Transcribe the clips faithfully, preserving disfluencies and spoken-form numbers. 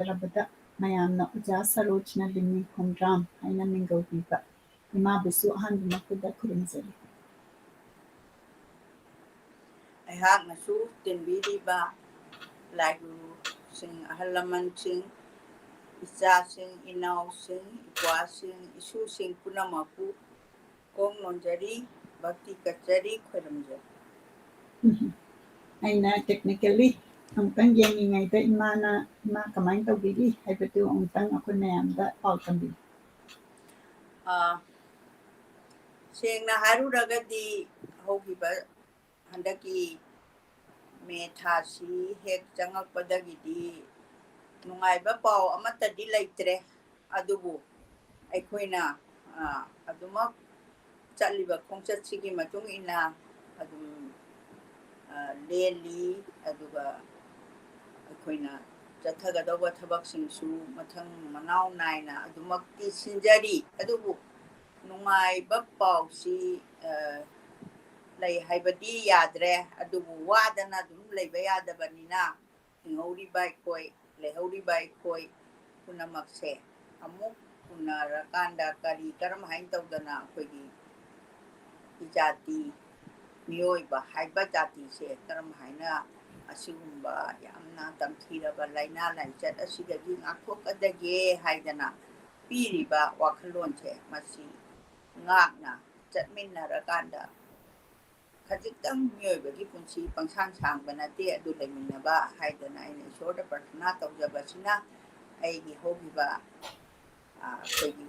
ꯂꯩꯖꯔꯕꯗ ꯃꯌꯥꯝꯅ ꯑꯣꯖꯥ ꯁꯔꯣꯖꯅ ꯂꯤꯃꯤ ꯈꯣꯡꯗ꯭ꯔꯥꯝ ꯍꯥꯏꯅ ꯃꯤꯡꯒꯧ ꯄꯤꯕ ꯏꯃꯥꯕꯨꯁꯨ ꯑꯍꯥꯟꯕ ꯃꯛꯇꯗ ꯈꯨꯔꯨꯝꯖꯔꯤ꯫ ꯑꯩꯍꯥꯛꯅꯁꯨ ꯇꯤꯟꯕꯤꯔꯤꯕ ꯂꯥꯏꯒꯨꯔꯨꯁꯤꯡ, ꯑꯍꯜ ꯂꯃꯟꯁꯤꯡ, ꯏꯆꯥꯁꯤꯡ, ꯏꯅꯥꯎꯁꯤꯡ, ꯏꯄ꯭ꯋꯥꯁꯤꯡ, ꯏꯁꯨꯁꯤꯡ ꯄꯨꯝꯅꯃꯛꯄꯨ ꯀꯣꯡ ꯅꯣꯟꯖꯔꯤ, ꯚꯛꯇꯤ ꯀꯠꯆꯔꯤ, ꯈꯣꯏꯔꯝꯖꯔꯤ꯫ ꯎꯝ꯫ ꯑꯩꯅ technically ꯑꯃꯨꯛꯇꯪ ꯌꯦꯡꯉꯤꯉꯩꯗ ꯏꯃꯥꯅ, "ꯏꯃꯥ ꯀꯃꯥꯏꯅ ꯇꯧꯕꯤꯔꯤ?" ꯍꯥꯏꯕꯗꯨ ꯑꯃꯨꯛꯇꯪ ꯑꯩꯈꯣꯏ ꯃꯌꯥꯝꯗ ꯄꯥꯎ ꯇꯝꯕꯤꯌꯨ꯫ ꯑꯥ, ꯁꯦꯡꯅ ꯍꯥꯏꯔꯨꯔꯒꯗꯤ ꯍꯧꯈꯤꯕ ꯍꯟꯗꯛꯀꯤ ꯃꯦ ꯊꯥꯁꯤ ꯍꯦꯛ ꯆꯪꯉꯛꯄꯗꯒꯤꯗꯤ ꯅꯨꯡꯉꯥꯏꯕ ꯄꯥꯎ ꯑꯃꯠꯇꯗꯤ ꯂꯩꯇ꯭ꯔꯦ꯫ ꯑꯗꯨꯕꯨ ꯑꯩꯈꯣꯏꯅ, ꯑ, ꯑꯗꯨꯃꯛ ꯆꯠꯂꯤꯕ ꯈꯣꯡꯆꯠꯁꯤꯒꯤ ꯃꯇꯨꯡ ꯏꯟꯅ ꯑꯗꯨꯝ, ꯑ, ꯂꯦꯜꯂꯤ꯫ ꯑꯗꯨꯒ ꯑꯩꯈꯣꯏꯅ ꯆꯠꯊꯒꯗꯧꯕ ꯊꯕꯛꯁꯤꯡꯁꯨ ꯃꯊꯪ ꯃꯅꯥꯎ ꯅꯥꯏꯅ ꯑꯗꯨꯃꯛꯇꯤ ꯁꯤꯟꯖꯔꯤ꯫ ꯑꯗꯨꯕꯨ ꯅꯨꯡꯉꯥꯏꯕ ꯄꯥꯎꯁꯤ, ꯑ, ꯂꯩ ꯍꯥꯏꯕꯗꯤ ꯌꯥꯗ꯭ꯔꯦ꯫ ꯑꯗꯨꯕꯨ ꯋꯥꯗꯅ ꯑꯗꯨꯝ ꯂꯩꯕ ꯌꯥꯗꯕꯅꯤꯅ, ꯍꯤꯡꯍꯧꯔꯤꯕ ꯑꯩꯈꯣꯏ, ꯂꯩꯍꯧꯔꯤꯕ ꯑꯩꯈꯣꯏ ꯄꯨꯝꯅꯃꯛꯁꯦ ꯑꯃꯨꯛ ꯎꯅꯔꯀꯥꯟꯗ ꯀꯔꯤ, ꯀꯔꯝ ꯍꯥꯏꯅ ꯇꯧꯗꯅ ꯑꯩꯈꯣꯏꯒꯤ ꯏꯖꯥꯇꯤ, ꯃꯤꯑꯣꯏꯕ ꯍꯥꯏꯕ ꯖꯥꯇꯤꯁꯦ ꯀꯔꯝ ꯍꯥꯏꯅ ꯑꯁꯤꯒꯨꯝꯕ ꯌꯥꯝꯅ ꯇꯝꯊꯤꯔꯕ ꯂꯥꯏꯅꯥ ꯂꯥꯏꯆꯠ ꯑꯁꯤꯗꯒꯤ ꯉꯥꯛꯊꯣꯛꯀꯗꯒꯦ ꯍꯥꯏꯗꯅ ꯄꯤꯔꯤꯕ ꯋꯥꯈꯜꯂꯣꯟꯁꯦ, ꯃꯁꯤ ꯉꯥꯛꯅ ꯆꯠꯃꯤꯟꯅꯔꯀꯥꯟꯗ ꯈꯖꯤꯛꯇꯪ ꯃꯤꯑꯣꯏꯕꯒꯤ ꯄꯨꯟꯁꯤ ꯄꯪꯁꯥꯡ ꯁꯥꯡꯕ ꯅꯠꯇꯦ꯫ ꯑꯗꯨ ꯂꯩꯃꯤꯟꯅꯕ ꯍꯥꯏꯗꯅ ꯑꯩꯅ ꯏꯁꯣꯔꯗ ꯄ꯭ꯔꯊꯅꯥ ꯇꯧꯖꯕꯁꯤꯅ ꯑꯩꯒꯤ ꯍꯧꯈꯤꯕ, ꯑ, ꯑꯩꯈꯣꯏꯒꯤ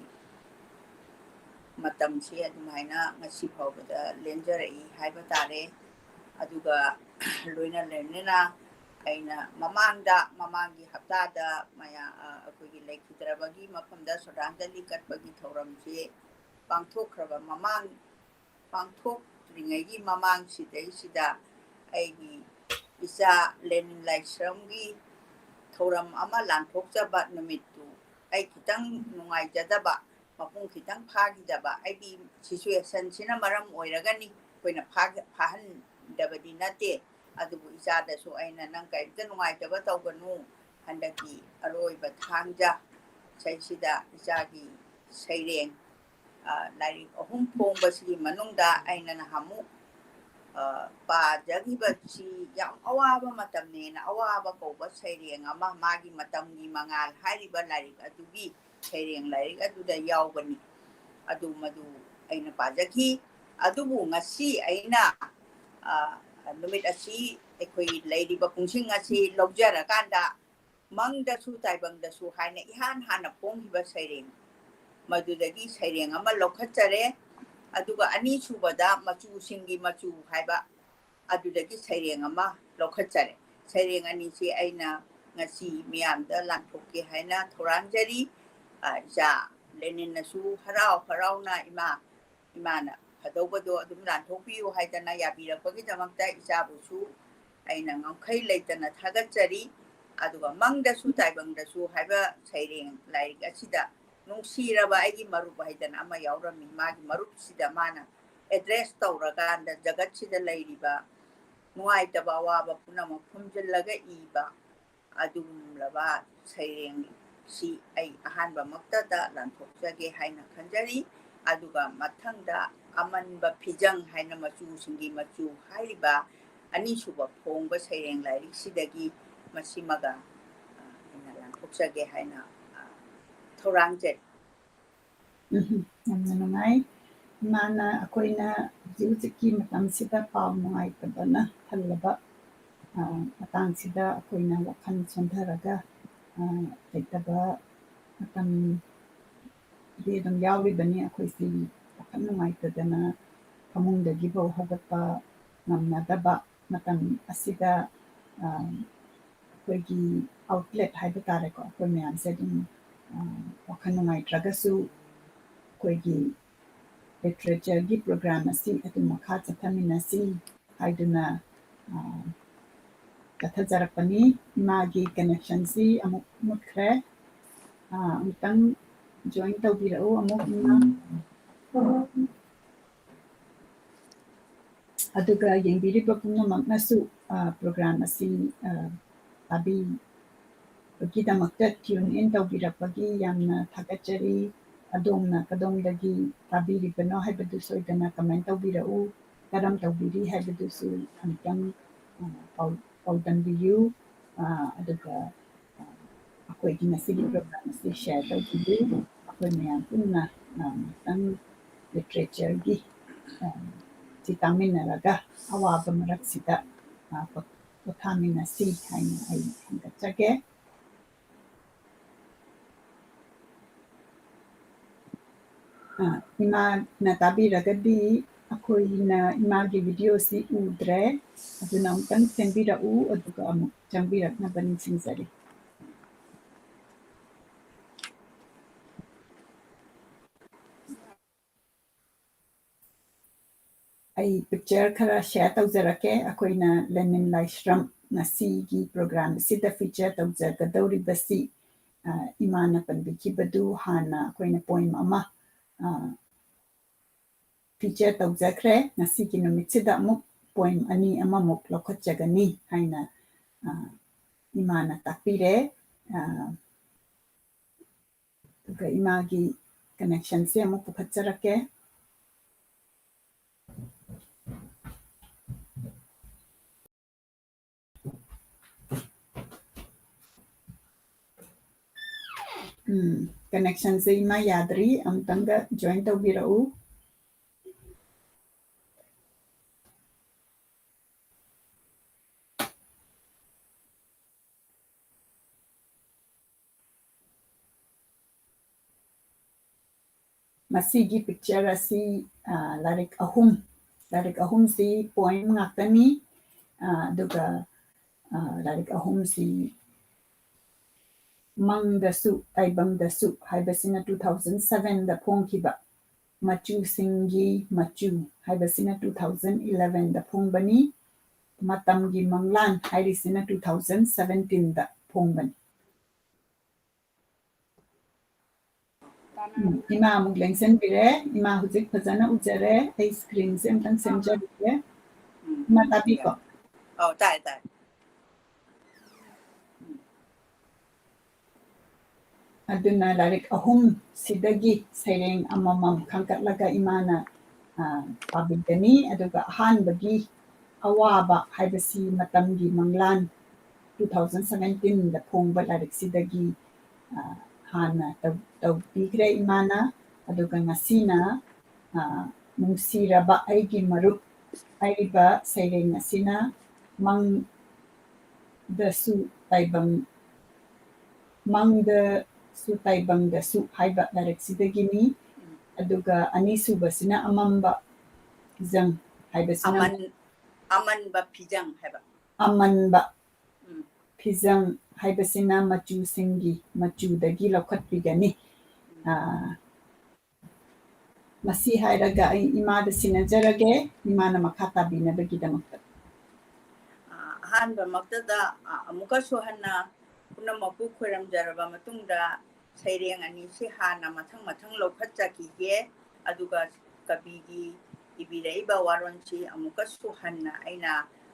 ꯃꯇꯝꯁꯤ ꯑꯗꯨꯃꯥꯏꯅ ꯉꯁꯤ ꯐꯥꯎꯕꯗ ꯂꯦꯟꯖꯔꯛꯏ ꯍꯥꯏꯕ ꯇꯥꯔꯦ꯫ ꯑꯗꯨꯒ ꯂꯣꯏꯅ ꯂꯣꯏꯅꯅ ꯑꯩꯅ ꯃꯃꯥꯡꯗ, ꯃꯃꯥꯡꯒꯤ ꯍꯞꯇꯥꯗ ꯃꯌꯥ-, ꯑ, ꯑꯩꯈꯣꯏꯒꯤ ꯂꯩꯈꯤꯗ꯭ꯔꯕꯒꯤ ꯃꯐꯝꯗ ꯁ꯭ꯔꯗꯥꯟꯖꯂꯤ ꯀꯠꯄꯒꯤ ꯊꯧꯔꯝꯁꯤ ꯄꯥꯡꯊꯣꯛꯈ꯭ꯔꯕ ꯃꯃꯥꯡ, ꯄꯥꯡꯊꯣꯛꯇ꯭ꯔꯤꯉꯩꯒꯤ ꯃꯃꯥꯡꯁꯤꯗꯩꯁꯤꯗ ꯑꯩꯒꯤ ꯏꯆꯥ ꯂꯦꯅꯤꯟ ꯂꯥꯏꯁ꯭ꯔꯝꯒꯤ ꯊꯧꯔꯝ ꯑꯃ ꯂꯥꯟꯊꯣꯛꯆꯕ ꯅꯨꯃꯤꯠꯇꯨ ꯑꯩ ꯈꯤꯇꯪ ꯅꯨꯡꯉꯥꯏꯖꯗꯕ, ꯃꯄꯨꯡ ꯈꯤꯇꯪ ꯐꯥꯈꯤꯗꯕ, ꯑꯩꯒꯤ situationꯁꯤꯅ ꯃꯔꯝ ꯑꯣꯏꯔꯒꯅꯤ꯫ ꯑꯩꯈꯣꯏꯅ ꯐꯥ-, ꯐꯥꯍꯟꯗꯕꯗꯤ ꯅꯠꯇꯦ꯫ ꯑꯗꯨꯕꯨ ꯏꯆꯥꯗꯁꯨ ꯑꯩꯅ, "ꯅꯪ ꯀꯔꯤꯝꯇ ꯅꯨꯡꯉꯥꯏꯇꯕ ꯇꯧꯒꯅꯨ, ꯍꯟꯗꯛꯀꯤ ꯑꯔꯣꯏꯕ ꯊꯥꯡꯖ ꯏꯁꯩꯁꯤꯗ ꯏꯆꯥꯒꯤ ꯁꯩꯔꯦꯡ, ꯑ, ꯂꯥꯏꯔꯤꯛ ꯑꯍꯨꯝ ꯐꯣꯡꯕꯁꯤꯒꯤ ꯃꯅꯨꯡꯗ ꯑꯩꯅ ꯅꯍꯥꯟꯃꯨꯛ, ꯑ, ꯄꯥꯖꯈꯤꯕꯁꯤ ꯌꯥꯝ ꯑꯋꯥꯕ ꯃꯇꯝꯅꯦꯅ ꯑꯋꯥꯕ ꯀꯧꯕ ꯁꯩꯔꯦꯡ ꯑꯃ, ꯃꯥꯒꯤ ꯃꯇꯝꯒꯤ ꯃꯉꯥꯜ ꯍꯥꯏꯔꯤꯕ ꯂꯥꯏꯔꯤꯛ ꯑꯗꯨꯒꯤ ꯁꯩꯔꯦꯡ ꯂꯥꯏꯔꯤꯛ ꯑꯗꯨꯗ ꯌꯥꯎꯕꯅꯤ꯫ ꯑꯗꯨ ꯃꯗꯨ ꯑꯩꯅ ꯄꯥꯖꯈꯤ꯫ ꯑꯗꯨꯕꯨ ꯉꯁꯤ ꯑꯩꯅ, ꯑ, ꯅꯨꯃꯤꯠ ꯑꯁꯤ, ꯑꯩꯈꯣꯏ ꯂꯩꯔꯤꯕ ꯄꯨꯡꯁꯤꯡ ꯑꯁꯤ ꯂꯧꯖꯔꯀꯥꯟꯗ ꯃꯪꯗꯁꯨ ꯇꯥꯏꯕꯪꯗꯁꯨ ꯍꯥꯏꯅ ꯏꯍꯥꯟ ꯍꯥꯟꯅ ꯐꯣꯡꯈꯤꯕ ꯁꯩꯔꯦꯡ, ꯃꯗꯨꯗꯒꯤ ꯁꯩꯔꯦꯡ ꯑꯃ ꯂꯧꯈꯠꯆꯔꯦ꯫ ꯑꯗꯨꯒ ꯑꯅꯤꯁꯨꯕꯗ ꯃꯆꯨꯁꯤꯡꯒꯤ ꯃꯆꯨ ꯍꯥꯏꯕ, ꯑꯗꯨꯗꯒꯤ ꯁꯩꯔꯦꯡ ꯑꯃ ꯂꯧꯈꯠꯆꯔꯦ꯫ ꯁꯩꯔꯦꯡ ꯑꯅꯤꯁꯤ ꯑꯩꯅ ꯉꯁꯤ ꯃꯤꯌꯥꯝꯗ ꯂꯥꯟꯊꯣꯛꯀꯦ ꯍꯥꯏꯅ ꯊꯧꯔꯥꯡꯖꯔꯤ꯫ ꯑ, ꯏꯆꯥ ꯂꯦꯅꯤꯟꯅꯁꯨ ꯍꯔꯥꯎ ꯍꯔꯥꯎꯅ ꯏꯃꯥ, ꯏꯃꯥꯅ ꯐꯗꯧꯕꯗꯣ ꯑꯗꯨꯝ ꯂꯥꯟꯊꯣꯛꯄꯤꯌꯨ ꯍꯥꯏꯗꯅ ꯌꯥꯕꯤꯔꯛꯄꯒꯤꯗꯃꯛꯇ ꯏꯆꯥꯕꯨꯁꯨ ꯑꯩꯅ ꯉꯝꯈꯩ ꯂꯩꯇꯅ ꯊꯥꯒꯠꯆꯔꯤ꯫ ꯑꯗꯨꯒ ꯃꯪꯗꯁꯨ ꯇꯥꯏꯕꯪꯗꯁꯨ ꯍꯥꯏꯕ ꯁꯩꯔꯦꯡ ꯂꯥꯏꯔꯤꯛ ꯑꯁꯤꯗ ꯅꯨꯡꯁꯤꯔꯕ ꯑꯩꯒꯤ ꯃꯔꯨꯞ ꯍꯥꯏꯗꯅ ꯑꯃ ꯌꯥꯎꯔꯝꯃꯤ꯫ ꯃꯥꯒꯤ ꯃꯔꯨꯞꯁꯤꯗ ꯃꯥꯅ address ꯇꯧꯔꯀꯥꯟꯗ ꯖꯒꯠꯁꯤꯗ ꯂꯩꯔꯤꯕ ꯅꯨꯡꯉꯥꯏꯇꯕ ꯑꯋꯥꯕ ꯄꯨꯝꯅꯃꯛ ꯐꯨꯝꯖꯤꯜꯂꯒ ꯏꯕ ꯑꯗꯨꯒꯨꯝꯂꯕ ꯁꯩꯔꯦꯡꯁꯤ ꯑꯩ ꯑꯍꯥꯟꯕꯃꯛꯇꯗ ꯂꯥꯟꯊꯣꯛꯆꯒꯦ ꯍꯥꯏꯅ ꯈꯟꯖꯔꯤ꯫ ꯑꯗꯨꯒ ꯃꯊꯪꯗ ꯑꯃꯟꯕ ꯐꯤꯖꯪ ꯍꯥꯏꯅ ꯃꯆꯨꯁꯤꯡꯒꯤ ꯃꯆꯨ ꯍꯥꯏꯔꯤꯕ ꯑꯅꯤꯁꯨꯕ ꯐꯣꯡꯕ ꯁꯩꯔꯦꯡ ꯂꯥꯏꯔꯤꯛꯁꯤꯗꯒꯤ ꯃꯁꯤꯃꯒ, ꯑ, ꯑꯩꯅ ꯂꯥꯟꯊꯣꯛꯆꯒꯦ ꯍꯥꯏꯅ, ꯑ, ꯊꯧꯔꯥꯡꯖꯔꯤ꯫ ꯎꯝ, ꯌꯥꯝꯅ ꯅꯨꯡꯉꯥꯏ꯫ ꯏꯃꯥꯅ ꯑꯩꯈꯣꯏꯅ ꯍꯧꯖꯤꯛ ꯍꯧꯖꯤꯛꯀꯤ ꯃꯇꯝꯁꯤꯗ ꯄꯥꯎ ꯅꯨꯡꯉꯥꯏꯇꯕꯅ ꯊꯜꯂꯕ, ꯑ, ꯃꯇꯥꯡꯁꯤꯗ ꯑꯩꯈꯣꯏꯅ ꯋꯥꯈꯜ ꯁꯣꯟꯊꯔꯒ, ꯑ, ꯂꯩꯇꯕ ꯃꯇꯝꯗꯤ ꯑꯗꯨꯝ ꯌꯥꯎꯔꯤꯕꯅꯤ꯫ ꯑꯩꯈꯣꯏꯁꯤ ꯋꯥꯈꯜ ꯅꯨꯡꯉꯥꯏꯇꯗꯅ ꯐꯃꯨꯡꯗꯒꯤꯐꯥꯎ ꯍꯧꯒꯠꯄ ꯉꯝꯅꯗꯕ ꯃꯇꯝ ꯑꯁꯤꯗ, ꯑ, ꯑꯩꯈꯣꯏꯒꯤ outlet ꯍꯥꯏꯕ ꯇꯥꯔꯦꯀꯣ, ꯑꯩꯈꯣꯏ ꯃꯌꯥꯝꯁꯦ ꯑꯗꯨꯝ, ꯑ, ꯋꯥꯈꯜ ꯅꯨꯡꯉꯥꯏꯇ꯭ꯔꯒꯁꯨ ꯑꯩꯈꯣꯏꯒꯤ literature ꯒꯤ program ꯑꯁꯤ ꯑꯗꯨꯝ ꯃꯈꯥ ꯆꯠꯊꯃꯤꯟꯅꯁꯤ ꯍꯥꯏꯗꯨꯅ, ꯑ, ꯆꯠꯊꯖꯔꯛꯄꯅꯤ꯫ ꯏꯃꯥꯒꯤ connection ꯁꯤ ꯑꯃꯨꯛ ꯃꯨꯠꯈ꯭ꯔꯦ꯫ ꯑ, ꯑꯃꯨꯛꯇꯪ join ꯇꯧꯕꯤꯔꯛꯎ ꯑꯃꯨꯛ, ꯏꯃꯥ꯫ ꯑꯗꯨꯒ ꯌꯦꯡꯕꯤꯔꯤꯕ ꯄꯨꯝꯅꯃꯛꯅꯁꯨ, ꯑ, program ꯑꯁꯤ, ꯑ, ꯇꯥꯕꯤ-, ꯒꯤꯗꯃꯛꯇ tune in ꯇꯧꯕꯤꯔꯛꯄꯒꯤ ꯌꯥꯝꯅ ꯊꯥꯒꯠꯆꯔꯤ꯫ ꯑꯗꯣꯝꯅ ꯀꯗꯣꯝꯗꯒꯤ ꯇꯥꯕꯤꯔꯤꯕꯅꯣ ꯍꯥꯏꯕꯗꯨ ꯁꯣꯏꯗꯅ comment ꯇꯧꯕꯤꯔꯛꯎ꯫ ꯀꯔꯝ ꯇꯧꯕꯤꯔꯤ ꯍꯥꯏꯕꯗꯨꯁꯨ ꯑꯃꯨꯛꯇꯪ, ꯑ, ꯄꯥꯎ-, ꯄꯥꯎꯗꯝꯕꯤꯌꯨ꯫ ꯑ, ꯑꯗꯨꯒ, ꯑ, ꯑꯩꯈꯣꯏꯒꯤ ꯉꯁꯤꯒꯤ program ꯑꯁꯤ share ꯇꯧꯕꯤꯌꯨ꯫ ꯑꯩꯈꯣꯏ ꯃꯌꯥꯝ ꯄꯨꯟꯅ, ꯑ, ꯉꯥꯛꯇꯪ literatureꯒꯤ, ꯑ, ꯁꯤ ꯇꯥꯃꯤꯟꯅꯔꯒ ꯑꯋꯥꯕ ꯃꯔꯛꯁꯤꯗ, ꯑ, ꯄꯣ-, ꯄꯣꯊꯥꯃꯤꯟꯅꯁꯤ ꯍꯥꯏꯅ ꯑꯩ ꯍꯪꯒꯠꯆꯒꯦ꯫ ꯑ, ꯏꯃꯥꯅ ꯇꯥꯕꯤꯔꯒꯗꯤ ꯑꯩꯈꯣꯏꯅ ꯏꯃꯥꯒꯤ videoꯁꯤ ꯎꯗ꯭ꯔꯦ, ꯑꯗꯨꯅ ꯑꯃꯨꯛꯇꯪ ꯁꯦꯝꯕꯤꯔꯛꯎ, ꯑꯗꯨꯒ ꯑꯃꯨꯛ ꯆꯪꯕꯤꯔꯛꯅꯕ ꯅꯤꯡꯁꯤꯡꯖꯔꯤ꯫ ꯑꯩ picture ꯈꯔ share ꯇꯧꯖꯔꯛꯀꯦ꯫ ꯑꯩꯈꯣꯏꯅ ꯂꯦꯅꯤꯟ ꯂꯥꯏꯁ꯭ꯔꯝ ꯉꯁꯤꯒꯤ program ꯑꯁꯤꯗ feature ꯇꯧꯖꯒꯗꯧꯔꯤꯕꯁꯤ, ꯑ, ꯏꯃꯥꯅ ꯄꯟꯕꯤꯈꯤꯕꯗꯨ ꯍꯥꯟꯅ ꯑꯩꯈꯣꯏꯅ poem ꯑꯃ, ꯑ, feature ꯇꯧꯖꯈ꯭ꯔꯦ꯫ ꯉꯁꯤꯒꯤ ꯅꯨꯃꯤꯠꯁꯤꯗ ꯑꯃꯨꯛ poem ꯑꯅꯤ ꯑꯃꯃꯨꯛ ꯂꯧꯈꯠꯆꯒꯅꯤ ꯍꯥꯏꯅ, ꯑ, ꯏꯃꯥꯅ ꯇꯥꯛꯄꯤꯔꯦ꯫ ꯑ, ꯑꯗꯨꯒ ꯏꯃꯥꯒꯤ connectionꯁꯦ ꯑꯃꯨꯛ ꯄꯨꯈꯠꯆꯔꯛꯀꯦ꯫ ꯎꯝ, connectionꯁꯦ ꯏꯃꯥ ꯌꯥꯗ꯭ꯔꯤ, ꯑꯃꯨꯛꯇꯪꯒ join ꯇꯧꯕꯤꯔꯛꯎ꯫ ꯃꯁꯤꯒꯤ picture ꯑꯁꯤ, ꯑ, ꯂꯥꯏꯔꯤꯛ ꯑꯍꯨꯝ, ꯂꯥꯏꯔꯤꯛ ꯑꯍꯨꯝꯁꯤ poem ꯉꯥꯛꯇꯅꯤ꯫ ꯑ, ꯑꯗꯨꯒ, ꯑ, ꯂꯥꯏꯔꯤꯛ ꯑꯍꯨꯝꯁꯤ ꯃꯪꯗꯁꯨ ꯇꯥꯏꯕꯪꯗꯁꯨ ꯍꯥꯏꯕꯁꯤꯅ two thousand sevenꯗ ꯐꯣꯡꯈꯤꯕ, ꯃꯆꯨꯁꯤꯡꯒꯤ ꯃꯆꯨ ꯍꯥꯏꯕꯁꯤꯅ two thousand elevenꯗ ꯐꯣꯡꯕꯅꯤ, ꯃꯇꯝꯒꯤ ꯃꯪꯂꯥꯟ ꯍꯥꯏꯔꯤꯁꯤꯅ two thousand seventeenꯗ ꯐꯣꯡꯕꯅꯤ꯫ ꯎꯝ, ꯏꯃꯥ ꯑꯃꯨꯛ ꯂꯦꯡꯁꯤꯟꯕꯤꯔꯦ꯫ ꯏꯃꯥ ꯍꯧꯖꯤꯛ ꯐꯖꯅ ꯎꯖꯔꯦ꯫ ꯑꯩ screenꯁꯦ ꯑꯝꯇꯪ ꯁꯦꯝꯖꯔꯒꯦ꯫ ꯎꯝ, ꯏꯃꯥ ꯇꯥꯕꯤꯀꯣ? ꯑꯧ, ꯇꯥꯏ, ꯇꯥꯏ꯫ ꯎꯝ꯫ ꯑꯗꯨꯅ ꯂꯥꯏꯔꯤꯛ ꯑꯍꯨꯝꯁꯤꯗꯒꯤ ꯁꯩꯔꯦꯡ ꯑꯃꯃꯝ ꯈꯟꯒꯠꯂꯒ ꯏꯃꯥꯅ, ꯑ, ꯄꯥꯕꯤꯒꯅꯤ꯫ ꯑꯗꯨꯒ ꯑꯍꯥꯟꯕꯒꯤ ꯑꯋꯥꯕ ꯍꯥꯏꯕꯁꯤ ꯃꯇꯝꯒꯤ ꯃꯪꯂꯥꯟ two thousand seventeen ꯗ ꯐꯣꯡꯕ ꯂꯥꯏꯔꯤꯛꯁꯤꯗꯒꯤ, ꯑ, ꯍꯥꯟꯅ ꯇꯧ-, ꯇꯧꯕꯤꯈ꯭ꯔꯦ ꯏꯃꯥꯅ꯫ ꯑꯗꯨꯒ ꯉꯁꯤꯅ, ꯑ, ꯅꯨꯡꯁꯤꯔꯕ ꯑꯩꯒꯤ ꯃꯔꯨꯞ ꯍꯥꯏꯔꯤꯕ ꯁꯩꯔꯦꯡ ꯑꯁꯤꯅ ꯃꯪꯗꯁꯨ ꯇꯥꯏꯕꯪ-, ꯃꯪꯗꯁꯨ ꯇꯥꯏꯕꯪꯗꯁꯨ ꯍꯥꯏꯕ ꯂꯥꯏꯔꯤꯛꯁꯤꯗꯒꯤꯅꯤ꯫ ꯑꯗꯨꯒ ꯑꯅꯤꯁꯨꯕꯁꯤꯅ ꯑꯃꯝꯕ ꯐꯤꯖꯪ ꯍꯥꯏꯕꯁꯤꯅ ꯑꯃꯟ-, ꯑꯃꯟꯕ ꯐꯤꯖꯪ ꯍꯥꯏꯕ꯫ ꯑꯃꯟꯕ ꯎꯝ꯫ ꯐꯤꯖꯪ ꯍꯥꯏꯕꯁꯤꯅ ꯃꯆꯨꯁꯤꯡꯒꯤ ꯃꯆꯨꯗꯒꯤ ꯂꯧꯈꯠꯄꯤꯒꯅꯤ꯫ ꯎꯝ꯫ ꯑꯥ, ꯃꯁꯤ ꯍꯥꯏꯔꯒ ꯑꯩ ꯏꯃꯥꯗ ꯁꯤꯟꯅꯖꯔꯒꯦ, ꯏꯃꯥꯅ ꯃꯈꯥ ꯇꯥꯕꯤꯅꯕꯒꯤꯗꯃꯛꯇ꯫ ꯑ, ꯑꯍꯥꯟꯕꯃꯛꯇꯗ, ꯑ, ꯑꯃꯨꯛꯀꯁꯨ ꯍꯟꯅ ꯄꯨꯝꯅꯃꯛꯄꯨ ꯈꯣꯏꯔꯝꯖꯔꯕ ꯃꯇꯨꯡꯗ, ꯁꯩꯔꯦꯡ ꯑꯅꯤꯁꯤ ꯍꯥꯟꯅ ꯃꯊꯪ ꯃꯊꯪ ꯂꯧꯈꯠꯆꯈꯤꯒꯦ, ꯑꯗꯨꯒ ꯀꯕꯤꯒꯤ ꯏꯕꯤꯔꯛꯏꯕ ꯋꯥꯔꯣꯜꯁꯤ ꯑꯃꯨꯛꯀꯁꯨ ꯍꯟꯅ ꯑꯩꯅ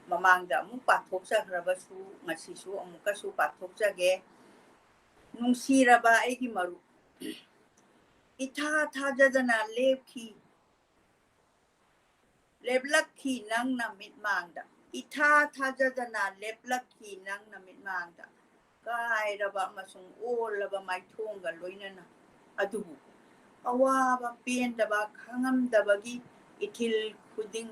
ꯃꯃꯥꯡꯗ ꯑꯃꯨꯛ ꯄꯥꯊꯣꯛꯆꯈ꯭ꯔꯕꯁꯨ, ꯉꯁꯤꯁꯨ ꯑꯃꯨꯛꯀꯁꯨ ꯄꯥꯊꯣꯛꯆꯒꯦ꯫ ꯅꯨꯡꯁꯤꯔꯕ ꯑꯩꯒꯤ ꯃꯔꯨꯞ, ꯏꯊꯥ ꯊꯥꯖꯗꯅ ꯂꯦꯞꯈꯤ, ꯂꯦꯞꯂꯛꯈꯤ ꯅꯪꯅ ꯃꯤꯠꯃꯥꯡꯗ꯫ ꯏꯊꯥ ꯊꯥꯖꯗꯅ ꯂꯦꯞꯂꯛꯈꯤ ꯅꯪꯅ ꯃꯤꯠꯃꯥꯡꯗ꯫ ꯀꯥꯏꯔꯕ ꯑꯃꯁꯨꯡ ꯑꯣꯜꯂꯕ ꯃꯥꯏꯊꯣꯡꯒ ꯂꯣꯏꯅꯅ꯫ ꯑꯗꯨꯕꯨ ꯑꯋꯥꯕ ꯄꯦꯟꯗꯕ ꯈꯥꯡꯉꯝꯗꯕꯒꯤ ꯏꯊꯤꯜ ꯈꯨꯗꯤꯡ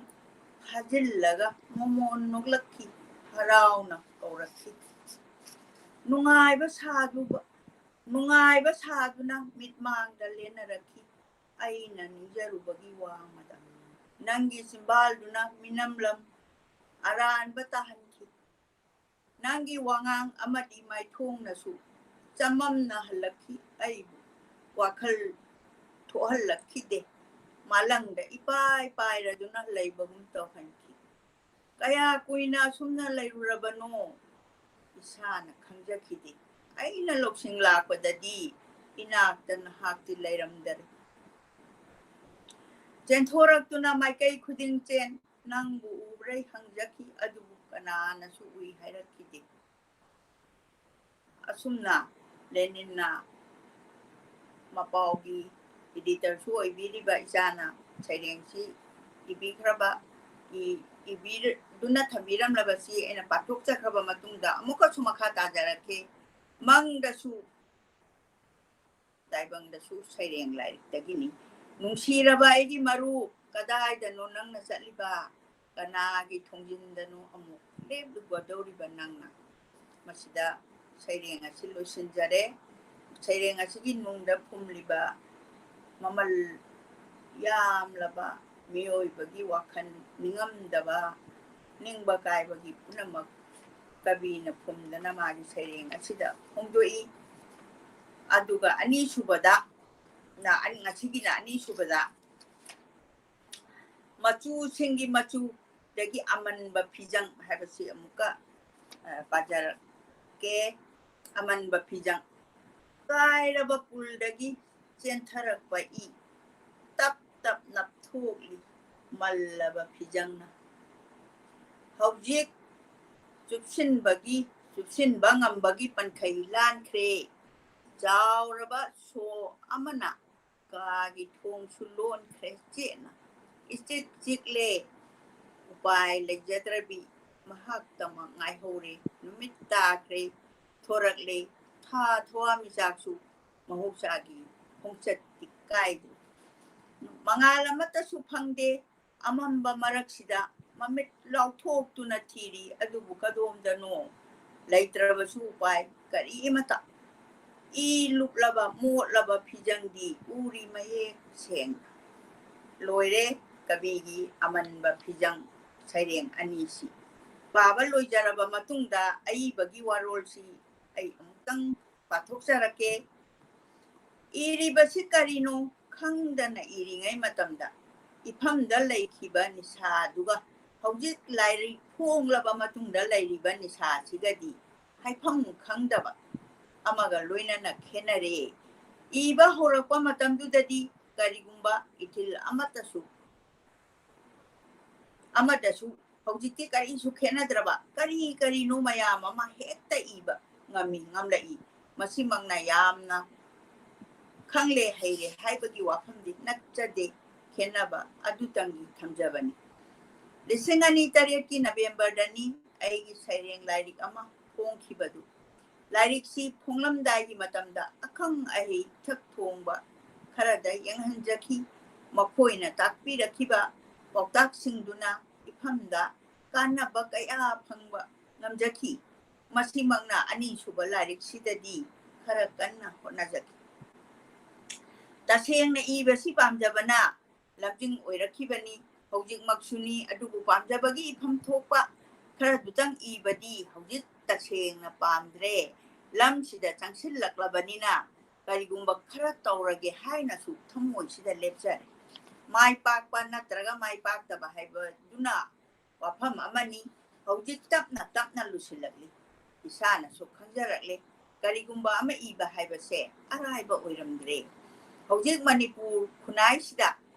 ꯐꯥꯖꯤꯜꯂꯒ ꯃꯣꯃꯣꯟ ꯅꯣꯛꯂꯛꯈꯤ, ꯍꯔꯥꯎꯅ ꯀꯧꯔꯛꯈꯤ꯫ ꯅꯨꯡꯉꯥꯏꯕ ꯁꯥꯗꯨꯕ-, ꯅꯨꯡꯉꯥꯏꯕ ꯁꯥꯗꯨꯅ ꯃꯤꯠꯃꯥꯡꯗ ꯂꯦꯟꯅꯔꯛꯈꯤ꯫ ꯑꯩꯅ ꯅꯤꯡꯖꯔꯨꯕꯒꯤ ꯋꯥꯡꯃꯗ ꯅꯪꯒꯤ ꯆꯤꯝꯕꯥꯜꯗꯨꯅ ꯃꯤꯅꯝꯂꯝ ꯑꯔꯥꯟꯕ ꯇꯥꯍꯟꯈꯤ꯫ ꯅꯪꯒꯤ ꯋꯥꯉꯥꯡ ꯑꯃꯗꯤ ꯃꯥꯏꯊꯣꯡꯅꯁꯨ ꯆꯃꯝꯅꯍꯜꯂꯛꯈꯤ, ꯑꯩꯕꯨ ꯋꯥꯈꯜ ꯊꯣꯛꯍꯜꯂꯛꯈꯤꯗꯦ꯫ ꯃꯥꯂꯪꯗ ꯏꯄꯥꯏ ꯄꯥꯏꯔꯗꯨꯅ ꯂꯩꯕꯒꯨꯝ ꯇꯧꯍꯟꯈꯤ꯫ ꯀꯌꯥ ꯀꯨꯏꯅ ꯑꯁꯨꯝꯅ ꯂꯩꯔꯨꯔꯕꯅꯣ? ꯏꯁꯥꯅ ꯈꯪꯖꯈꯤꯗꯦ꯫ ꯑꯩꯅ ꯂꯧꯁꯤꯡ ꯂꯥꯛꯄꯗꯗꯤ ꯏꯅꯥꯛꯇ ꯅꯍꯥꯛꯇꯤ ꯂꯩꯔꯝꯗꯔꯦ꯫ ꯆꯦꯟꯊꯣꯔꯛꯇꯨꯅ ꯃꯥꯏꯀꯩ ꯈꯨꯗꯤꯡ ꯆꯦꯟ, ꯅꯪꯕꯨ ꯎꯕ꯭ꯔꯩ ꯍꯪꯖꯈꯤ, ꯑꯗꯨꯕꯨ ꯀꯅꯥꯅꯁꯨ ꯎꯏ ꯍꯥꯏꯔꯛꯈꯤꯗꯦ꯫ ꯑꯁꯨꯝꯅ ꯂꯦꯅꯤꯟꯅ ꯃꯄꯥꯎꯒꯤ editor ꯁꯨ ꯑꯣꯏꯕꯤꯔꯤꯕ ꯏꯆꯥꯅ ꯁꯩꯔꯦꯡꯁꯤ ꯏꯕꯤꯈ꯭ꯔꯕ, ꯏ-, ꯏꯕꯤꯗꯨꯅ ꯊꯝꯕꯤꯔꯝꯂꯕꯁꯤ ꯑꯩꯅ ꯄꯥꯊꯣꯛꯆꯈ꯭ꯔꯕ ꯃꯇꯨꯡꯗ ꯑꯃꯨꯛꯀꯁꯨ ꯃꯈꯥ ꯇꯥꯖꯔꯛꯀꯦ꯫ ꯃꯪꯗꯁꯨ ꯇꯥꯏꯕꯪꯗꯁꯨ ꯁꯩꯔꯦꯡ ꯂꯥꯏꯔꯤꯛꯇꯒꯤꯅꯤ꯫ ꯅꯨꯡꯁꯤꯔꯕ ꯑꯩꯒꯤ ꯃꯔꯨꯞ, ꯀꯗꯥꯏꯗꯅꯣ ꯅꯪꯅ ꯆꯠꯂꯤꯕ? ꯀꯅꯥꯒꯤ ꯊꯣꯡꯖꯤꯟꯗꯅꯣ ꯑꯃꯨꯛ ꯂꯦꯞꯂꯨꯒꯗꯧꯔꯤꯕ ꯅꯪꯅ? ꯃꯁꯤꯗ ꯁꯩꯔꯦꯡ ꯑꯁꯤ ꯂꯣꯏꯁꯤꯟꯖꯔꯦ꯫ ꯁꯩꯔꯦꯡ ꯑꯁꯤꯒꯤ ꯅꯨꯡꯗ ꯐꯨꯝꯂꯤꯕ ꯃꯃꯜ ꯌꯥꯝꯂꯕ ꯃꯤꯑꯣꯏꯕꯒꯤ ꯋꯥꯈꯜ ꯅꯤꯡꯉꯝꯗꯕ, ꯅꯤꯡꯕ ꯀꯥꯏꯕꯒꯤ ꯄꯨꯝꯅꯃꯛ ꯀꯕꯤꯅ ꯐꯨꯝꯗꯅ ꯃꯥꯒꯤ ꯁꯩꯔꯦꯡ ꯑꯁꯤꯗ ꯐꯣꯡꯗꯣꯛꯏ꯫ ꯑꯗꯨꯒ ꯑꯅꯤꯁꯨꯕꯗ, ꯅ-, ꯑꯅꯤ-, ꯉꯁꯤꯒꯤꯅ ꯑꯅꯤꯁꯨꯕꯗ, ꯃꯆꯨꯁꯤꯡꯒꯤ ꯃꯆꯨꯗꯒꯤ ꯑꯃꯟꯕ ꯐꯤꯖꯪ ꯍꯥꯏꯕꯁꯤ ꯑꯃꯨꯛꯀ, ꯑ, ꯄꯥꯖꯔꯛꯀꯦ꯫ ꯑꯃꯟꯕ ꯐꯤꯖꯪ꯫ ꯀꯥꯏꯔꯕ ꯄꯨꯜꯗꯒꯤ ꯆꯦꯟꯊꯔꯛꯄ ꯏ ꯇꯞ ꯇꯞ ꯅꯞꯊꯣꯛꯂꯤ ꯃꯜꯂꯕ ꯐꯤꯖꯪꯅ꯫ ꯍꯧꯖꯤꯛ ꯆꯨꯞꯁꯤꯟꯕꯒꯤ, ꯆꯨꯞꯁꯤꯟꯕ ꯉꯝꯕꯒꯤ ꯄꯟꯈꯩ ꯂꯥꯟꯈ꯭ꯔꯦ꯫ ꯆꯥꯎꯔꯕ ꯁꯣ ꯑꯃꯅ ꯀꯥꯒꯤ ꯊꯣꯡꯁꯨ ꯂꯣꯟꯈ꯭ꯔꯦ ꯆꯦꯠꯅ꯫ ꯏꯆꯤꯛ ꯆꯤꯛꯂꯦ꯫ ꯎꯄꯥꯏ ꯂꯩꯖꯗ꯭ꯔꯕꯤ ꯃꯍꯥꯛꯇꯃꯛ ꯉꯥꯏꯍꯧꯔꯦ꯫ ꯅꯨꯃꯤꯠ ꯇꯥꯈ꯭ꯔꯦ, ꯊꯣꯔꯛꯂꯦ꯫ ꯊꯥ ꯊꯋꯥꯟꯃꯤꯆꯥꯛꯁꯨ ꯃꯍꯧꯁꯥꯒꯤ ꯈꯣꯡꯆꯠꯇꯤ ꯀꯥꯏꯗ꯭ꯔꯦ꯫ ꯃꯉꯥꯜ ꯑꯃꯠꯇꯁꯨ ꯐꯪꯗꯦ꯫ ꯑꯃꯝꯕ ꯃꯔꯛꯁꯤꯗ ꯃꯃꯤꯠ ꯂꯥꯎꯊꯣꯛꯇꯨꯅ ꯊꯤꯔꯤ, ꯑꯗꯨꯕꯨ ꯀꯗꯣꯝꯗꯅꯣ? ꯂꯩꯇ꯭ꯔꯕꯁꯨ ꯎꯄꯥꯏ ꯀꯔꯤ ꯑꯃꯠꯇ꯫ ꯏ ꯂꯨꯞꯂꯕ, ꯃꯣꯠꯂꯕ ꯐꯤꯖꯪꯗꯤ ꯎꯔꯤ ꯃꯌꯦꯛ ꯁꯦꯡꯅ꯫ ꯂꯣꯏꯔꯦ ꯀꯕꯤꯒꯤ ꯑꯃꯟꯕ ꯐꯤꯖꯪ ꯁꯩꯔꯦꯡ ꯑꯅꯤꯁꯤ꯫ ꯄꯥꯕ ꯂꯣꯏꯖꯔꯕ ꯃꯇꯨꯡꯗ ꯑꯏꯕꯒꯤ ꯋꯥꯔꯣꯜꯁꯤ ꯑꯩ ꯑꯃꯨꯛꯇꯪ ꯄꯥꯊꯣꯛꯆꯔꯛꯀꯦ꯫ ꯏꯔꯤꯕꯁꯤ ꯀꯔꯤꯅꯣ ꯈꯪꯗꯅ ꯏꯔꯤꯉꯩ ꯃꯇꯝꯗ ꯏꯐꯝꯗ ꯂꯩꯈꯤꯕ ꯅꯤꯁꯥꯗꯨꯒ ꯍꯧꯖꯤꯛ ꯂꯥꯏꯔꯤꯛ ꯐꯣꯡꯂꯕ ꯃꯇꯨꯡꯗ ꯂꯩꯔꯤꯕ ꯅꯤꯁꯥꯁꯤꯒꯗꯤ ꯍꯥꯏꯐꯝ ꯈꯪꯗꯕ ꯑꯃꯒ ꯂꯣꯏꯅꯅ ꯈꯦꯠꯅꯔꯦ꯫ ꯏꯕ ꯍꯧꯔꯛꯄ ꯃꯇꯝꯗꯨꯗꯗꯤ ꯀꯔꯤꯒꯨꯝꯕ ꯏꯊꯤꯜ ꯑꯃꯠꯇꯁꯨ, ꯑꯃꯗꯁꯨ, ꯍꯧꯖꯤꯛꯇꯤ ꯀꯔꯤꯁꯨ ꯈꯦꯠꯅꯗ꯭ꯔꯕ ꯀꯔꯤ ꯀꯔꯤꯅꯣ ꯃꯌꯥꯝ ꯑꯃ ꯍꯦꯛꯇ ꯏꯕ ꯉꯝꯃꯤ, ꯉꯝꯂꯛꯏ꯫ ꯃꯁꯤꯃꯛꯅ ꯌꯥꯝꯅ ꯈꯪꯂꯦ ꯍꯩꯔꯦ ꯍꯥꯏꯕꯒꯤ ꯋꯥꯐꯝꯗꯤ ꯅꯠꯆꯗꯦ, ꯈꯦꯠꯅꯕ ꯑꯗꯨꯇꯪꯒꯤ ꯊꯝꯖꯕꯅꯤ꯫ ꯂꯤꯁꯤꯡ ꯑꯅꯤ ꯇꯔꯦꯠꯀꯤ ꯅꯕꯦꯝꯕꯔꯗꯅꯤ ꯑꯩꯒꯤ ꯁꯩꯔꯦꯡ ꯂꯥꯏꯔꯤꯛ ꯑꯃ ꯐꯣꯡꯈꯤꯕꯗꯨ꯫ ꯂꯥꯏꯔꯤꯛꯁꯤ ꯐꯣꯡꯂꯝꯗꯥꯏꯒꯤ ꯃꯇꯝꯗ ꯑꯈꯪ ꯑꯍꯩ ꯏꯊꯛ ꯊꯣꯡꯕ ꯈꯔꯗ ꯌꯦꯡꯍꯟꯖꯈꯤ꯫ ꯃꯈꯣꯏꯅ ꯇꯥꯛꯄꯤꯔꯛꯈꯤꯕ ꯄꯥꯎꯇꯥꯛꯁꯤꯡꯗꯨꯅ ꯏꯐꯝꯗ ꯀꯥꯟꯅꯕ ꯀꯌꯥ ꯐꯪꯕ ꯉꯝꯖꯈꯤ꯫ ꯃꯁꯤꯃꯛꯅ ꯑꯅꯤꯁꯨꯕ ꯂꯥꯏꯔꯤꯛꯁꯤꯗꯗꯤ ꯈꯔ ꯀꯟꯅ ꯍꯣꯠꯅꯖꯈꯤ꯫ ꯇꯁꯦꯡꯅ ꯏꯕꯁꯤ ꯄꯥꯝꯖꯕꯅ ꯂꯝꯖꯤꯡ ꯑꯣꯏꯔꯛꯈꯤꯕꯅꯤ꯫ ꯍꯧꯖꯤꯛꯃꯛꯁꯨꯅꯤ, ꯑꯗꯨꯕꯨ ꯄꯥꯝꯖꯕꯒꯤ ꯏꯐꯝ ꯊꯣꯛꯄ ꯈꯔꯗꯨꯇꯪ ꯏꯕꯗꯤ ꯍꯧꯖꯤꯛ ꯇꯁꯦꯡꯅ ꯄꯥꯝꯗ꯭ꯔꯦ꯫ ꯂꯝꯁꯤꯗ ꯆꯪꯁꯤꯜꯂꯛꯂꯕꯅꯤꯅ ꯀꯔꯤꯒꯨꯝꯕ ꯈꯔ ꯇꯧꯔꯒꯦ ꯍꯥꯏꯅꯁꯨ ꯊꯃꯣꯏꯁꯤꯗ ꯂꯦꯞꯆꯔꯦ꯫ ꯃꯥꯏ ꯄꯥꯛꯄ ꯅꯠꯇ꯭ꯔꯒ ꯃꯥꯏ ꯄꯥꯛꯇꯕ ꯍꯥꯏꯕꯗꯨꯅ ꯋꯥꯐꯝ ꯑꯃꯅꯤ꯫ ꯍꯧꯖꯤꯛ ꯇꯞꯅ ꯇꯞꯅ ꯂꯨꯁꯤꯜꯂꯛꯂꯤ꯫ ꯏꯁꯥꯅꯁꯨ ꯈꯪꯖꯔꯛꯂꯦ, ꯀꯔꯤꯒꯨꯝꯕ ꯑꯃ ꯏꯕ ꯍꯥꯏꯕꯁꯦ ꯑꯔꯥꯏꯕ ꯑꯣꯏꯔꯝꯗ꯭ꯔꯦ꯫ ꯍꯧꯖꯤꯛ ꯃꯅꯤꯄꯨꯔ ꯈꯨꯟꯅꯥꯏꯁꯤꯗ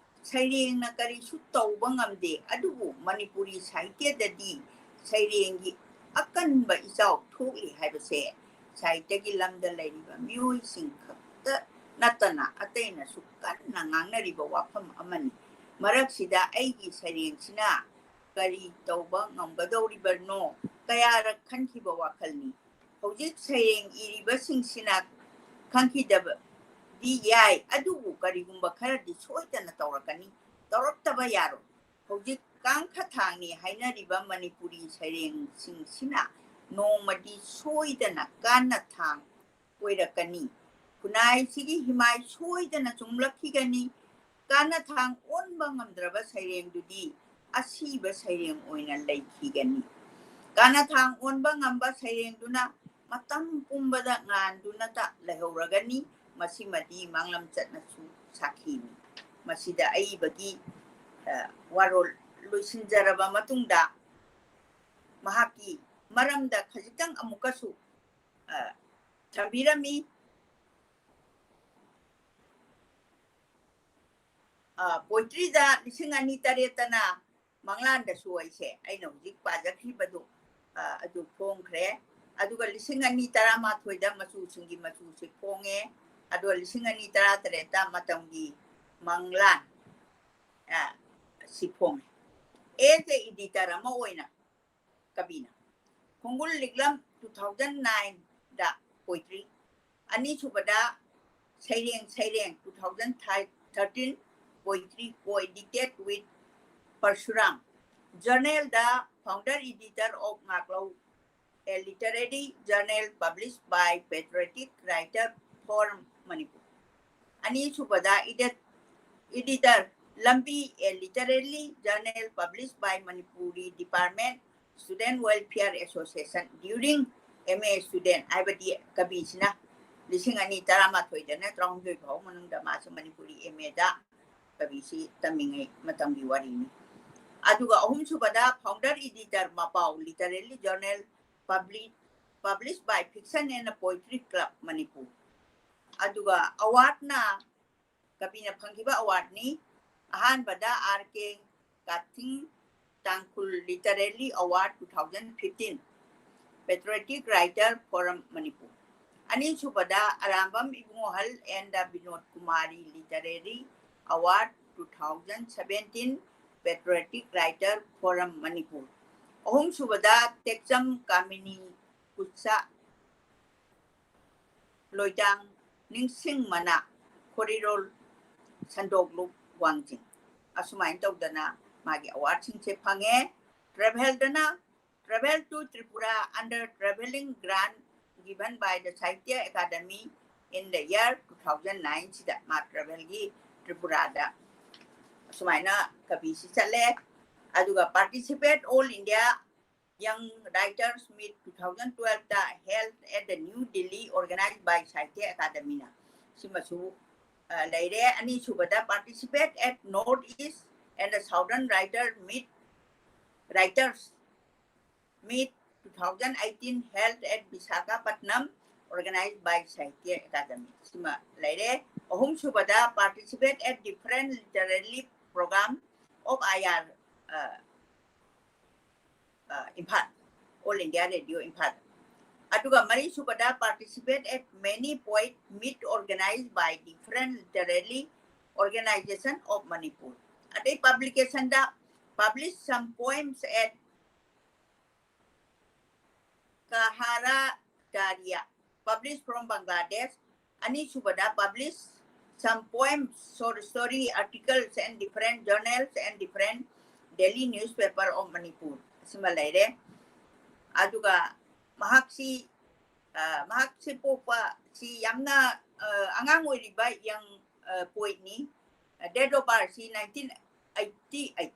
ꯁꯩꯔꯦꯡꯅ ꯀꯔꯤꯁꯨ ꯇꯧꯕ ꯉꯝꯗꯦ, ꯑꯗꯨꯕꯨ ꯃꯅꯤꯄꯨꯔꯤ ꯁꯥꯍꯤꯇ꯭ꯌꯗꯗꯤ ꯁꯩꯔꯦꯡꯒꯤ ꯑꯀꯟꯕ ꯏꯆꯥꯎ ꯊꯣꯛꯂꯤ ꯍꯥꯏꯕꯁꯦ ꯁꯥꯍꯤꯇ꯭ꯌꯒꯤ ꯂꯝꯗ ꯂꯩꯔꯤꯕ ꯃꯤꯑꯣꯏꯁꯤꯡ ꯈꯛꯇ ꯅꯠꯇꯅ ꯑꯇꯩꯅꯁꯨ ꯀꯟꯅ ꯉꯥꯡꯅꯔꯤꯕ ꯋꯥꯐꯝ ꯑꯃꯅꯤ꯫ ꯃꯔꯛꯁꯤꯗ ꯑꯩꯒꯤ ꯁꯩꯔꯦꯡꯁꯤꯅ ꯀꯔꯤ ꯇꯧꯕ ꯉꯝꯒꯗꯧꯔꯤꯕꯅꯣ ꯀꯌꯥꯔꯛ ꯈꯟꯈꯤꯕ ꯋꯥꯈꯜꯅꯤ꯫ ꯍꯧꯖꯤꯛ ꯁꯩꯔꯦꯡ ꯏꯔꯤꯕꯁꯤꯡꯁꯤꯅ ꯈꯪꯈꯤꯗꯕꯗꯤ ꯌꯥꯏ, ꯑꯗꯨꯕꯨ ꯀꯔꯤꯒꯨꯝꯕ ꯈꯔꯗꯤ ꯁꯣꯏꯗꯅ ꯇꯧꯔꯛꯀꯅꯤ, ꯇꯧꯔꯛꯇꯕ ꯌꯥꯔꯣꯏ꯫ ꯍꯧꯖꯤꯛ ꯀꯥꯡꯈꯊꯥꯡꯅꯤ ꯍꯥꯏꯅꯔꯤꯕ ꯃꯅꯤꯄꯨꯔꯤ ꯁꯩꯔꯦꯡꯁꯤꯡꯁꯤꯅ ꯅꯣꯡꯃꯗꯤ ꯁꯣꯏꯗꯅ ꯀꯥꯟꯅ ꯊꯥꯡ ꯑꯣꯏꯔꯛꯀꯅꯤ꯫ ꯈꯨꯟꯅꯥꯏꯁꯤꯒꯤ ꯍꯤꯃꯥꯏ ꯁꯣꯏꯗꯅ ꯆꯨꯝꯂꯛꯈꯤꯒꯅꯤ꯫ ꯀꯥꯟꯅꯊꯥꯡ ꯑꯣꯟꯕ ꯉꯝꯗ꯭ꯔꯕ ꯁꯩꯔꯦꯡꯗꯨꯗꯤ ꯑꯁꯤꯕ ꯁꯩꯔꯦꯡ ꯑꯣꯏꯅ ꯂꯩꯈꯤꯒꯅꯤ꯫ ꯀꯥꯟꯅꯊꯥꯡ ꯑꯣꯟꯕ ꯉꯝꯕ ꯁꯩꯔꯦꯡꯗꯨꯅ ꯃꯇꯝ ꯄꯨꯝꯕꯗ ꯉꯥꯟꯗꯨꯅꯇ ꯂꯩꯍꯧꯔꯒꯅꯤ꯫ ꯃꯁꯤꯃꯗꯤ ꯃꯥꯡꯂꯝ ꯆꯠꯅꯁꯨ ꯁꯥꯈꯤꯅꯤ꯫ ꯃꯁꯤꯗ ꯑꯏꯕꯒꯤ, ꯑ, ꯋꯥꯔꯣꯜ ꯂꯣꯏꯁꯤꯟꯖꯔꯕ ꯃꯇꯨꯡꯗ ꯃꯍꯥꯛꯀꯤ ꯃꯔꯝꯗ ꯈꯖꯤꯛꯇꯪ ꯑꯃꯨꯛꯀꯁꯨ, ꯑ, ꯊꯝꯕꯤꯔꯝꯃꯤ꯫ ꯑ, poetryꯗ ꯂꯤꯁꯤꯡ ꯑꯅꯤ ꯇꯔꯦꯠꯇꯅ ꯃꯪꯂꯥꯟꯗꯁꯨ ꯑꯩꯁꯦ, ꯑꯩꯅ ꯍꯧꯖꯤꯛ ꯄꯥꯖꯈ꯭ꯔꯤꯕꯗꯨ, ꯑ, ꯑꯗꯨ ꯐꯣꯡꯈ꯭ꯔꯦ꯫ ꯑꯗꯨꯒ ꯂꯤꯁꯤꯡ ꯑꯅꯤ ꯇꯔꯥꯃꯥꯊꯣꯏꯗ ꯃꯆꯨꯁꯤꯡꯒꯤ ꯃꯆꯨꯁꯦ ꯐꯣꯡꯉꯦ꯫ ꯑꯗꯣ ꯂꯤꯁꯤꯡ ꯑꯅꯤ ꯇꯔꯥ ꯇꯔꯦꯠꯇ ꯃꯇꯝꯒꯤ ꯃꯪꯂꯥꯟ, ꯑ, ꯁꯤ ꯐꯣꯡꯉꯦ꯫ As a editor ꯑꯃ ꯑꯣꯏꯅ ꯀꯕꯤꯅ ꯈꯣꯡꯒꯨꯜ ꯂꯤꯛꯂꯝ two thousand nineꯗ poetry, ꯑꯅꯤꯁꯨꯕꯗ ꯁꯩꯔꯦꯡ ꯁꯩꯔꯦꯡ two thousand thirteen poetry co-edited with Parshuram, journalꯗ founder editor of ꯉꯥꯛꯂꯧ, a literary journal published by Patriotic Writer Forum Manipur, ꯑꯅꯤꯁꯨꯕꯗ editor ꯂꯝꯕꯤ, a literary journal published by Manipuri Department Student Welfare Association during M A student, ꯍꯥꯏꯕꯗꯤ ꯀꯕꯤꯁꯤꯅ ꯂꯤꯁꯤꯡ ꯑꯅꯤ ꯇꯔꯥꯃꯥꯊꯣꯏꯗꯅ ꯇꯔꯥꯍꯨꯝꯗꯣꯏ ꯐꯥꯎ ꯃꯅꯨꯡꯗ ꯃꯥꯁꯨ Manipuri M Aꯗ ꯀꯕꯤꯁꯤ ꯇꯝꯃꯤꯉꯩ ꯃꯇꯝꯒꯤ ꯋꯥꯔꯤꯅꯤ꯫ ꯑꯗꯨꯒ ꯑꯍꯨꯝꯁꯨꯕꯗ founder editor ꯃꯄꯥꯎ literary journal publish, published by Fiction and Poetry Club Manipur꯫ ꯑꯗꯨꯒ awardꯅ ꯀꯕꯤꯅ ꯐꯪꯈꯤꯕ awardꯅꯤ꯫ ꯑꯍꯥꯟꯕꯗ R K Kathing Tangkhul Literary Award two thousand fifteen, Patriotic Writer Forum Manipur꯫ ꯑꯅꯤꯁꯨꯕꯗ Arambam ꯏꯕꯨꯡꯉꯣꯍꯜ and the Binod Kumari Literary Award two thousand seventeen, Patriotic Writer Forum Manipur꯫ ꯑꯍꯨꯝꯁꯨꯕꯗ ꯇꯦꯛꯆꯝ ꯀꯥꯃꯤꯅꯤ ꯀꯨꯠꯁꯥ ꯂꯣꯏꯇꯥꯡ ꯅꯤꯡꯁꯤꯡ ꯃꯅꯥ ꯈꯣꯔꯤꯔꯣꯜ ꯁꯟꯗꯣꯛꯂꯨꯞ ꯋꯥꯡꯖꯤꯡ꯫ ꯑꯁꯨꯃꯥꯏꯅ ꯇꯧꯗꯅ ꯃꯥꯒꯤ awardꯁꯤꯡꯁꯦ ꯐꯪꯉꯦ꯫ Travelꯗꯅ Travel to Tripura under travelling grant given by the Sahitya Academy in the year two thousand nine ꯁꯤꯗ ꯃꯥ travelꯒꯤ ꯇ꯭ꯔꯤꯄꯨꯔꯥꯗ ꯑꯁꯨꯃꯥꯏꯅ ꯀꯕꯤꯁꯤ ꯆꯠꯂꯦ꯫ ꯑꯗꯨꯒ participate All India Young Writers Meet two thousand twelveꯇ held at the New Delhi organized by Sahitya Academyꯅ꯫ ꯁꯤꯃꯁꯨ, ꯑ, ꯂꯩꯔꯦ꯫ ꯑꯅꯤꯁꯨꯕꯗ participate at North East and the Southern Writer Meet, Writers Meet two thousand eighteen held at Visakhapatnam organized by Sahitya Academy꯫ ꯁꯤꯃ ꯂꯩꯔꯦ꯫ ꯑꯍꯨꯝꯁꯨꯕꯗ participate at different literary program of I R, ꯑ, ꯑ, Imphal, All India Radio Imphal. ꯑꯗꯨꯒ ꯃꯔꯤꯁꯨꯕꯗ participate at many poet meet organized by different literary organization of Manipur. ꯑꯗꯩ publicationꯗ publish some poems at Kahara Daria, published from Bangladesh. ꯑꯅꯤꯁꯨꯕꯗ publish some poems, short story, articles and different journals and different daily newspaper of Manipur. ꯑꯁꯤꯃ ꯂꯩꯔꯦ꯫ ꯑꯗꯨꯒ ꯃꯍꯥꯛꯁꯤ ꯃꯍꯥꯛꯁꯤ ꯄꯣꯛꯄꯁꯤ ꯌꯥꯝꯅ ꯑꯉꯥꯡ ꯑꯣꯏꯔꯤꯕ young poetꯅꯤ꯫ Date of birthꯁꯤ nineteen eighty eight꯫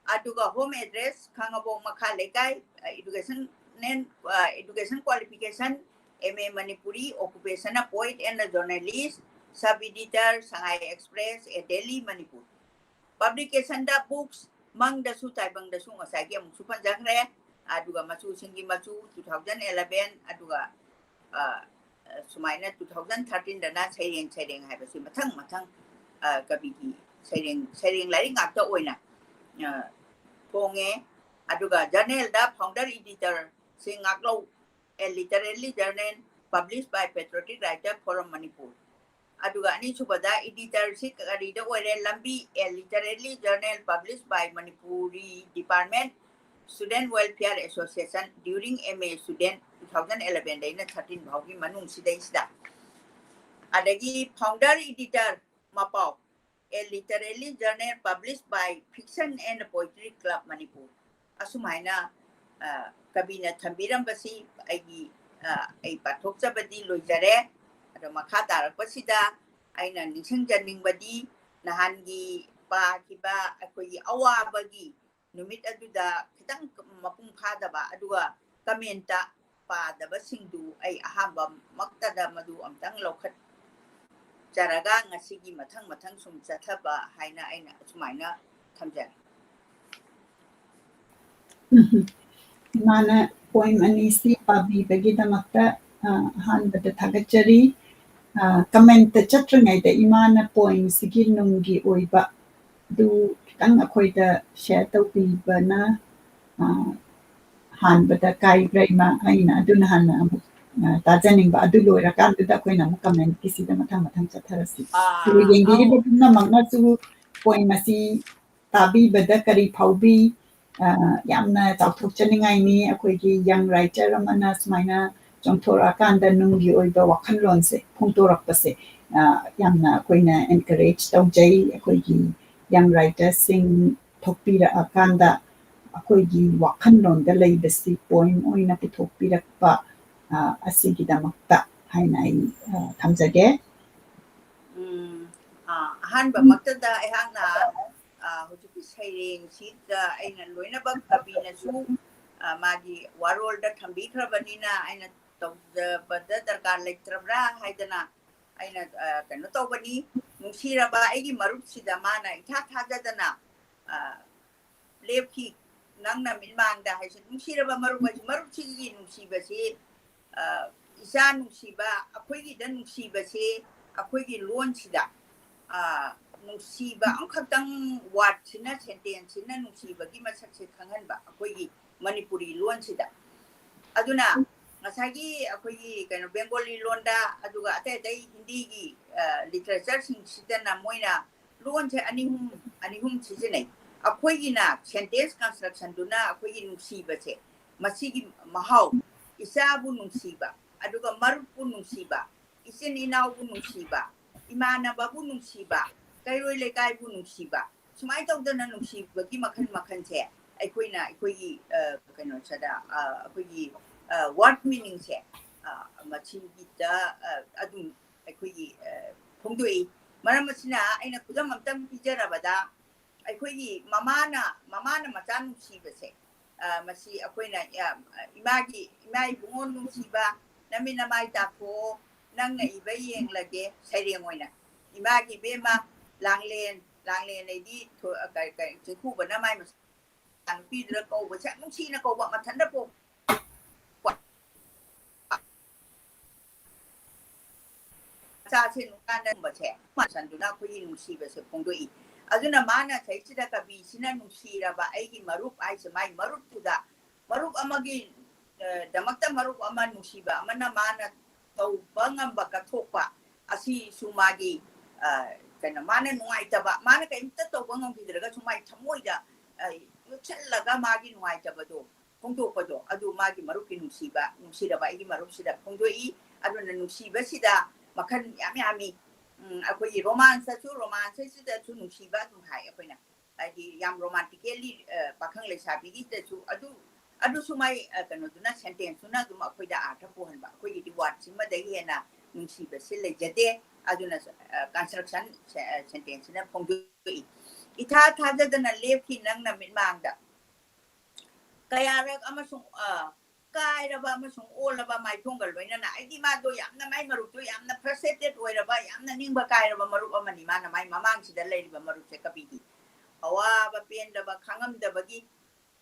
ꯑꯗꯨꯒ home address ꯈꯥꯉꯕꯣꯛ ꯃꯈꯥ ꯂꯩꯀꯥꯏ꯫ Education and education qualification M A Manipuri, occupation a poet and a journalist, sub editor, Sangai Express, a Delhi, Manipur꯫ Publicationꯗ books ꯃꯪꯗꯁꯨ ꯇꯥꯏꯕꯪꯗꯁꯨ ꯉꯁꯥꯏꯒꯤ ꯑꯃꯨꯛꯁꯨ ꯄꯟꯖꯈ꯭ꯔꯦ꯫ ꯑꯗꯨꯒ ꯃꯆꯨꯁꯤꯡꯒꯤ ꯃꯆꯨ two thousand eleven, ꯑꯗꯨꯒ ꯁꯨꯃꯥꯏꯅ two thousand thirteenꯗꯅ ꯁꯩꯔꯦꯡ ꯁꯩꯔꯦꯡ ꯍꯥꯏꯕꯁꯤ ꯃꯊꯪ ꯃꯊꯪ ꯀꯕꯤꯒꯤ ꯁꯩꯔꯦꯡ ꯁꯩꯔꯦꯡ ꯂꯥꯏꯔꯤꯛ ꯉꯥꯛꯇ ꯑꯣꯏꯅ ꯐꯣꯡꯉꯦ꯫ ꯑꯗꯨꯒ journalꯗ founder editorꯁꯤ ꯉꯥꯛꯂꯧ, a literary journal published by Patriotic Writer Forum Manipur꯫ ꯑꯗꯨꯒ ꯑꯅꯤꯁꯨꯕꯗ editorꯁꯤ ꯀꯔꯤꯗ ꯑꯣꯏꯔꯦ? ꯂꯝꯕꯤ, a literary journal published by Manipuri Department Student Welfare Association during M A student two thousand elevenꯗꯩꯅ thirteen ꯐꯥꯎꯒꯤ ꯃꯅꯨꯡꯁꯤꯗꯩꯁꯤꯗ꯫ ꯑꯗꯒꯤ founder editor ꯃꯄꯥꯎ, a literary journal published by Fiction and Poetry Club Manipur꯫ ꯑꯁꯨꯃꯥꯏꯅ ꯀꯕꯤꯅ ꯊꯝꯕꯤꯔꯝꯕꯁꯤ ꯑꯩꯒꯤ ꯑꯩ ꯄꯥꯊꯣꯛꯆꯕꯗꯤ ꯂꯣꯏꯖꯔꯦ꯫ ꯑꯗꯣ ꯃꯈꯥ ꯇꯥꯔꯛꯄꯁꯤꯗ ꯑꯩꯅ ꯅꯤꯡꯁꯤꯡꯖꯅꯤꯡꯕꯗꯤ ꯅꯍꯥꯟꯒꯤ ꯄꯥꯈꯤꯕ ꯑꯩꯈꯣꯏꯒꯤ ꯑꯋꯥꯕꯒꯤ ꯅꯨꯃꯤꯠ ꯑꯗꯨꯗ ꯈꯤꯇꯪ ꯃꯄꯨꯡ ꯐꯥꯗꯕ ꯑꯗꯨꯒ commentꯇ ꯄꯥꯗꯕꯁꯤꯡꯗꯨ ꯑꯩ ꯑꯍꯥꯟꯕꯃꯛꯇꯗ ꯃꯗꯨ ꯑꯝꯇꯪ ꯂꯧꯈꯠꯆꯔꯒ ꯉꯁꯤꯒꯤ ꯃꯊꯪ ꯃꯊꯪ ꯁꯨꯝ ꯆꯠꯊꯕ ꯍꯥꯏꯅ ꯑꯩꯅ ꯑꯁꯨꯃꯥꯏꯅ ꯊꯝꯖꯔꯦ꯫ ꯏꯃꯥꯅ poem ꯑꯅꯤꯁꯤ ꯄꯥꯕꯤꯕꯒꯤꯗꯃꯛꯇ ꯑꯍꯥꯟꯕꯗ ꯊꯥꯒꯠꯆꯔꯤ꯫ Commentꯇ ꯆꯠꯇ꯭ꯔꯤꯉꯩꯗ ꯏꯃꯥꯅ poemꯁꯤꯒꯤ ꯅꯨꯡꯒꯤ ꯑꯣꯏꯕ ꯑꯗꯨ ꯈꯤꯇꯪ ꯑꯩꯈꯣꯏꯗ share ꯇꯧꯕꯤꯕꯅ ꯍꯥꯟꯕꯗ ꯀꯥꯏꯕ꯭ꯔꯥ, ꯏꯃꯥ? ꯑꯩꯅ ꯑꯗꯨꯅ ꯍꯥꯟꯅ ꯑꯃꯨꯛ, ꯑ, ꯇꯥꯖꯅꯤꯡꯕ꯫ ꯑꯗꯨ ꯂꯣꯏꯔꯀꯥꯟꯗꯨꯗ ꯑꯩꯈꯣꯏꯅ ꯑꯃꯨꯛ comment ꯀꯤꯁꯤꯗ ꯃꯊꯪ ꯃꯊꯪ ꯆꯠꯊꯔꯁꯤ꯫ ꯑꯥ, ꯑꯗꯨꯒ ꯌꯦꯡꯕꯤꯔꯤꯕ ꯑꯧ꯫ ꯄꯨꯝꯅꯃꯛꯅꯁꯨ point ꯑꯁꯤ ꯇꯥꯕꯤꯕꯗ ꯀꯔꯤ ꯐꯥꯎꯕꯤ? ꯑ, ꯌꯥꯝꯅ ꯆꯥꯎꯊꯣꯛꯆꯅꯤꯡꯉꯥꯏꯅꯤ꯫ ꯑꯩꯈꯣꯏꯒꯤ young writer ꯑꯃꯅ ꯁꯨꯃꯥꯏꯅ ꯆꯣꯡꯊꯣꯔꯛꯑꯀꯥꯟꯗ ꯅꯨꯡꯒꯤ ꯑꯣꯏꯕ ꯋꯥꯈꯜꯂꯣꯟꯁꯦ ꯐꯣꯡꯗꯣꯔꯛꯄꯁꯦ, ꯑ, ꯌꯥꯝꯅ ꯑꯩꯈꯣꯏꯅ encourage ꯇꯧꯖꯩ꯫ ꯑꯩꯈꯣꯏꯒꯤ young writerꯁꯤꯡ ꯊꯣꯛꯄꯤꯔꯛꯑꯀꯥꯟꯗ ꯑꯩꯈꯣꯏꯒꯤ ꯋꯥꯈꯜꯂꯣꯟꯗ ꯂꯩꯕꯁꯤ point ꯑꯣꯏꯅ ꯄꯨꯊꯣꯛꯄꯤꯔꯛꯄ, ꯑ, ꯑꯁꯤꯒꯤꯗꯃꯛꯇ ꯍꯥꯏꯅ ꯑꯩ, ꯑ, ꯊꯝꯖꯒꯦ꯫ ꯎꯝ, ꯑ, ꯑꯍꯥꯟꯕꯃꯛꯇꯗ ꯑꯩꯍꯥꯛꯅ, ꯑ, ꯍꯧꯖꯤꯛꯀꯤ ꯁꯩꯔꯦꯡꯁꯤꯗ ꯑꯩꯅ ꯂꯣꯏꯅꯃꯛ ꯀꯕꯤꯅꯁꯨ, ꯑ, ꯃꯥꯒꯤ ꯋꯥꯔꯣꯜꯗ ꯊꯝꯕꯤꯈ꯭ꯔꯕꯅꯤꯅ ꯑꯩꯅ ꯇꯧꯖꯕꯗ ꯗꯔꯀꯥꯔ ꯂꯩꯇ꯭ꯔꯕ꯭ꯔꯥ ꯍꯥꯏꯗꯅ ꯑꯩꯅ, ꯑ, ꯀꯩꯅꯣ ꯇꯧꯕꯅꯤ꯫ ꯅꯨꯡꯁꯤꯔꯕ ꯑꯩꯒꯤ ꯃꯔꯨꯞꯁꯤꯗ ꯃꯥꯅ ꯏꯊꯥ ꯊꯥꯖꯗꯅ, ꯑ, ꯂꯦꯞꯈꯤ꯫ ꯅꯪꯅ ꯃꯤꯠꯃꯥꯡꯗ ꯍꯥꯏꯁꯦ, ꯅꯨꯡꯁꯤꯔꯕ ꯃꯔꯨꯞ ꯍꯥꯏꯁꯦ, ꯃꯔꯨꯞꯁꯤꯒꯤ ꯅꯨꯡꯁꯤꯕꯁꯤ, ꯑ, ꯏꯆꯥ ꯅꯨꯡꯁꯤꯕ, ꯑꯩꯈꯣꯏꯒꯤꯗ ꯅꯨꯡꯁꯤꯕꯁꯤ ꯑꯩꯈꯣꯏꯒꯤ ꯂꯣꯟꯁꯤꯗ, ꯑ, ꯅꯨꯡꯁꯤꯕ ꯑꯃꯈꯛꯇꯪ wordꯁꯤꯅ, sentenceꯁꯤꯅ ꯅꯨꯡꯁꯤꯕꯒꯤ ꯃꯁꯛꯁꯦ ꯈꯪꯍꯟꯕ ꯑꯩꯈꯣꯏꯒꯤ ꯃꯅꯤꯄꯨꯔꯤ ꯂꯣꯟꯁꯤꯗ꯫ ꯑꯗꯨꯅ ꯉꯁꯥꯏꯒꯤ ꯑꯩꯈꯣꯏꯒꯤ ꯀꯩꯅꯣ Bengali ꯂꯣꯟꯗ, ꯑꯗꯨꯒ ꯑꯇꯩ ꯑꯇꯩ ꯍꯤꯟꯗꯤꯒꯤ, ꯑ, literatureꯁꯤꯡꯁꯤꯗꯅ ꯃꯣꯏꯅ ꯂꯣꯟꯁꯦ ꯑꯅꯤ ꯑꯍꯨꯝ, ꯑꯅꯤ ꯑꯍꯨꯝ ꯁꯤꯖꯤꯟꯅꯩ꯫ ꯑꯩꯈꯣꯏꯒꯤꯅ sentence constructionꯗꯨꯅ ꯑꯩꯈꯣꯏꯒꯤ ꯅꯨꯡꯁꯤꯕꯁꯦ, ꯃꯁꯤꯒꯤ ꯃꯍꯥꯎ, ꯏꯆꯥꯕꯨ ꯅꯨꯡꯁꯤꯕ, ꯑꯗꯨꯒ ꯃꯔꯨꯞꯄꯨ ꯅꯨꯡꯁꯤꯕ, ꯏꯆꯤꯟ ꯏꯅꯥꯎꯕꯨ ꯅꯨꯡꯁꯤꯕ, ꯏꯃꯥꯟꯅꯕꯕꯨ ꯅꯨꯡꯁꯤꯕ, ꯀꯩꯔꯣꯏ ꯂꯩꯀꯥꯏꯕꯨ ꯅꯨꯡꯁꯤꯕ, ꯁꯨꯃꯥꯏꯅ ꯇꯧꯗꯅ ꯅꯨꯡꯁꯤꯕꯒꯤ ꯃꯈꯜ ꯃꯈꯜꯁꯦ ꯑꯩꯈꯣꯏꯅ ꯑꯩꯈꯣꯏꯒꯤ, ꯑ, ꯀꯩꯅꯣꯁꯤꯗ, ꯑ, ꯑꯩꯈꯣꯏꯒꯤ, ꯑ, word meaningꯁꯦ, ꯑ, ꯃꯁꯤꯒꯤꯗ, ꯑ, ꯑꯗꯨꯝ ꯑꯩꯈꯣꯏꯒꯤ, ꯑ, ꯐꯣꯡꯗꯣꯛꯏ꯫ ꯃꯔꯝ ꯑꯁꯤꯅ ꯑꯩꯅ ꯈꯨꯗꯝ ꯑꯝꯇꯪ ꯄꯤꯖꯔꯕꯗ, ꯑꯩꯈꯣꯏꯒꯤ ꯃꯃꯥꯅ, ꯃꯃꯥꯅ ꯃꯆꯥ ꯅꯨꯡꯁꯤꯕꯁꯦ, ꯑ, ꯃꯁꯤ ꯑꯩꯈꯣꯏꯅ, ꯑ, ꯏꯃꯥꯒꯤ, ꯏꯃꯥ ꯏꯕꯨꯡꯉꯣ ꯅꯨꯡꯁꯤꯕ, ꯅꯃꯤꯠ ꯅꯃꯥꯏ ꯇꯥꯊꯣꯛꯑꯣ, ꯅꯪꯅ ꯏꯕ ꯌꯦꯡꯂꯒꯦ, ꯁꯩꯔꯦꯡ ꯑꯣꯏꯅ꯫ ꯏꯃꯥꯒꯤ ꯏꯕꯦꯝꯃ, ꯂꯥꯡꯂꯦꯟ, ꯂꯥꯡꯂꯦꯟ ꯑꯩꯗꯤ ꯊꯣ-, ꯑ, ꯀ-, ꯀ-, ꯆꯤꯡꯈꯨꯕꯅ ꯃꯥꯏ ꯃꯆꯥ ꯅꯨꯄꯤꯗꯨꯗ ꯀꯧꯕꯁꯦ ꯌꯥꯝ ꯅꯨꯡꯁꯤꯅ ꯀꯧꯕ, ꯃꯊꯟꯇ ꯄꯣꯛ-, ꯃꯆꯥꯁꯦ ꯅꯨꯡꯀꯥꯟꯗꯒꯨꯝꯕꯁꯦ ꯃꯥꯁꯟꯗꯨꯅ ꯑꯩꯈꯣꯏꯒꯤ ꯅꯨꯡꯁꯤꯕꯁꯦ ꯐꯣꯡꯗꯣꯛꯏ꯫ ꯑꯗꯨꯅ ꯃꯥꯅ ꯁꯩꯁꯤꯗ ꯀꯕꯤꯁꯤꯅ ꯅꯨꯡꯁꯤꯔꯕ ꯑꯩꯒꯤ ꯃꯔꯨꯞ ꯍꯥꯏꯁꯦ, ꯃꯥꯏ ꯃꯔꯨꯞꯇꯨꯗ ꯃꯔꯨꯞ ꯑꯃꯒꯤ, ꯑ, ꯗꯃꯛꯇ ꯃꯔꯨꯞ ꯑꯃ ꯅꯨꯡꯁꯤꯕ ꯑꯃꯅ ꯃꯥꯅ ꯇꯧꯕ ꯉꯝꯕ ꯀꯠꯊꯣꯛꯄ ꯑꯁꯤꯁꯨ ꯃꯥꯒꯤ, ꯑ, ꯀꯩꯅꯣ, ꯃꯥꯅ ꯅꯨꯡꯉꯥꯏꯇꯕ, ꯃꯥꯅ ꯀꯔꯤꯝꯇ ꯇꯧꯕ ꯉꯝꯈꯤꯗ꯭ꯔꯒꯁꯨ ꯃꯥꯒꯤ ꯊꯃꯣꯏꯗ, ꯑ, ꯌꯣꯠꯁꯜꯂꯒ ꯃꯥꯒꯤ ꯅꯨꯡꯉꯥꯏꯇꯕꯗꯣ ꯐꯣꯡꯗꯣꯛꯄꯗꯣ, ꯑꯗꯨ ꯃꯥꯒꯤ ꯃꯔꯨꯞꯀꯤ ꯅꯨꯡꯁꯤꯕ, ꯅꯨꯡꯁꯤꯔꯕ ꯑꯩꯒꯤ ꯃꯔꯨꯞꯁꯤꯗ ꯐꯣꯡꯗꯣꯛꯏ꯫ ꯑꯗꯨꯅ ꯅꯨꯡꯁꯤꯕꯁꯤꯗ ꯃꯈꯜ ꯌꯥꯝ ꯌꯥꯝꯃꯤ꯫ ꯎꯝ, ꯑꯩꯈꯣꯏꯒꯤ ꯔꯣꯃꯥꯟꯁꯇꯁꯨ, ꯔꯣꯃꯥꯟꯁꯁꯤꯗꯁꯨ ꯅꯨꯡꯁꯤꯕ ꯑꯗꯨꯝ ꯍꯥꯏ ꯑꯩꯈꯣꯏꯅ꯫ ꯍꯥꯏꯗꯤ ꯌꯥꯝ ꯔꯣꯃꯥꯟꯇꯤꯀꯦꯜꯂꯤ, ꯑ, ꯄꯥꯈꯪ ꯂꯩꯁꯥꯕꯤꯒꯤꯗꯁꯨ ꯑꯗꯨ, ꯑꯗꯨꯁꯨ ꯃꯥꯏ, ꯑ, ꯀꯩꯅꯣꯗꯨꯅ, ꯁꯦꯟꯇꯦꯟꯁꯇꯨꯅ ꯑꯗꯨꯝ ꯑꯩꯈꯣꯏꯗ ꯑꯥꯔꯊ ꯄꯨꯍꯟꯕ꯫ ꯑꯩꯈꯣꯏꯒꯤꯗꯤ ꯋꯥꯔꯗꯁꯤꯃꯗꯒꯤ ꯍꯦꯟꯅ ꯅꯨꯡꯁꯤꯕꯁꯤ ꯂꯩꯖꯗꯦ꯫ ꯑꯗꯨꯅ, ꯑ, ꯀꯟꯁꯇ꯭ꯔꯛꯁꯟ ꯁꯦ-, ꯑ, ꯁꯦꯟꯇꯦꯟꯁꯁꯤꯅ ꯐꯣꯡꯗꯣꯛꯏ꯫ "ꯏꯊꯥ ꯊꯥꯖꯗꯅ ꯂꯦꯞꯈꯤ ꯅꯪꯅ ꯃꯤꯠꯃꯥꯡꯗ꯫ ꯀꯌꯥꯔꯛ ꯑꯃꯁꯨꯡ, ꯑ, ꯀꯥꯏꯔꯕ ꯑꯃꯁꯨꯡ ꯑꯣꯜꯂꯕ ꯃꯥꯏꯊꯣꯡꯒ ꯂꯣꯏꯅꯅ", ꯑꯩꯗꯤ ꯃꯥꯗꯣ ꯌꯥꯝꯅ, ꯃꯥꯏ ꯃꯔꯨꯞꯇꯣ ꯌꯥꯝꯅ ꯐ꯭ꯔꯁꯇ꯭ꯔꯦꯇꯦꯠ ꯑꯣꯏꯔꯕ, ꯌꯥꯝꯅ ꯅꯤꯡꯕ ꯀꯥꯏꯔꯕ ꯃꯔꯨꯞ ꯑꯃꯅꯤ꯫ ꯃꯥꯅ ꯃꯥꯏ ꯃꯃꯥꯡꯁꯤꯗ ꯂꯩꯔꯤꯕ ꯃꯔꯨꯞꯁꯦ ꯀꯕꯤꯒꯤ ꯑꯋꯥꯕ, ꯄꯦꯟꯗꯕ, ꯈꯥꯡꯉꯝꯗꯕꯒꯤ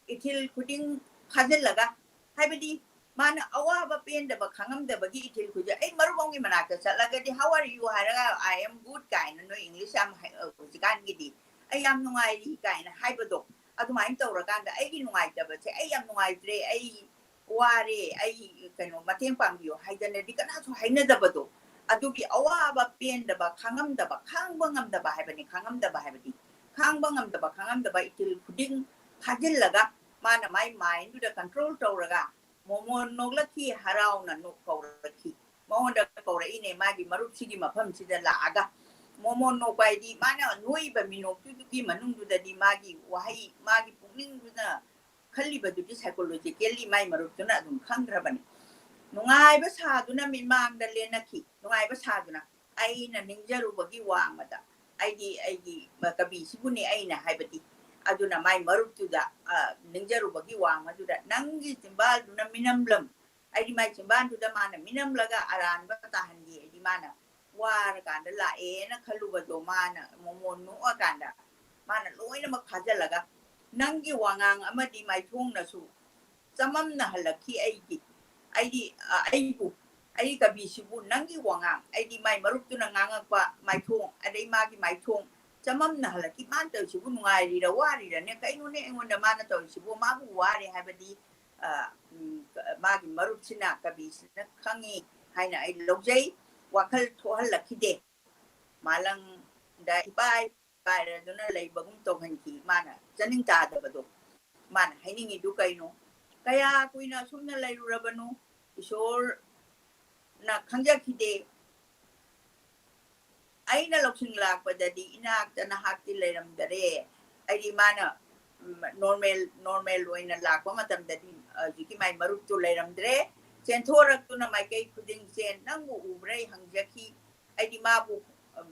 ꯏꯊꯤꯜ ꯈꯨꯗꯤꯡ ꯐꯥꯖꯤꯜꯂꯒ, ꯍꯥꯏꯕꯗꯤ ꯃꯥꯅ ꯑꯋꯥꯕ, ꯄꯦꯟꯗꯕ, ꯈꯥꯡꯉꯝꯗꯕꯒꯤ ꯏꯊꯤꯜ ꯈꯨꯗꯤꯡ, ꯑꯩ ꯃꯔꯨꯞ ꯑꯃꯒꯤ ꯃꯅꯥꯛꯇ ꯆꯠꯂꯒꯗꯤ "How are you?" ꯍꯥꯏꯔꯒ "I am good" ꯀꯥꯏꯅ, ꯅꯣꯏ ꯏꯪꯂꯤꯁ ꯌꯥꯝ ꯍꯩ-, ꯍꯧꯖꯤꯛꯀꯥꯟꯒꯤꯗꯤ "ꯑꯩ ꯌꯥꯝ ꯅꯨꯡꯉꯥꯏꯔꯤ" ꯀꯥꯏꯅ ꯍꯥꯏꯕꯗꯣ, ꯑꯗꯨꯃꯥꯏꯅ ꯇꯧꯔꯀꯥꯟꯗ ꯑꯩꯒꯤ ꯅꯨꯡꯉꯥꯏꯇꯕꯁꯦ, "ꯑꯩ ꯌꯥꯝ ꯅꯨꯡꯉꯥꯏꯇ꯭ꯔꯦ, ꯑꯩ ꯋꯥꯔꯦ, ꯑꯩ ꯀꯩꯅꯣ ꯃꯇꯦꯡ ꯄꯥꯡꯕꯤꯌꯣ" ꯍꯥꯏꯗꯅꯗꯤ ꯀꯅꯥꯁꯨ ꯍꯥꯏꯅꯗꯕꯗꯣ, ꯑꯗꯨꯒꯤ ꯑꯋꯥꯕ, ꯄꯦꯟꯗꯕ, ꯈꯥꯡꯉꯝꯗꯕ, ꯈꯥꯡꯕ ꯉꯝꯗꯕ ꯍꯥꯏꯕꯅꯤ, ꯈꯥꯡꯉꯝꯗꯕ ꯍꯥꯏꯕꯗꯤ ꯈꯥꯡꯕ ꯉꯝꯗꯕ, ꯈꯥꯡꯉꯝꯗꯕ ꯏꯊꯤꯜ ꯈꯨꯗꯤꯡ ꯐꯥꯖꯤꯜꯂꯒ ꯃꯥꯅ ꯃꯥꯏ ꯃꯥꯏꯟꯗꯨꯗ ꯀꯟꯇ꯭ꯔꯣꯜ ꯇꯧꯔꯒ ꯃꯣꯃꯣꯟ ꯅꯣꯛꯂꯛꯈꯤ, ꯍꯔꯥꯎꯅ ꯅꯣꯛ ꯀꯧꯔꯛꯈꯤ꯫ ꯃꯉꯣꯟꯗ ꯀꯧꯔꯛꯏꯅꯦ, ꯃꯥꯒꯤ ꯃꯔꯨꯞꯁꯤꯒꯤ ꯃꯐꯝꯁꯤꯗ ꯂꯥꯛꯑꯒ꯫ ꯃꯣꯃꯣꯟ ꯅꯣꯛꯄ ꯍꯥꯏꯗꯤ ꯃꯥꯅ ꯅꯣꯛꯏꯕ ꯃꯤꯅꯣꯛꯇꯨꯒꯤ ꯃꯅꯨꯡꯗꯨꯗꯗꯤ ꯃꯥꯒꯤ ꯋꯥꯍꯩ, ꯃꯥꯒꯤ ꯄꯨꯛꯅꯤꯡꯗꯨꯅ ꯈꯜꯂꯤꯕꯗꯨꯗꯤ ꯁꯥꯏꯀꯣꯂꯣꯖꯤꯀꯦꯜꯂꯤ ꯃꯥꯏ ꯃꯔꯨꯞꯇꯨꯅ ꯑꯗꯨꯝ ꯈꯪꯈ꯭ꯔꯕꯅꯤ꯫ ꯅꯨꯡꯉꯥꯏꯕ ꯁꯥꯗꯨꯅ ꯃꯤꯠꯃꯥꯡꯗ ꯂꯦꯟꯅꯈꯤ, ꯅꯨꯡꯉꯥꯏꯕ ꯁꯥꯗꯨꯅ꯫ "ꯑꯩꯅ ꯅꯤꯡꯖꯔꯨꯕꯒꯤ ꯋꯥꯡꯃꯗ", ꯑꯩꯗꯤ ꯑꯩꯒꯤ ꯀꯕꯤꯁꯤꯕꯨꯅꯤ ꯑꯩꯅ ꯍꯥꯏꯕꯗꯤ꯫ ꯑꯗꯨꯅ ꯃꯥꯏ ꯃꯔꯨꯞꯇꯨꯗ, ꯑ, ꯅꯤꯡꯖꯔꯨꯕꯒꯤ ꯋꯥꯡꯃꯗꯨꯗ "ꯅꯪꯒꯤ ꯆꯤꯝꯕꯥꯜꯗꯨꯅ ꯃꯤꯅꯝꯂꯝ", ꯑꯩꯗꯤ ꯃꯥꯏ ꯆꯤꯝꯕꯥꯜꯗꯨꯗ ꯃꯥꯅ ꯃꯤꯅꯝꯂꯒ ꯑꯔꯥꯟꯕ ꯇꯥꯍꯟꯈꯤ꯫ ꯑꯩꯗꯤ ꯃꯥꯅ ꯋꯥꯔꯀꯥꯟꯗ ꯂꯥꯛꯑꯦꯅ ꯈꯜꯂꯨꯕꯗꯣ ꯃꯥꯅ ꯃꯣꯃꯣꯟ ꯅꯣꯛꯑꯀꯥꯟꯗ ꯃꯥꯅ ꯂꯣꯏꯅꯃꯛ ꯐꯥꯖꯤꯜꯂꯒ, "ꯅꯪꯒꯤ ꯋꯥꯉꯥꯡ ꯑꯃꯗꯤ ꯃꯥꯏꯊꯣꯡꯅꯁꯨ ꯆꯃꯝꯅꯍꯜꯂꯛꯈꯤ ꯑꯩꯒꯤ, ꯑꯩꯗꯤ, ꯑ, ꯑꯩꯕꯨ, ꯑꯩ ꯀꯕꯤꯁꯤꯕꯨ ꯅꯪꯒꯤ ꯋꯥꯉꯥꯡ", ꯑꯩꯗꯤ ꯃꯥꯏ ꯃꯔꯨꯞꯇꯨꯅ ꯉꯥꯡꯉꯛꯄ ꯃꯥꯏꯊꯣꯡ, ꯑꯗꯩ ꯃꯥꯒꯤ ꯃꯥꯏꯊꯣꯡ ꯆꯃꯝꯅꯍꯜꯂꯛꯈꯤ꯫ "ꯃꯥꯅ ꯇꯧꯔꯤꯁꯤꯕꯨ ꯅꯨꯡꯉꯥꯏꯔꯤꯔ ꯋꯥꯔꯤꯔꯅꯦ? ꯀꯩꯅꯣꯅꯦ ꯑꯩꯉꯣꯟꯗ ꯃꯥꯅ ꯇꯧꯔꯤꯁꯤꯕꯨ? ꯃꯥꯕꯨ ꯋꯥꯔꯦ ꯍꯥꯏꯕꯗꯤ ꯃꯥꯒꯤ ꯃꯔꯨꯞꯁꯤꯅ, ꯀꯕꯤꯁꯤꯅ ꯈꯪꯉꯤ ꯍꯥꯏꯅ ꯑꯩ ꯂꯧꯖꯩ꯫ ꯋꯥꯈꯜ ꯊꯣꯛꯍꯜꯂꯛꯈꯤꯗꯦ꯫ ꯃꯥꯂꯪꯗ ꯏꯄꯥꯏ ꯄꯥꯏꯔꯗꯨꯅ ꯂꯩꯕꯒꯨꯝ ꯇꯧꯍꯟꯈꯤ꯫ ꯃꯥꯅ ꯆꯥꯅꯤꯡ ꯇꯥꯗꯕꯗꯣ꯫ ꯃꯥꯅ ꯍꯥꯏꯅꯤꯡꯉꯤꯗꯨ ꯀꯩꯅꯣ? "ꯀꯌꯥ ꯀꯨꯏꯅ ꯑꯁꯨꯝꯅ ꯂꯩꯔꯨꯔꯕꯅꯣ? ꯏꯁꯣꯔꯅ ꯈꯪꯖꯈꯤꯗꯦ꯫ ꯑꯩꯅ ꯂꯧꯁꯤꯡ ꯂꯥꯛꯄꯗꯗꯤ ꯏꯅꯥꯛꯇ ꯅꯍꯥꯛꯇꯤ ꯂꯩꯔꯝꯗꯔꯦ"꯫ ꯑꯩꯗꯤ ꯃꯥꯅ, ꯎꯝ, ꯅꯣꯔꯃꯦꯜ, ꯅꯣꯔꯃꯦꯜ ꯑꯣꯏꯅ ꯂꯥꯛꯄ ꯃꯇꯝꯗꯗꯤ ꯍꯧꯖꯤꯛꯀꯤ ꯃꯥꯏ ꯃꯔꯨꯞꯇꯨ ꯂꯩꯔꯝꯗ꯭ꯔꯦ꯫ ꯆꯦꯟꯊꯣꯔꯛꯇꯨꯅ ꯃꯥꯏꯀꯩ ꯈꯨꯗꯤꯡ ꯆꯦꯟ-, "ꯅꯪꯕꯨ ꯎꯕ꯭ꯔꯥ?" ꯑꯩ ꯍꯪꯖꯈꯤ꯫ ꯑꯩꯗꯤ ꯃꯥꯕꯨ, ꯎꯝ,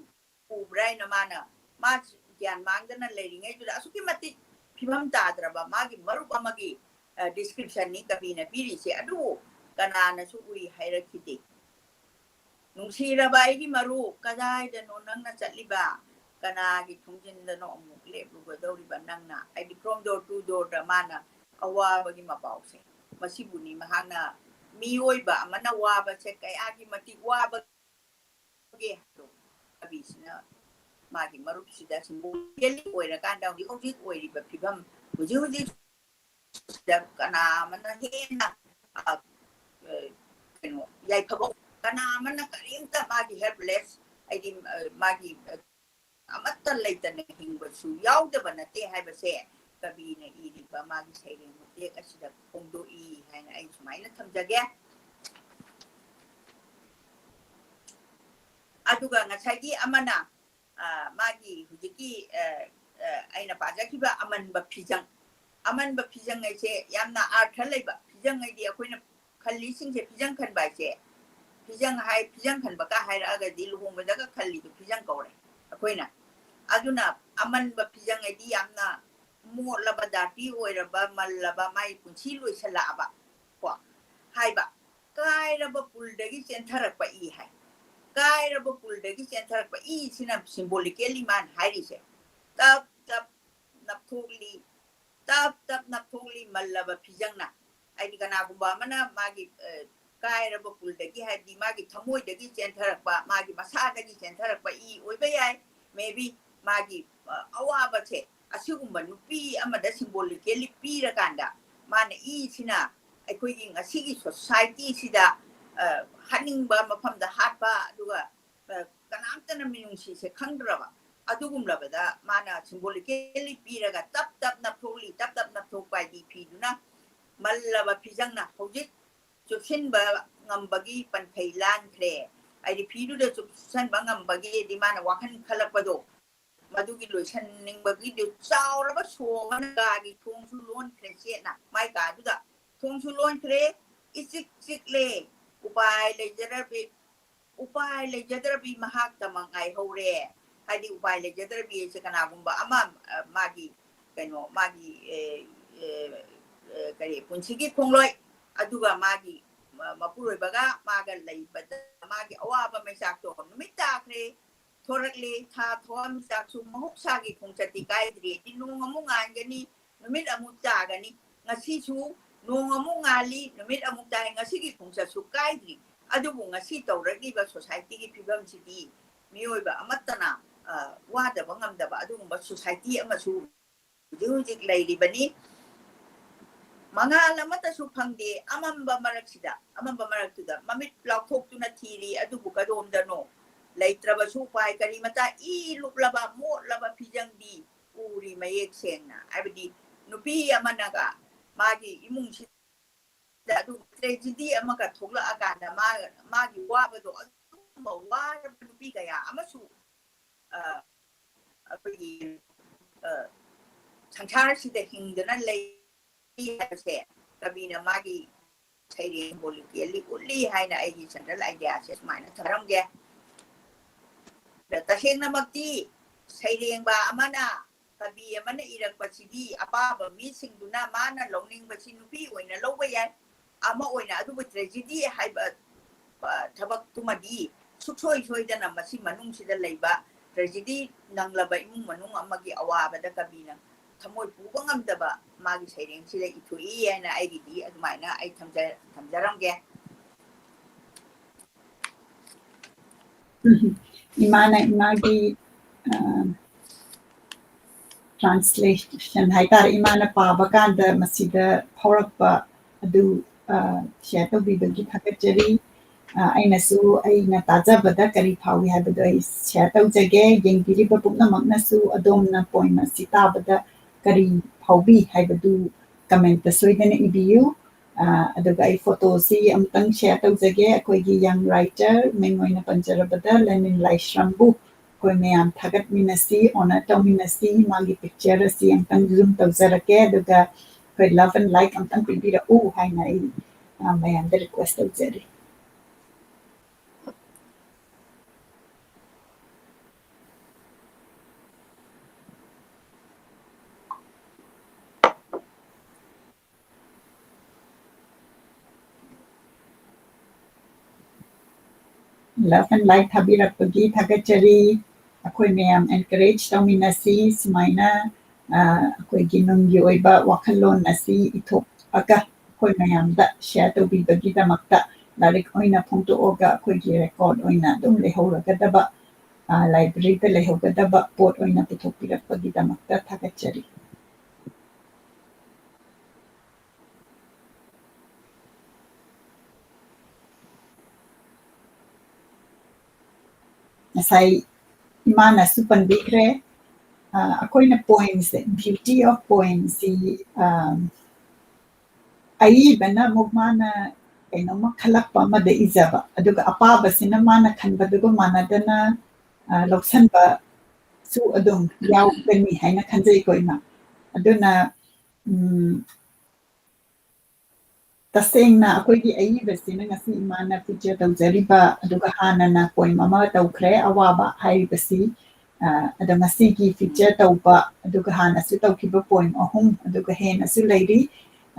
ꯎꯕ꯭ꯔꯥ ꯍꯥꯏꯅ ꯃꯥꯅ, ꯃꯥ ꯒ꯭ꯌꯥꯟ ꯃꯥꯡꯗꯅ ꯂꯩꯔꯤꯉꯩꯗꯨꯗ ꯑꯁꯨꯛꯀꯤ ꯃꯇꯤꯛ ꯐꯤꯕꯝ ꯇꯥꯗ꯭ꯔꯕ ꯃꯥꯒꯤ ꯃꯔꯨꯞ ꯑꯃꯒꯤ, ꯑ, ꯗꯤꯁꯀ꯭ꯔꯤꯞꯁꯟꯅꯤ ꯀꯕꯤꯅ ꯄꯤꯔꯤꯁꯦ꯫ ꯑꯗꯨꯕꯨ ꯀꯅꯥꯅꯁꯨ ꯎꯏ ꯍꯥꯏꯔꯛꯈꯤꯗꯦ꯫ "ꯅꯨꯡꯁꯤꯔꯕ ꯑꯩꯒꯤ ꯃꯔꯨꯞ, ꯀꯗꯥꯏꯗꯅꯣ ꯅꯪꯅ ꯆꯠꯂꯤꯕ? ꯀꯅꯥꯒꯤ ꯊꯣꯡꯖꯤꯟꯗꯅꯣ ꯑꯃꯨꯛ ꯂꯦꯞꯂꯨꯒꯗꯧꯔꯤꯕ ꯅꯪꯅ?" ꯍꯥꯏꯗꯤ from door to door ꯗ ꯃꯥꯅ ꯑꯋꯥꯕꯒꯤ ꯃꯄꯥꯎꯁꯦ꯫ ꯃꯁꯤꯕꯨꯅꯤ ꯃꯍꯥꯛꯅ, ꯃꯤꯑꯣꯏꯕ ꯑꯃꯅ ꯋꯥꯕꯁꯦ ꯀꯌꯥꯒꯤ ꯃꯇꯤꯛ ꯋꯥꯕꯒꯦ ꯍꯥꯏꯕꯗꯣ ꯀꯕꯤꯁꯤꯅ ꯃꯥꯒꯤ ꯃꯔꯨꯞꯁꯤꯗ ꯁꯤꯝꯕꯣꯂꯤꯀꯦꯜꯂꯤ ꯑꯣꯏꯔꯀꯥꯟꯗ ꯍꯧꯖꯤꯛ ꯍꯧꯖꯤꯛ ꯑꯣꯏꯔꯤꯕ ꯐꯤꯕꯝ, ꯍꯧꯖꯤꯛ ꯍꯧꯖꯤꯛ ꯁꯤꯗ ꯀꯅꯥ ꯑꯃꯅ ꯍꯦꯟꯅ, ꯑ, ꯑ, ꯀꯩꯅꯣ, ꯌꯥꯏꯐꯕ, ꯀꯅꯥ ꯑꯃꯅ ꯀꯔꯤꯝꯇ ꯃꯥꯒꯤ ꯍꯦꯜꯞꯂꯦꯁ, ꯍꯥꯏꯗꯤ, ꯑ, ꯃꯥꯒꯤ, ꯑ, ꯑꯃꯠꯇ ꯂꯩꯇꯅ ꯍꯤꯡꯕꯁꯨ ꯌꯥꯎꯗꯕ ꯅꯠꯇꯦ ꯍꯥꯏꯕꯁꯦ ꯀꯕꯤꯅ ꯏꯔꯤꯕ ꯃꯥꯒꯤ ꯁꯩꯔꯦꯡ ꯃꯇꯦꯛ ꯑꯁꯤꯗ ꯐꯣꯡꯗꯣꯛꯏ ꯍꯥꯏꯅ ꯑꯩ ꯁꯨꯃꯥꯏꯅ ꯊꯝꯖꯒꯦ꯫ ꯑꯗꯨꯒ ꯉꯁꯥꯏꯒꯤ ꯑꯃꯅ, ꯑ, ꯃꯥꯒꯤ ꯍꯧꯖꯤꯛꯀꯤ, ꯑ, ꯑ, ꯑꯩꯅ ꯄꯥꯖꯈꯤꯕ ꯑꯃꯟꯕ ꯐꯤꯖꯪ, ꯑꯃꯟꯕ ꯐꯤꯖꯪ ꯍꯥꯏꯁꯦ ꯌꯥꯝꯅ ꯑꯥꯔꯊ ꯂꯩꯕ ꯐꯤꯖꯪ ꯍꯥꯏꯗꯤ ꯑꯩꯈꯣꯏꯅ ꯈꯜꯂꯤꯁꯤꯡꯁꯦ ꯐꯤꯖꯪ ꯈꯟꯕ ꯍꯥꯏꯁꯦ, ꯐꯤꯖꯪ ꯍꯥꯏ, ꯐꯤꯖꯪ ꯈꯟꯕꯒ ꯍꯥꯏꯔꯛꯑꯒꯗꯤ ꯂꯨꯍꯣꯡꯕꯗꯒ ꯈꯜꯂꯤꯗꯣ ꯐꯤꯖꯪ ꯀꯧꯔꯦ ꯑꯩꯈꯣꯏꯅ꯫ ꯑꯗꯨꯅ ꯑꯃꯟꯕ ꯐꯤꯖꯪ ꯍꯥꯏꯗꯤ ꯌꯥꯝꯅ ꯃꯣꯠꯂꯕ, ꯗꯥꯔꯇꯤ ꯑꯣꯏꯔꯕ, ꯃꯜꯂꯕ, ꯃꯥꯒꯤ ꯄꯨꯟꯁꯤ ꯂꯣꯏꯁꯤꯜꯂꯛꯑꯕ ꯀꯣ ꯍꯥꯏꯕ꯫ "ꯀꯥꯏꯔꯕ ꯄꯨꯜꯗꯒꯤ ꯆꯦꯟꯊꯔꯛꯄ ꯏ" ꯍꯥꯏ꯫ "ꯀꯥꯏꯔꯕ ꯄꯨꯜꯗꯒꯤ ꯆꯦꯟꯊꯔꯛꯄ ꯏ"ꯁꯤꯅ ꯁꯤꯝꯕꯣꯂꯤꯀꯦꯜꯂꯤ ꯃꯥꯅ ꯍꯥꯏꯔꯤꯁꯦ꯫ ꯇꯞ ꯇꯞ ꯅꯞꯊꯣꯛꯂꯤ, ꯇꯞ ꯇꯞ ꯅꯞꯊꯣꯛꯂꯤ ꯃꯜꯂꯕ ꯐꯤꯖꯪꯅ꯫ ꯍꯥꯏꯗꯤ ꯀꯅꯥꯒꯨꯝꯕ ꯑꯃꯅ ꯃꯥꯒꯤ, ꯑ, ꯀꯥꯏꯔꯕ ꯄꯨꯜꯗꯒꯤ, ꯍꯥꯏꯕꯗꯤ ꯃꯥꯒꯤ ꯊꯃꯣꯏꯗꯒꯤ ꯆꯦꯟꯊꯔꯛꯄ, ꯃꯥꯒꯤ ꯃꯁꯥꯗꯒꯤ ꯆꯦꯟꯊꯔꯛꯄ ꯏ ꯑꯣꯏꯕ ꯌꯥꯏ꯫ Maybe ꯃꯥꯒꯤ, ꯑ, ꯑꯋꯥꯕꯁꯦ ꯑꯁꯤꯒꯨꯝꯕ ꯅꯨꯄꯤ ꯑꯃꯗ ꯁꯤꯝꯕꯣꯂꯤꯀꯦꯜꯂꯤ ꯄꯤꯔꯀꯥꯟꯗ ꯃꯥꯅ ꯏꯁꯤꯅ ꯑꯩꯈꯣꯏꯒꯤ ꯉꯁꯤꯒꯤ society ꯁꯤꯗ, ꯑ, ꯍꯥꯠꯅꯤꯡꯕ ꯃꯐꯝꯗ ꯍꯥꯠꯄ, ꯑꯗꯨꯒ, ꯑ, ꯀꯅꯥꯝꯇꯅ ꯃꯤꯅꯨꯡꯁꯤꯁꯦ ꯈꯪꯗ꯭ꯔꯕ ꯑꯗꯨꯒꯨꯝꯂꯕꯗ ꯃꯥꯅ symbolically ꯄꯤꯔꯒ ꯇꯞ ꯇꯞꯅ ꯐꯣꯛꯂꯤ, ꯇꯞ ꯇꯞꯅ ꯐꯣꯛꯄ ꯍꯥꯏꯗꯤ ꯐꯤꯗꯨꯅ ꯃꯜꯂꯕ ꯐꯤꯖꯪꯅ ꯍꯧꯖꯤꯛ ꯆꯨꯞꯁꯤꯟꯕ ꯉꯝꯕꯒꯤ ꯄꯟꯊꯩ ꯂꯥꯟꯈ꯭ꯔꯦ꯫ ꯍꯥꯏꯗꯤ ꯐꯤꯗꯨꯗ ꯆꯨꯞꯁꯤꯟꯕ ꯉꯝꯕꯒꯤꯗꯤ ꯃꯥꯅ ꯋꯥꯈꯜ ꯈꯜꯂꯛꯄꯗꯣ, ꯃꯗꯨꯒꯤ ꯂꯣꯏꯁꯟꯅꯤꯡꯕꯒꯤꯗꯤ ꯆꯥꯎꯔꯕ ꯁꯣ ꯑꯃꯅ ꯀꯥꯒꯤ ꯊꯣꯡꯁꯨ ꯂꯣꯟꯈ꯭ꯔꯦ ꯆꯦꯠꯅ꯫ ꯃꯥꯏ ꯀꯥꯗꯨꯗ ꯊꯣꯡꯁꯨ ꯂꯣꯟꯈ꯭ꯔꯦ, ꯏꯆꯤꯛ ꯆꯤꯛꯂꯦ꯫ ꯎꯄꯥꯏ ꯂꯩꯖꯗ꯭ꯔꯕꯤ, ꯎꯄꯥꯏ ꯂꯩꯖꯗ꯭ꯔꯕꯤ ꯃꯍꯥꯛꯇꯃꯛ ꯉꯥꯏꯍꯧꯔꯦ꯫ ꯍꯥꯏꯗꯤ ꯎꯄꯥꯏ ꯂꯩꯖꯗ꯭ꯔꯕꯤ ꯍꯥꯏꯁꯦ ꯀꯅꯥꯒꯨꯝꯕ ꯑꯃ, ꯑ, ꯃꯥꯒꯤ ꯀꯩꯅꯣ, ꯃꯥꯒꯤ, ꯑꯦ, ꯑꯦ, ꯑꯦ, ꯀꯔꯤ, ꯄꯨꯟꯁꯤꯒꯤ ꯈꯣꯡꯂꯣꯏ, ꯑꯗꯨꯒ ꯃꯥꯒꯤ ꯃ-, ꯃꯄꯨꯔꯣꯏꯕꯒ ꯃꯥꯒ ꯂꯩꯕꯗ ꯃꯥꯒꯤ ꯑꯋꯥꯕ ꯃꯩꯆꯥꯛꯇꯣ ꯅꯨꯃꯤꯠ ꯇꯥꯈ꯭ꯔꯦ, ꯊꯣꯔꯛꯂꯦ, ꯊꯥ ꯊꯋꯥꯟꯃꯤꯆꯥꯛꯁꯨ ꯃꯍꯧꯁꯥꯒꯤ ꯈꯣꯡꯆꯠꯇꯤ ꯀꯥꯏꯗ꯭ꯔꯦ꯫ ꯅꯣꯡ ꯑꯃꯨꯛ ꯉꯥꯟꯒꯅꯤ, ꯅꯨꯃꯤꯠ ꯑꯃꯨꯛ ꯇꯥꯒꯅꯤ꯫ ꯉꯁꯤꯁꯨ ꯅꯣꯡ ꯑꯃꯨꯛ ꯉꯥꯜꯂꯤ, ꯅꯨꯃꯤꯠ ꯑꯃꯨꯛ ꯇꯥꯏ, ꯉꯁꯤꯒꯤ ꯈꯣꯡꯆꯠꯁꯨ ꯀꯥꯏꯗ꯭ꯔꯤ꯫ ꯑꯗꯨꯕꯨ ꯉꯁꯤ ꯇꯧꯔꯛꯂꯤꯕ society ꯒꯤ ꯐꯤꯕꯝꯁꯤꯗꯤ ꯃꯤꯑꯣꯏꯕ ꯑꯃꯠꯇꯅ, ꯑ, ꯋꯥꯗꯕ ꯉꯝꯗꯕ ꯑꯗꯨꯒꯨꯝꯕ society ꯑꯃꯁꯨ ꯍꯧꯖꯤꯛ ꯍꯧꯖꯤꯛ ꯂꯩꯔꯤꯕꯅꯤ꯫ ꯃꯉꯥꯜ ꯑꯃꯠꯇꯁꯨ ꯐꯪꯗꯦ꯫ ꯑꯃꯝꯕ ꯃꯔꯛꯁꯤꯗ, ꯑꯃꯝꯕ ꯃꯔꯛꯇꯨꯗ ꯃꯃꯤꯠ ꯂꯥꯎꯊꯣꯛꯇꯨꯅ ꯊꯤꯔꯤ, ꯑꯗꯨꯕꯨ ꯀꯗꯣꯝꯗꯅꯣ? ꯂꯩꯇ꯭ꯔꯕꯁꯨ ꯎꯄꯥꯏ ꯀꯔꯤꯃꯇ, ꯏ ꯂꯨꯞꯂꯕ ꯃꯣꯠꯂꯕ ꯐꯤꯖꯪꯗꯤ ꯎꯔꯤ ꯃꯌꯦꯛ ꯁꯦꯡꯅ꯫ ꯍꯥꯏꯕꯗꯤ ꯅꯨꯄꯤ ꯑꯃꯅꯒ ꯃꯥꯒꯤ ꯏꯃꯨꯡꯁꯤꯗ ꯑꯗꯨ tragedy ꯑꯃꯒ ꯊꯣꯛꯂꯛꯑꯀꯥꯟꯗ ꯃꯥ-, ꯃꯥꯒꯤ ꯋꯥꯕꯗꯣ, ꯑꯗꯨꯒꯨꯝꯕ ꯋꯥꯔꯕ ꯅꯨꯄꯤ ꯀꯌꯥ ꯑꯃꯁꯨ, ꯑ, ꯑꯩꯈꯣꯏꯒꯤ, ꯑ, ꯁꯪꯁꯥꯔꯁꯤꯗ ꯍꯤꯡꯗꯨꯅ ꯂꯩ ꯍꯥꯏꯕꯁꯦ ꯀꯕꯤꯅ ꯃꯥꯒꯤ ꯁꯩꯔꯦꯡ ꯁꯤꯝꯕꯣꯂꯤꯀꯦꯜꯂꯤ ꯎꯠꯂꯤ ꯍꯥꯏꯅ ꯑꯩꯒꯤ central idea ꯁꯦ ꯁꯨꯃꯥꯏꯅ ꯊꯝꯖꯔꯝꯒꯦ꯫ ꯑꯗ ꯇꯁꯦꯡꯅꯃꯛꯇꯤ ꯁꯩꯔꯦꯡꯕ ꯑꯃꯅ, ꯀꯕꯤ ꯑꯃꯅ ꯏꯔꯛꯄꯁꯤꯗꯤ ꯑꯄꯥꯝꯕ ꯃꯤꯁꯤꯡꯗꯨꯅ ꯃꯥꯅ ꯂꯧꯅꯤꯡꯕꯁꯤ ꯅꯨꯄꯤ ꯑꯣꯏꯅ ꯂꯧꯕ ꯌꯥꯏ, ꯑꯃ ꯑꯣꯏꯅ, ꯑꯗꯨꯕꯨ tragedy ꯍꯥꯏꯕ, ꯑ, ꯊꯕꯛꯇꯨꯃꯗꯤ ꯁꯨꯡꯁꯣꯏ ꯁꯣꯏꯗꯅ ꯃꯁꯤ ꯃꯅꯨꯡꯁꯤꯗ ꯂꯩꯕ tragedy ꯅꯪꯂꯕ ꯏꯃꯨꯡ ꯃꯅꯨꯡ ꯑꯃꯒꯤ ꯑꯋꯥꯕꯗ ꯀꯕꯤꯅ ꯊꯃꯣꯏ ꯄꯨꯕ ꯉꯝꯗꯕ ꯃꯥꯒꯤ ꯁꯩꯔꯦꯡꯁꯤꯗ ꯏꯊꯣꯛꯏ ꯍꯥꯏꯅ ꯑꯩꯒꯤꯗꯤ ꯑꯗꯨꯃꯥꯏꯅ ꯑꯩ ꯊꯝꯖ-, ꯊꯝꯖꯔꯝꯒꯦ꯫ ꯏꯃꯥꯅ ꯏꯃꯥꯒꯤ, ꯑ, translation ꯍꯥꯏꯇꯥꯔꯦ, ꯏꯃꯥꯅ ꯄꯥꯕ ꯀꯥꯟꯗ ꯃꯁꯤꯗ ꯐꯥꯎꯔꯛꯄ ꯑꯗꯨ, ꯑ, share ꯇꯧꯕꯤꯕꯒꯤ ꯊꯥꯒꯠꯆꯔꯤ꯫ ꯑ, ꯑꯩꯅꯁꯨ ꯑꯩꯅ ꯇꯥꯖꯕꯗ ꯀꯔꯤ ꯐꯥꯎꯏ ꯍꯥꯏꯕꯗꯨ ꯑꯩ share ꯇꯧꯖꯒꯦ꯫ ꯌꯦꯡꯕꯤꯔꯤꯕ ꯄꯨꯝꯅꯃꯛꯅꯁꯨ ꯑꯗꯣꯝꯅ poem ꯑꯁꯤ ꯇꯥꯕꯗ ꯀꯔꯤ ꯐꯥꯎꯕꯤ ꯍꯥꯏꯕꯗꯨ comment ꯇ ꯁꯣꯏꯗꯅ ꯏꯕꯤꯌꯨ꯫ ꯑ, ꯑꯗꯨꯒ ꯑꯩ photo ꯁꯤ ꯑꯃꯨꯛꯇꯪ share ꯇꯧꯖꯒꯦ꯫ ꯑꯩꯈꯣꯏꯒꯤ young writer ꯃꯤꯡ ꯑꯣꯏꯅ ꯄꯟꯖꯔꯕꯗ ꯂꯦꯅꯤꯟ ꯂꯥꯏꯁ꯭ꯔꯝꯕꯨ ꯑꯩꯈꯣꯏ ꯃꯌꯥꯝ ꯊꯥꯒꯠꯃꯤꯟꯅꯁꯤ, honor ꯇꯧꯃꯤꯟꯅꯁꯤ꯫ ꯃꯥꯒꯤ picture ꯑꯁꯤ ꯑꯃꯨꯛꯇꯪ zoom ꯇꯧꯖꯔꯛꯀꯦ, ꯑꯗꯨꯒ ꯑꯩꯈꯣꯏ love and like ꯑꯃꯨꯛꯇꯪ ꯄꯤꯕꯤꯔꯛꯎ ꯍꯥꯏꯅ ꯑꯩ, ꯑ, ꯃꯌꯥꯝꯗ request ꯇꯧꯖꯔꯤ꯫ Love and like ꯊꯥꯕꯤꯔꯛꯄꯒꯤ ꯊꯥꯒꯠꯆꯔꯤ꯫ ꯑꯩꯈꯣꯏ ꯃꯌꯥꯝ encourage ꯇꯧꯃꯤꯟꯅꯁꯤ꯫ ꯁꯨꯃꯥꯏꯅ, ꯑ, ꯑꯩꯈꯣꯏꯒꯤ ꯅꯨꯡꯒꯤ ꯑꯣꯏꯕ ꯋꯥꯈꯜꯂꯣꯟ ꯑꯁꯤ ꯏꯊꯣꯛꯑꯒ ꯑꯩꯈꯣꯏ ꯃꯌꯥꯝꯗ share ꯇꯧꯕꯤꯕꯒꯤꯗꯃꯛꯇ, ꯂꯥꯏꯔꯤꯛ ꯑꯣꯏꯅ ꯐꯣꯡꯗꯣꯛꯑꯒ ꯑꯩꯈꯣꯏꯒꯤ record ꯑꯣꯏꯅ ꯑꯗꯨꯝ ꯂꯩꯍꯧꯔꯒꯗꯕ, ꯑ, library ꯗ ꯂꯩꯍꯧꯒꯗꯕ ꯄꯣꯠ ꯑꯣꯏꯅ ꯄꯨꯊꯣꯛꯄꯤꯔꯛꯄꯒꯤꯗꯃꯛꯇ ꯊꯥꯒꯠꯆꯔꯤ꯫ ꯉꯁꯥꯏ ꯏꯃꯥꯅꯁꯨ ꯄꯟꯕꯤꯈ꯭ꯔꯦ, ꯑ, ꯑꯩꯈꯣꯏꯅ poem say, beauty of poem ꯁꯤ, ꯑ, ꯑꯏꯕꯅ ꯑꯃꯨꯛ ꯃꯥꯅ ꯀꯩꯅꯣꯝꯃ ꯈꯜꯂꯛꯄ ꯑꯃꯗ ꯏꯖꯕ, ꯑꯗꯨꯒ ꯑꯄꯥꯕꯁꯤꯅ ꯃꯥꯅ ꯈꯟꯕꯗꯨꯒ ꯃꯥꯟꯅꯗꯅ, ꯑ, ꯂꯧꯁꯟꯕꯁꯨ ꯑꯗꯨꯝ ꯌꯥꯎꯒꯅꯤ ꯍꯥꯏꯅ ꯈꯟꯖꯩꯀꯣ ꯏꯃꯥ꯫ ꯑꯗꯨꯅ, ꯎꯝ, ꯇꯁꯦꯡꯅ ꯑꯩꯈꯣꯏꯒꯤ ꯑꯏꯕꯁꯤꯅ ꯉꯁꯤ ꯏꯃꯥꯅ feature ꯇꯧꯖꯔꯤꯕ, ꯑꯗꯨꯒ ꯍꯥꯟꯅꯅ poem ꯑꯃ ꯇꯧꯈ꯭ꯔꯦ, ꯑꯋꯥꯕ ꯍꯥꯏꯔꯤꯕꯁꯤ꯫ ꯑ, ꯑꯗꯣ ꯉꯁꯤꯒꯤ feature ꯇꯧꯕ, ꯑꯗꯨꯒ ꯍꯥꯟꯅꯁꯨ ꯇꯧꯈꯤꯕ poem ꯑꯍꯨꯝ, ꯑꯗꯨꯒ ꯍꯦꯟꯅꯁꯨ ꯂꯩꯔꯤ꯫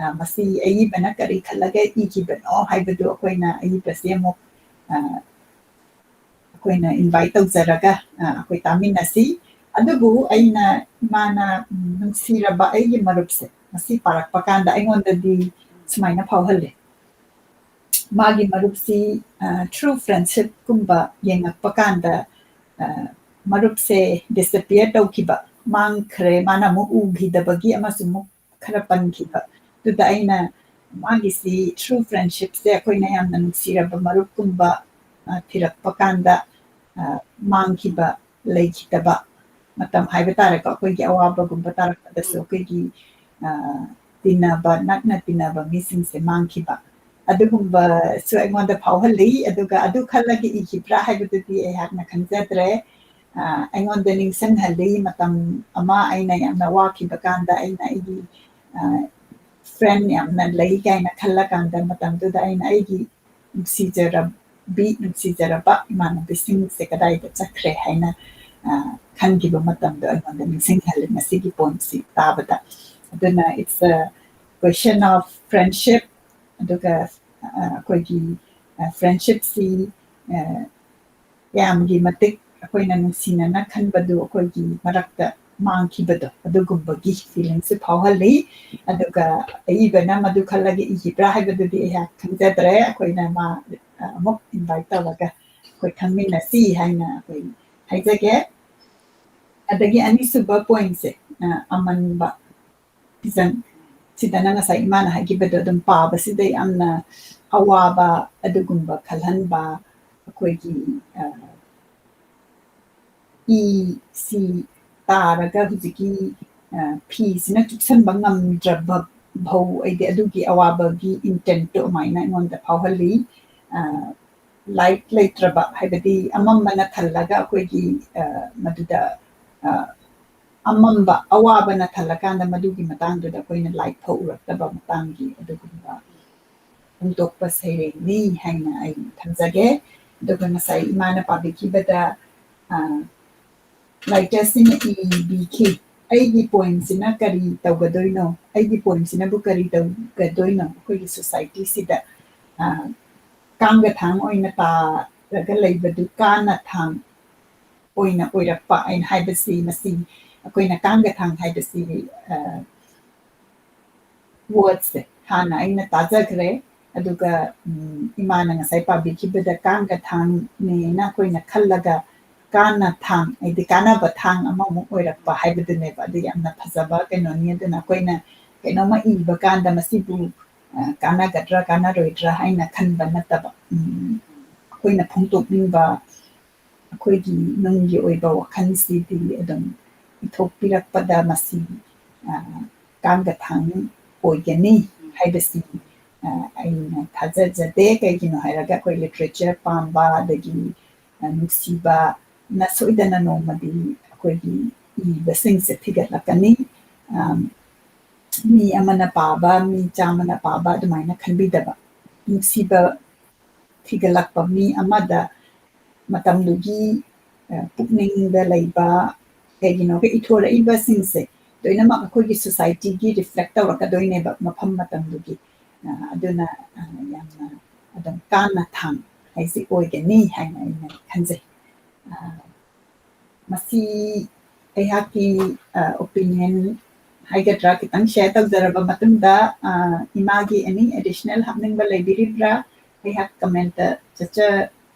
ꯑ, ꯃꯁꯤ ꯑꯏꯕꯅ ꯀꯔꯤ ꯈꯜꯂꯒ ꯏꯈꯤꯕꯅꯣ ꯍꯥꯏꯕꯗꯨ ꯑꯩꯈꯣꯏꯅ ꯑꯏꯕꯁꯤ ꯑꯃꯨꯛ, ꯑ, ꯑꯩꯈꯣꯏꯅ invite ꯇꯧꯖꯔꯒ, ꯑ, ꯑꯩꯈꯣꯏ ꯇꯥꯃꯤꯟꯅꯁꯤ꯫ ꯑꯗꯨꯕꯨ ꯑꯩꯅ ꯏꯃꯥꯅ, ꯎꯝ, ꯅꯨꯡꯁꯤꯔꯕ ꯑꯩꯒꯤ ꯃꯔꯨꯞꯁꯦ ꯃꯁꯤ ꯄꯥꯔꯛꯄ ꯀꯥꯟꯗ ꯑꯩꯉꯣꯟꯗꯗꯤ ꯁꯨꯃꯥꯏꯅ ꯐꯥꯎꯍꯜꯂꯦ꯫ ꯃꯥꯒꯤ ꯃꯔꯨꯞꯁꯤ, ꯑ, true friendship ꯀꯨꯝꯕ ꯌꯦꯡꯉꯛꯄ ꯀꯥꯟꯗ, ꯑ, ꯃꯔꯨꯞꯁꯦ disappear ꯇꯧꯈꯤꯕ, ꯃꯥꯡꯈ꯭ꯔꯦ, ꯃꯥꯅ ꯑꯃꯨꯛ ꯎꯈꯤꯗꯕꯒꯤ ꯑꯃꯁꯨ ꯑꯃꯨꯛ ꯈꯔ ꯄꯟꯈꯤꯕ꯫ ꯑꯗꯨꯗ ꯑꯩꯅ ꯃꯥꯒꯤꯁꯤ true friendshipꯁꯦ ꯑꯩꯈꯣꯏꯅ ꯌꯥꯝꯅ ꯅꯨꯡꯁꯤꯔꯕ ꯃꯔꯨꯞꯀꯨꯝꯕ, ꯑ, ꯊꯤꯔꯛꯄ ꯀꯥꯟꯗ, ꯑ, ꯃꯥꯡꯈꯤꯕ, ꯂꯩꯈꯤꯗꯕ ꯃꯇꯝ ꯍꯥꯏꯕ ꯇꯥꯔꯦꯀꯣ, ꯑꯩꯈꯣꯏꯒꯤ ꯑꯋꯥꯕꯒꯨꯝꯕ ꯇꯥꯔꯛꯄꯗꯁꯨ ꯑꯩꯈꯣꯏꯒꯤ, ꯑ, ꯇꯤꯟꯅꯕ, ꯅꯛꯅ ꯇꯤꯟꯅꯕ ꯃꯤꯁꯤꯡꯁꯦ ꯃꯥꯡꯈꯤꯕ, ꯑꯗꯨꯒꯨꯝꯕꯁꯨ ꯑꯩꯉꯣꯟꯗ ꯐꯥꯎꯍꯜꯂꯤ꯫ ꯑꯗꯨꯒ ꯑꯗꯨ ꯈꯜꯂꯒ ꯏꯈꯤꯕ꯭ꯔꯥ ꯍꯥꯏꯕꯗꯨꯗꯤ ꯑꯩꯍꯥꯛꯅ ꯈꯪꯖꯗ꯭ꯔꯦ꯫ ꯑ, ꯑꯩꯉꯣꯟꯗ ꯅꯤꯡꯁꯤꯡꯍꯜꯂꯤ ꯃꯇꯝ ꯑꯃ ꯑꯩꯅ ꯌꯥꯝꯅ ꯋꯥꯈꯤꯕ ꯀꯥꯟꯗ ꯑꯩꯅ ꯑꯩꯒꯤ, ꯑ, friend ꯌꯥꯝꯅ ꯂꯩ ꯀꯥꯏꯅ ꯈꯜꯂꯀꯥꯟꯗ ꯃꯇꯝꯗꯨꯗ ꯑꯩꯅ ꯑꯩꯒꯤ ꯅꯨꯡꯁꯤꯖꯔꯕꯤ, ꯅꯨꯡꯁꯤꯖꯔꯕ ꯏꯃꯥꯟꯅꯕꯤꯁꯤꯡꯁꯦ ꯀꯗꯥꯏꯗ ꯆꯠꯈ꯭ꯔꯦ ꯍꯥꯏꯅ, ꯑ, ꯈꯟꯈꯤꯕ ꯃꯇꯝꯗꯣ ꯑꯩꯉꯣꯟꯗ ꯅꯤꯡꯁꯤꯡꯍꯜꯂꯤ ꯃꯁꯤꯒꯤ poemꯁꯤ ꯇꯥꯕꯗ꯫ ꯑꯗꯨꯅ it's a question of friendship, ꯑꯗꯨꯒ, ꯑ, ꯑꯩꯈꯣꯏꯒꯤ, ꯑ, friendshipꯁꯤ, ꯑ, ꯌꯥꯝꯒꯤ ꯃꯇꯤꯛ ꯑꯩꯈꯣꯏꯅ ꯅꯨꯡꯁꯤꯅꯅ ꯈꯟꯕꯗꯨ ꯑꯩꯈꯣꯏꯒꯤ ꯃꯔꯛꯇ ꯃꯥꯡꯈꯤꯕꯗꯣ, ꯑꯗꯨꯒꯨꯝꯕꯒꯤ feelingꯁꯨ ꯐꯥꯎꯍꯜꯂꯤ꯫ ꯑꯗꯨꯒ ꯑꯏꯕꯅ ꯃꯗꯨ ꯈꯜꯂꯒ ꯏꯈꯤꯕ꯭ꯔꯥ ꯍꯥꯏꯕꯗꯨꯗꯤ ꯑꯩꯍꯥꯛ ꯈꯪꯖꯗ꯭ꯔꯦ꯫ ꯑꯩꯈꯣꯏꯅ ꯃꯥ, ꯑ, ꯑꯃꯨꯛ invite ꯇꯧꯔꯒ ꯑꯩꯈꯣꯏ ꯈꯪꯃꯤꯟꯅꯁꯤ ꯍꯥꯏꯅ ꯑꯩꯈꯣꯏ ꯍꯥꯏꯖꯒꯦ꯫ ꯑꯗꯒꯤ ꯑꯅꯤꯁꯨꯕ pointꯁꯦ, ꯑ, ꯑꯃꯟꯕ ꯐꯤꯖꯪ꯫ ꯁꯤꯗꯅ ꯉꯁꯥꯏ ꯏꯃꯥꯅ ꯍꯥꯏꯈꯤꯕꯗꯣ ꯑꯗꯨꯝ ꯄꯥꯕꯁꯤꯗ ꯌꯥꯝꯅ ꯑꯋꯥꯕ ꯑꯗꯨꯒꯨꯝꯕ ꯈꯜꯍꯟꯕ, ꯑꯩꯈꯣꯏꯒꯤ, ꯑ, ꯏ ꯁꯤ ꯇꯥꯔꯒ ꯍꯧꯖꯤꯛꯀꯤ, ꯑ, ꯐꯤꯁꯤꯅ ꯆꯨꯞꯁꯟꯕ ꯉꯝꯗ꯭ꯔꯕ ꯐꯧ ꯑꯩꯗꯤ ꯑꯗꯨꯒꯤ ꯑꯋꯥꯕꯒꯤ intentꯇꯣ ꯑꯗꯨꯃꯥꯏꯅ ꯑꯩꯉꯣꯟꯗ ꯐꯥꯎꯍꯜꯂꯤ꯫ ꯑ, light ꯂꯩꯇ꯭ꯔꯕ, ꯍꯥꯏꯕꯗꯤ ꯑꯃꯝꯕꯅ ꯊꯜꯂꯒ ꯑꯩꯈꯣꯏꯒꯤ, ꯑ, ꯃꯗꯨꯗ, ꯑ, ꯑꯃꯝꯕ, ꯑꯋꯥꯕꯅ ꯊꯜꯂꯀꯥꯟꯗ ꯃꯗꯨꯒꯤ ꯃꯇꯥꯡꯗꯨꯗ ꯑꯩꯈꯣꯏꯅ light ꯐꯥꯎ ꯎꯔꯛꯇꯕ ꯃꯇꯥꯡꯒꯤ ꯑꯗꯨꯒꯨꯝꯕ ꯐꯣꯡꯗꯣꯛꯄ ꯁꯩꯔꯦꯡꯅꯤ ꯍꯥꯏꯅ ꯑꯩ ꯊꯝꯖꯒꯦ꯫ ꯑꯗꯨꯒ ꯉꯁꯥꯏ ꯏꯃꯥꯅ ꯄꯥꯕꯤꯈꯤꯕꯗ, ꯑ, writerꯁꯤꯡꯅ ꯏꯕꯤꯈꯤ, "ꯑꯩꯒꯤ poemꯁꯤꯅ ꯀꯔꯤ ꯇꯧꯒꯗꯣꯏꯅꯣ? ꯑꯩꯒꯤ poemꯁꯤꯅꯕꯨ ꯀꯔꯤ ꯇꯧꯒꯗꯣꯏꯅꯣ? ꯑꯩꯈꯣꯏꯒꯤ societyꯁꯤꯗ, ꯑ, ꯀꯥꯡꯒ ꯊꯥꯡ ꯑꯣꯏꯅ ꯇꯥꯔꯒ ꯂꯩꯕꯗꯨ ꯀꯥꯟꯅ ꯊꯥꯡ ꯑꯣꯏꯅ ꯑꯣꯏꯔꯛꯄ" ꯑꯩꯅ ꯍꯥꯏꯕꯁꯤ, ꯃꯁꯤ ꯑꯩꯈꯣꯏꯅ ꯀꯥꯡꯒ ꯊꯥꯡ ꯍꯥꯏꯕꯁꯤ, ꯑ, wordꯁꯦ ꯍꯥꯟꯅ ꯑꯩꯅ ꯇꯥꯖꯈ꯭ꯔꯦ꯫ ꯑꯗꯨꯒ, ꯎꯝ, ꯏꯃꯥꯅ ꯉꯁꯥꯏ ꯄꯥꯕꯤꯈꯤꯕꯗ ꯀꯥꯡꯒ ꯊꯥꯡꯅꯦꯅ ꯑꯩꯈꯣꯏꯅ ꯈꯜꯂꯒ ꯀꯥꯟꯅ ꯊꯥꯡ, ꯍꯥꯏꯗꯤ ꯀꯥꯟꯅꯕ ꯊꯥꯡ ꯑꯃꯃꯨꯛ ꯑꯣꯏꯔꯛꯄ ꯍꯥꯏꯕꯗꯨꯅꯦꯕ꯫ ꯑꯗꯨ ꯌꯥꯝꯅ ꯐꯖꯕ ꯀꯩꯅꯣꯅꯤ꯫ ꯑꯗꯨꯅ ꯑꯩꯈꯣꯏꯅ ꯀꯩꯅꯣꯝꯃ ꯏꯕ ꯀꯥꯟꯗ ꯃꯁꯤꯕꯨ, ꯑ, ꯀꯥꯟꯅꯒꯗ꯭ꯔꯥ ꯀꯥꯟꯅꯔꯣꯏꯗ꯭ꯔꯥ ꯍꯥꯏꯅ ꯈꯟꯕ ꯅꯠꯇꯕ, ꯎꯝ, ꯑꯩꯈꯣꯏꯅ ꯐꯣꯡꯗꯣꯛꯅꯤꯡꯕ ꯑꯩꯈꯣꯏꯒꯤ ꯅꯨꯡꯒꯤ ꯑꯣꯏꯕ ꯋꯥꯈꯜꯁꯤꯗꯤ ꯑꯗꯨꯝ ꯏꯊꯣꯛꯄꯤꯔꯛꯄꯗ ꯃꯁꯤ, ꯑ, ꯀꯥꯡꯒ ꯊꯥꯡ ꯑꯣꯏꯒꯅꯤ ꯍꯥꯏꯕꯁꯤ, ꯑ, ꯑꯩꯅ ꯊꯥꯖꯖꯗꯦ꯫ ꯀꯩꯒꯤꯅꯣ ꯍꯥꯏꯔꯒ ꯑꯩꯈꯣꯏ literature ꯄꯥꯝꯕ, ꯑꯗꯒꯤ, ꯑ, ꯅꯨꯡꯁꯤꯕꯅ ꯁꯣꯏꯗꯅ ꯅꯣꯡꯃꯗꯤ ꯑꯩꯈꯣꯏꯒꯤ ꯏꯕꯁꯤꯡꯁꯦ ꯊꯤꯒꯠꯂꯛꯀꯅꯤ꯫ ꯑ, ꯃꯤ ꯑꯃꯅ ꯄꯥꯕ, ꯃꯤ ꯆꯥꯝꯃꯅ ꯄꯥꯕ ꯑꯗꯨꯃꯥꯏꯅ ꯈꯟꯕꯤꯗꯕ, ꯅꯨꯡꯁꯤꯕ ꯊꯤꯒꯠꯂꯛꯄ ꯃꯤ ꯑꯃꯗ ꯃꯇꯝꯗꯨꯒꯤ, ꯑ, ꯄꯨꯛꯅꯤꯡꯗ ꯂꯩꯕ, ꯀꯩꯒꯤꯅꯣꯒ ꯏꯊꯣꯔꯛꯏꯕꯁꯤꯡꯁꯦ ꯂꯣꯏꯅꯃꯛ ꯑꯩꯈꯣꯏꯒꯤ societyꯒꯤ reflect ꯇꯧꯔꯛꯀꯗꯣꯏꯅꯦꯕ ꯃꯐꯝ ꯃꯇꯝꯗꯨꯒꯤ꯫ ꯑ, ꯑꯗꯨꯅ, ꯑ, ꯌꯥꯝꯅ ꯑꯗꯨꯝ ꯀꯥꯟꯅ ꯊꯥꯡ ꯍꯥꯏꯁꯤ ꯑꯣꯏꯒꯅꯤ ꯍꯥꯏꯅ ꯑꯩꯅ ꯈꯟꯖꯩ꯫ ꯑ, ꯃꯁꯤ ꯑꯩꯍꯥꯛꯀꯤ, ꯑ, opinion ꯍꯥꯏꯒꯗ꯭ꯔꯥ, ꯈꯤꯇꯪ share ꯇꯧꯖꯔꯕ ꯃꯇꯨꯡꯗ, ꯑ, ꯏꯃꯥꯒꯤ any additional ꯍꯥꯞꯅꯤꯡꯕ ꯂꯩꯕꯤꯔꯤꯕ꯭ꯔꯥ? ꯑꯩꯍꯥꯛ comment ꯆꯠꯆ-,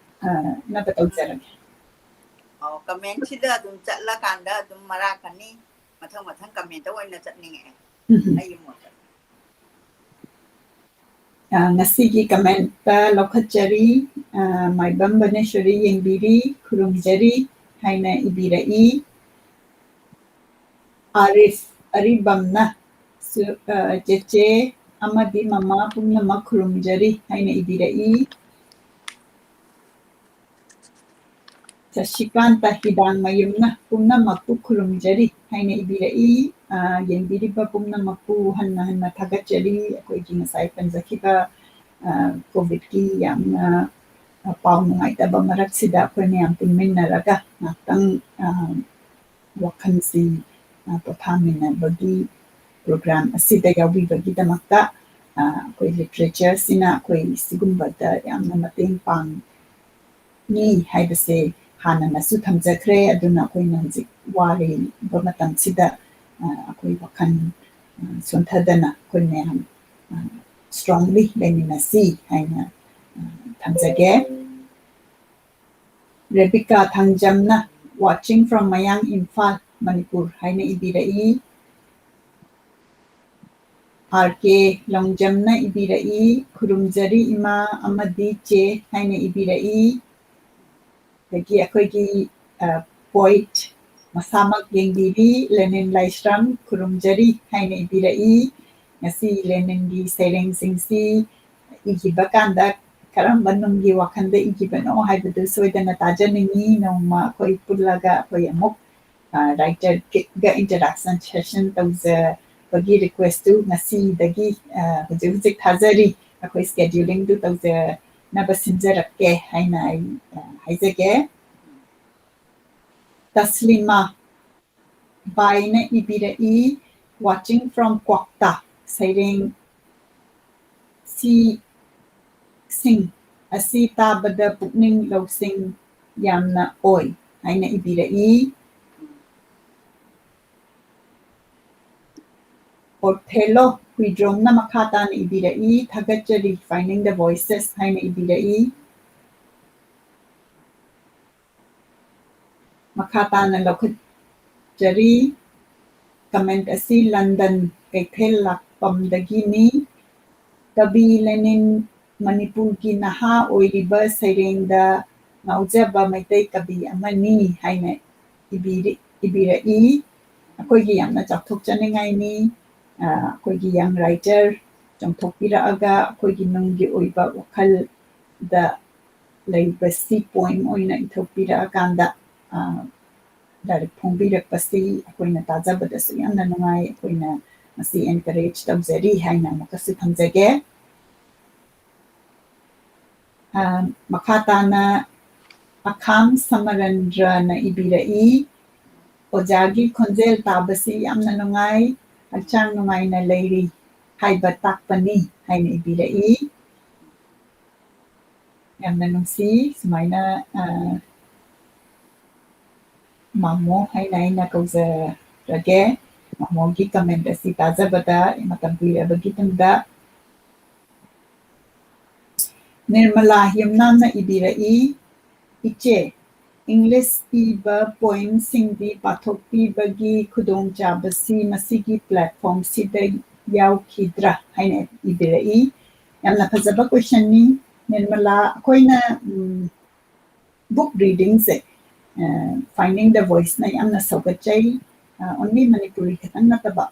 ꯑ, ꯅꯕ ꯇꯧꯖꯔꯒꯦ꯫ ꯑꯣ, commentꯁꯤꯗ ꯑꯗꯨꯝ ꯆꯠꯂꯀꯥꯟꯗ ꯑꯗꯨꯝ ꯃꯔꯥ ꯀꯅꯤ꯫ ꯃꯊꯪ ꯃꯊꯪ commentꯇ ꯑꯣꯏꯅ ꯆꯠꯅꯤꯡꯉꯛꯑꯦ꯫ ꯎꯝ꯫ ꯑꯩꯒꯤ ꯃꯣꯠꯇ꯫ ꯑ, ꯉꯁꯤꯒꯤ commentꯇ ꯂꯧꯈꯠꯆꯔꯤ, ꯑ, ꯃꯥꯏꯕꯝ ꯕꯅꯦꯁꯣꯔꯤ ꯌꯦꯡꯕꯤꯔꯤ, ꯈꯨꯔꯨꯝꯖꯔꯤ ꯍꯥꯏꯅ ꯏꯕꯤꯔꯛꯏ꯫ ꯑꯥꯔꯤꯐ ꯑꯔꯤꯕꯝꯅ ꯁꯨ-, ꯑ, ꯆꯦꯆꯦ ꯑꯃꯗꯤ ꯃꯃꯥ ꯄꯨꯝꯅꯃꯛ ꯈꯨꯔꯨꯝꯖꯔꯤ ꯍꯥꯏꯅ ꯏꯕꯤꯔꯛꯏ꯫ ꯁꯁꯤꯀꯥꯟꯇ ꯍꯤꯗꯥꯡꯃꯌꯨꯝꯅ ꯄꯨꯝꯅꯃꯛꯄꯨ ꯈꯨꯔꯨꯝꯖꯔꯤ ꯍꯥꯏꯅ ꯏꯕꯤꯔꯛꯏ꯫ ꯑ, ꯌꯦꯡꯕꯤꯔꯤꯕ ꯄꯨꯝꯅꯃꯛꯄꯨ ꯍꯟꯅ ꯍꯟꯅ ꯊꯥꯒꯠꯆꯔꯤ꯫ ꯑꯩꯈꯣꯏꯒꯤ ꯉꯁꯥꯏ ꯄꯟꯖꯈꯤꯕ, ꯑ, COVIDꯀꯤ ꯌꯥꯝꯅ, ꯑ, ꯄꯥꯎ ꯅꯨꯡꯉꯥꯏꯇꯕ ꯃꯔꯛꯁꯤꯗ ꯑꯩꯈꯣꯏ ꯃꯌꯥꯝ ꯄꯨꯟꯃꯤꯟꯅꯔꯒ ꯉꯥꯛꯇꯪ, ꯑ, ꯋꯥꯈꯜꯁꯤ, ꯑ, ꯄꯣꯊꯥꯃꯤꯟꯅꯕꯒꯤ program ꯑꯁꯤꯗ ꯌꯥꯎꯕꯤꯕꯒꯤꯗꯃꯛꯇ, ꯑ, ꯑꯩꯈꯣꯏ literatureꯁꯤꯅ ꯑꯩꯈꯣꯏ ꯁꯤꯒꯨꯝꯕꯗ ꯌꯥꯝꯅ ꯃꯇꯦꯡ ꯄꯥꯡꯉꯤ ꯍꯥꯏꯕꯁꯦ ꯍꯥꯟꯅꯅꯁꯨ ꯊꯝꯖꯈ꯭ꯔꯦ꯫ ꯑꯗꯨꯅ ꯑꯩꯈꯣꯏꯅ ꯍꯧꯖꯤꯛ ꯋꯥꯔꯤꯕ ꯃꯇꯝꯁꯤꯗ, ꯑ, ꯑꯩꯈꯣꯏ ꯋꯥꯈꯜ, ꯑ, ꯁꯣꯟꯊꯗꯅ ꯑꯩꯈꯣꯏ ꯃꯌꯥꯝ, ꯑ, strongly ꯂꯩꯃꯤꯟꯅꯁꯤ ꯍꯥꯏꯅ, ꯑ, ꯊꯝꯖꯒꯦ꯫ Rebika ꯊꯥꯡꯖꯝꯅ "Watching from Mayang, Imphal, Manipur" ꯍꯥꯏꯅ ꯏꯕꯤꯔꯛꯏ꯫ ꯑꯥꯔ ꯀꯦ ꯂꯣꯡꯖꯝꯅ ꯏꯕꯤꯔꯛꯏ, "ꯈꯨꯔꯨꯝꯖꯔꯤ ꯏꯃꯥ ꯑꯃꯗꯤ ꯆꯦ" ꯍꯥꯏꯅ ꯏꯕꯤꯔꯛꯏ꯫ ꯑꯗꯒꯤ ꯑꯩꯈꯣꯏꯒꯤ, ꯑ, poet ꯃꯁꯥꯃꯛ ꯌꯦꯡꯕꯤꯔꯤ, ꯂꯦꯅꯤꯟ ꯂꯥꯏꯁ꯭ꯔꯝ, "ꯈꯨꯔꯨꯝꯖꯔꯤ" ꯍꯥꯏꯅ ꯏꯕꯤꯔꯛꯏ꯫ ꯉꯁꯤ ꯂꯦꯅꯤꯟꯒꯤ ꯁꯩꯔꯦꯡꯁꯤꯡꯁꯤ ꯏꯈꯤꯕ ꯀꯥꯟꯗ ꯀꯔꯝꯕ ꯅꯨꯡꯒꯤ ꯋꯥꯈꯜꯗ ꯏꯈꯤꯕꯅꯣ ꯍꯥꯏꯕꯗꯨ ꯁꯣꯏꯗꯅ ꯇꯥꯖꯅꯤꯡꯉꯤ꯫ ꯅꯣꯡꯃ ꯑꯩꯈꯣꯏ ꯄꯨꯜꯂꯒ ꯑꯩꯈꯣꯏ ꯑꯃꯨꯛ, ꯑ, writer ꯒ interaction session ꯇꯧꯖꯕꯒꯤ request ꯇꯨ ꯉꯁꯤꯗꯒꯤ, ꯑ, ꯍꯧꯖꯤꯛ ꯍꯧꯖꯤꯛ ꯊꯥꯖꯔꯤ꯫ ꯑꯩꯈꯣꯏ scheduling ꯗꯨ ꯇꯧꯖꯅꯕ ꯁꯤꯟꯖꯔꯛꯀꯦ ꯍꯥꯏꯅ ꯑꯩ, ꯑ, ꯍꯥꯏꯖꯒꯦ꯫ ꯇꯁꯂꯤꯃꯥ ꯕꯥꯏꯅ ꯏꯕꯤꯔꯛꯏ, "Watching from Kwakta", ꯁꯩꯔꯦꯡ ꯁꯤ ꯁꯤꯡ ꯑꯁꯤ ꯇꯥꯕꯗ ꯄꯨꯛꯅꯤꯡ ꯂꯧꯁꯤꯡ ꯌꯥꯝꯅ ꯑꯣꯏ ꯍꯥꯏꯅ ꯏꯕꯤꯔꯛꯏ꯫ ꯑꯣꯊꯦꯂꯣ ꯍꯨꯏꯗ꯭ꯔꯣꯝꯅ ꯃꯈꯥ ꯇꯥꯅ ꯏꯕꯤꯔꯛꯏ, "ꯊꯥꯒꯠꯆꯔꯤ, Finding the Voices" ꯍꯥꯏꯅ ꯏꯕꯤꯔꯛꯏ꯫ ꯃꯈꯥ ꯇꯥꯅ ꯂꯧꯈꯠꯆꯔꯤ꯫ Comment ꯑꯁꯤ ꯂꯟꯗꯟ ꯀꯩꯊꯦꯜ ꯂꯥꯛꯄꯝꯗꯒꯤꯅꯤ꯫ "ꯀꯕꯤ ꯂꯦꯅꯤꯟ ꯃꯅꯤꯄꯨꯔꯒꯤ ꯅꯍꯥ ꯑꯣꯏꯔꯤꯕ ꯁꯩꯔꯦꯡꯗ ꯉꯥꯎꯖꯕ ꯃꯩꯇꯩ ꯀꯕꯤ ꯑꯃꯅꯤ" ꯍꯥꯏꯅ ꯏꯕꯤꯔꯤ-, ꯏꯕꯤꯔꯛꯏ꯫ ꯑꯩꯈꯣꯏꯒꯤ ꯌꯥꯝꯅ ꯆꯥꯎꯊꯣꯛꯆꯅꯤꯡꯉꯥꯏꯅꯤ꯫ ꯑ, ꯑꯩꯈꯣꯏꯒꯤ young writer ꯆꯣꯡꯊꯣꯛꯄꯤꯔꯛꯑꯒ ꯑꯩꯈꯣꯏꯒꯤ ꯅꯨꯡꯒꯤ ꯑꯣꯏꯕ ꯋꯥꯈꯜꯗ ꯂꯩꯕꯁꯤ poem ꯑꯣꯏꯅ ꯏꯊꯣꯛꯄꯤꯔꯛꯑꯀꯥꯟꯗ, ꯑ, ꯂꯥꯏꯔꯤꯛ ꯐꯣꯡꯕꯤꯔꯛꯄꯁꯤ ꯑꯩꯈꯣꯏꯅ ꯇꯥꯖꯕꯗꯁꯨ ꯌꯥꯝꯅ ꯅꯨꯡꯉꯥꯏ꯫ ꯑꯩꯈꯣꯏꯅ ꯃꯁꯤ encourage ꯇꯧꯖꯔꯤ ꯍꯥꯏꯅ ꯑꯃꯨꯛꯀꯁꯨ ꯊꯝꯖꯒꯦ꯫ ꯑ, ꯃꯈꯥ ꯇꯥꯅ ꯑꯈꯥꯝ ꯁꯃꯔꯟꯗ꯭ꯔꯅ ꯏꯕꯤꯔꯛꯏ, "ꯑꯣꯖꯥꯒꯤ ꯈꯣꯟꯖꯦꯜ ꯇꯥꯕꯁꯤ ꯌꯥꯝꯅ ꯅꯨꯡꯉꯥꯏ, ꯍꯛꯆꯥꯡ ꯅꯨꯡꯉꯥꯏꯅ ꯂꯩꯔꯤ ꯍꯥꯏꯕ ꯇꯥꯛꯄꯅꯤ" ꯍꯥꯏꯅ ꯏꯕꯤꯔꯛꯏ꯫ ꯌꯥꯝꯅ ꯅꯨꯡꯁꯤ, ꯁꯨꯃꯥꯏꯅ, ꯑ, ꯃꯥꯃꯣ ꯍꯥꯏꯅ ꯑꯩꯅ ꯀꯧꯖꯔꯒꯦ꯫ ꯃꯥꯃꯣꯒꯤ comment ꯑꯁꯤ ꯇꯥꯖꯕꯗ ꯃꯇꯝ ꯀꯨꯏꯔꯕꯒꯤ ꯇꯨꯡꯗ꯫ ꯅꯤꯔꯃꯂꯥ ꯌꯨꯝꯅꯥꯝꯅ ꯏꯕꯤꯔꯛꯏ, "ꯏꯆꯦ, English ꯏꯕ poemꯁꯤꯡꯗꯤ ꯄꯥꯊꯣꯛꯄꯤꯕꯒꯤ ꯈꯨꯗꯣꯡꯆꯥꯕꯁꯤ ꯃꯁꯤꯒꯤ platformꯁꯤꯗ ꯌꯥꯎꯈꯤꯗ꯭ꯔꯥ ꯍꯥꯏꯅ ꯏꯕꯤꯔꯛꯏ꯫ ꯌꯥꯝꯅ ꯐꯖꯕ questionꯅꯤ, ꯅꯤꯔꯃꯂꯥ꯫ ꯑꯩꯈꯣꯏꯅ, ꯎꯝ, book readingꯁꯦ, ꯑ, Finding the Voiceꯅ ꯌꯥꯝꯅ ꯁꯧꯒꯠꯆꯩ꯫ ꯑ, only ꯃꯅꯤꯄꯨꯔꯤ ꯈꯛꯇꯪ ꯅꯠꯇꯕ,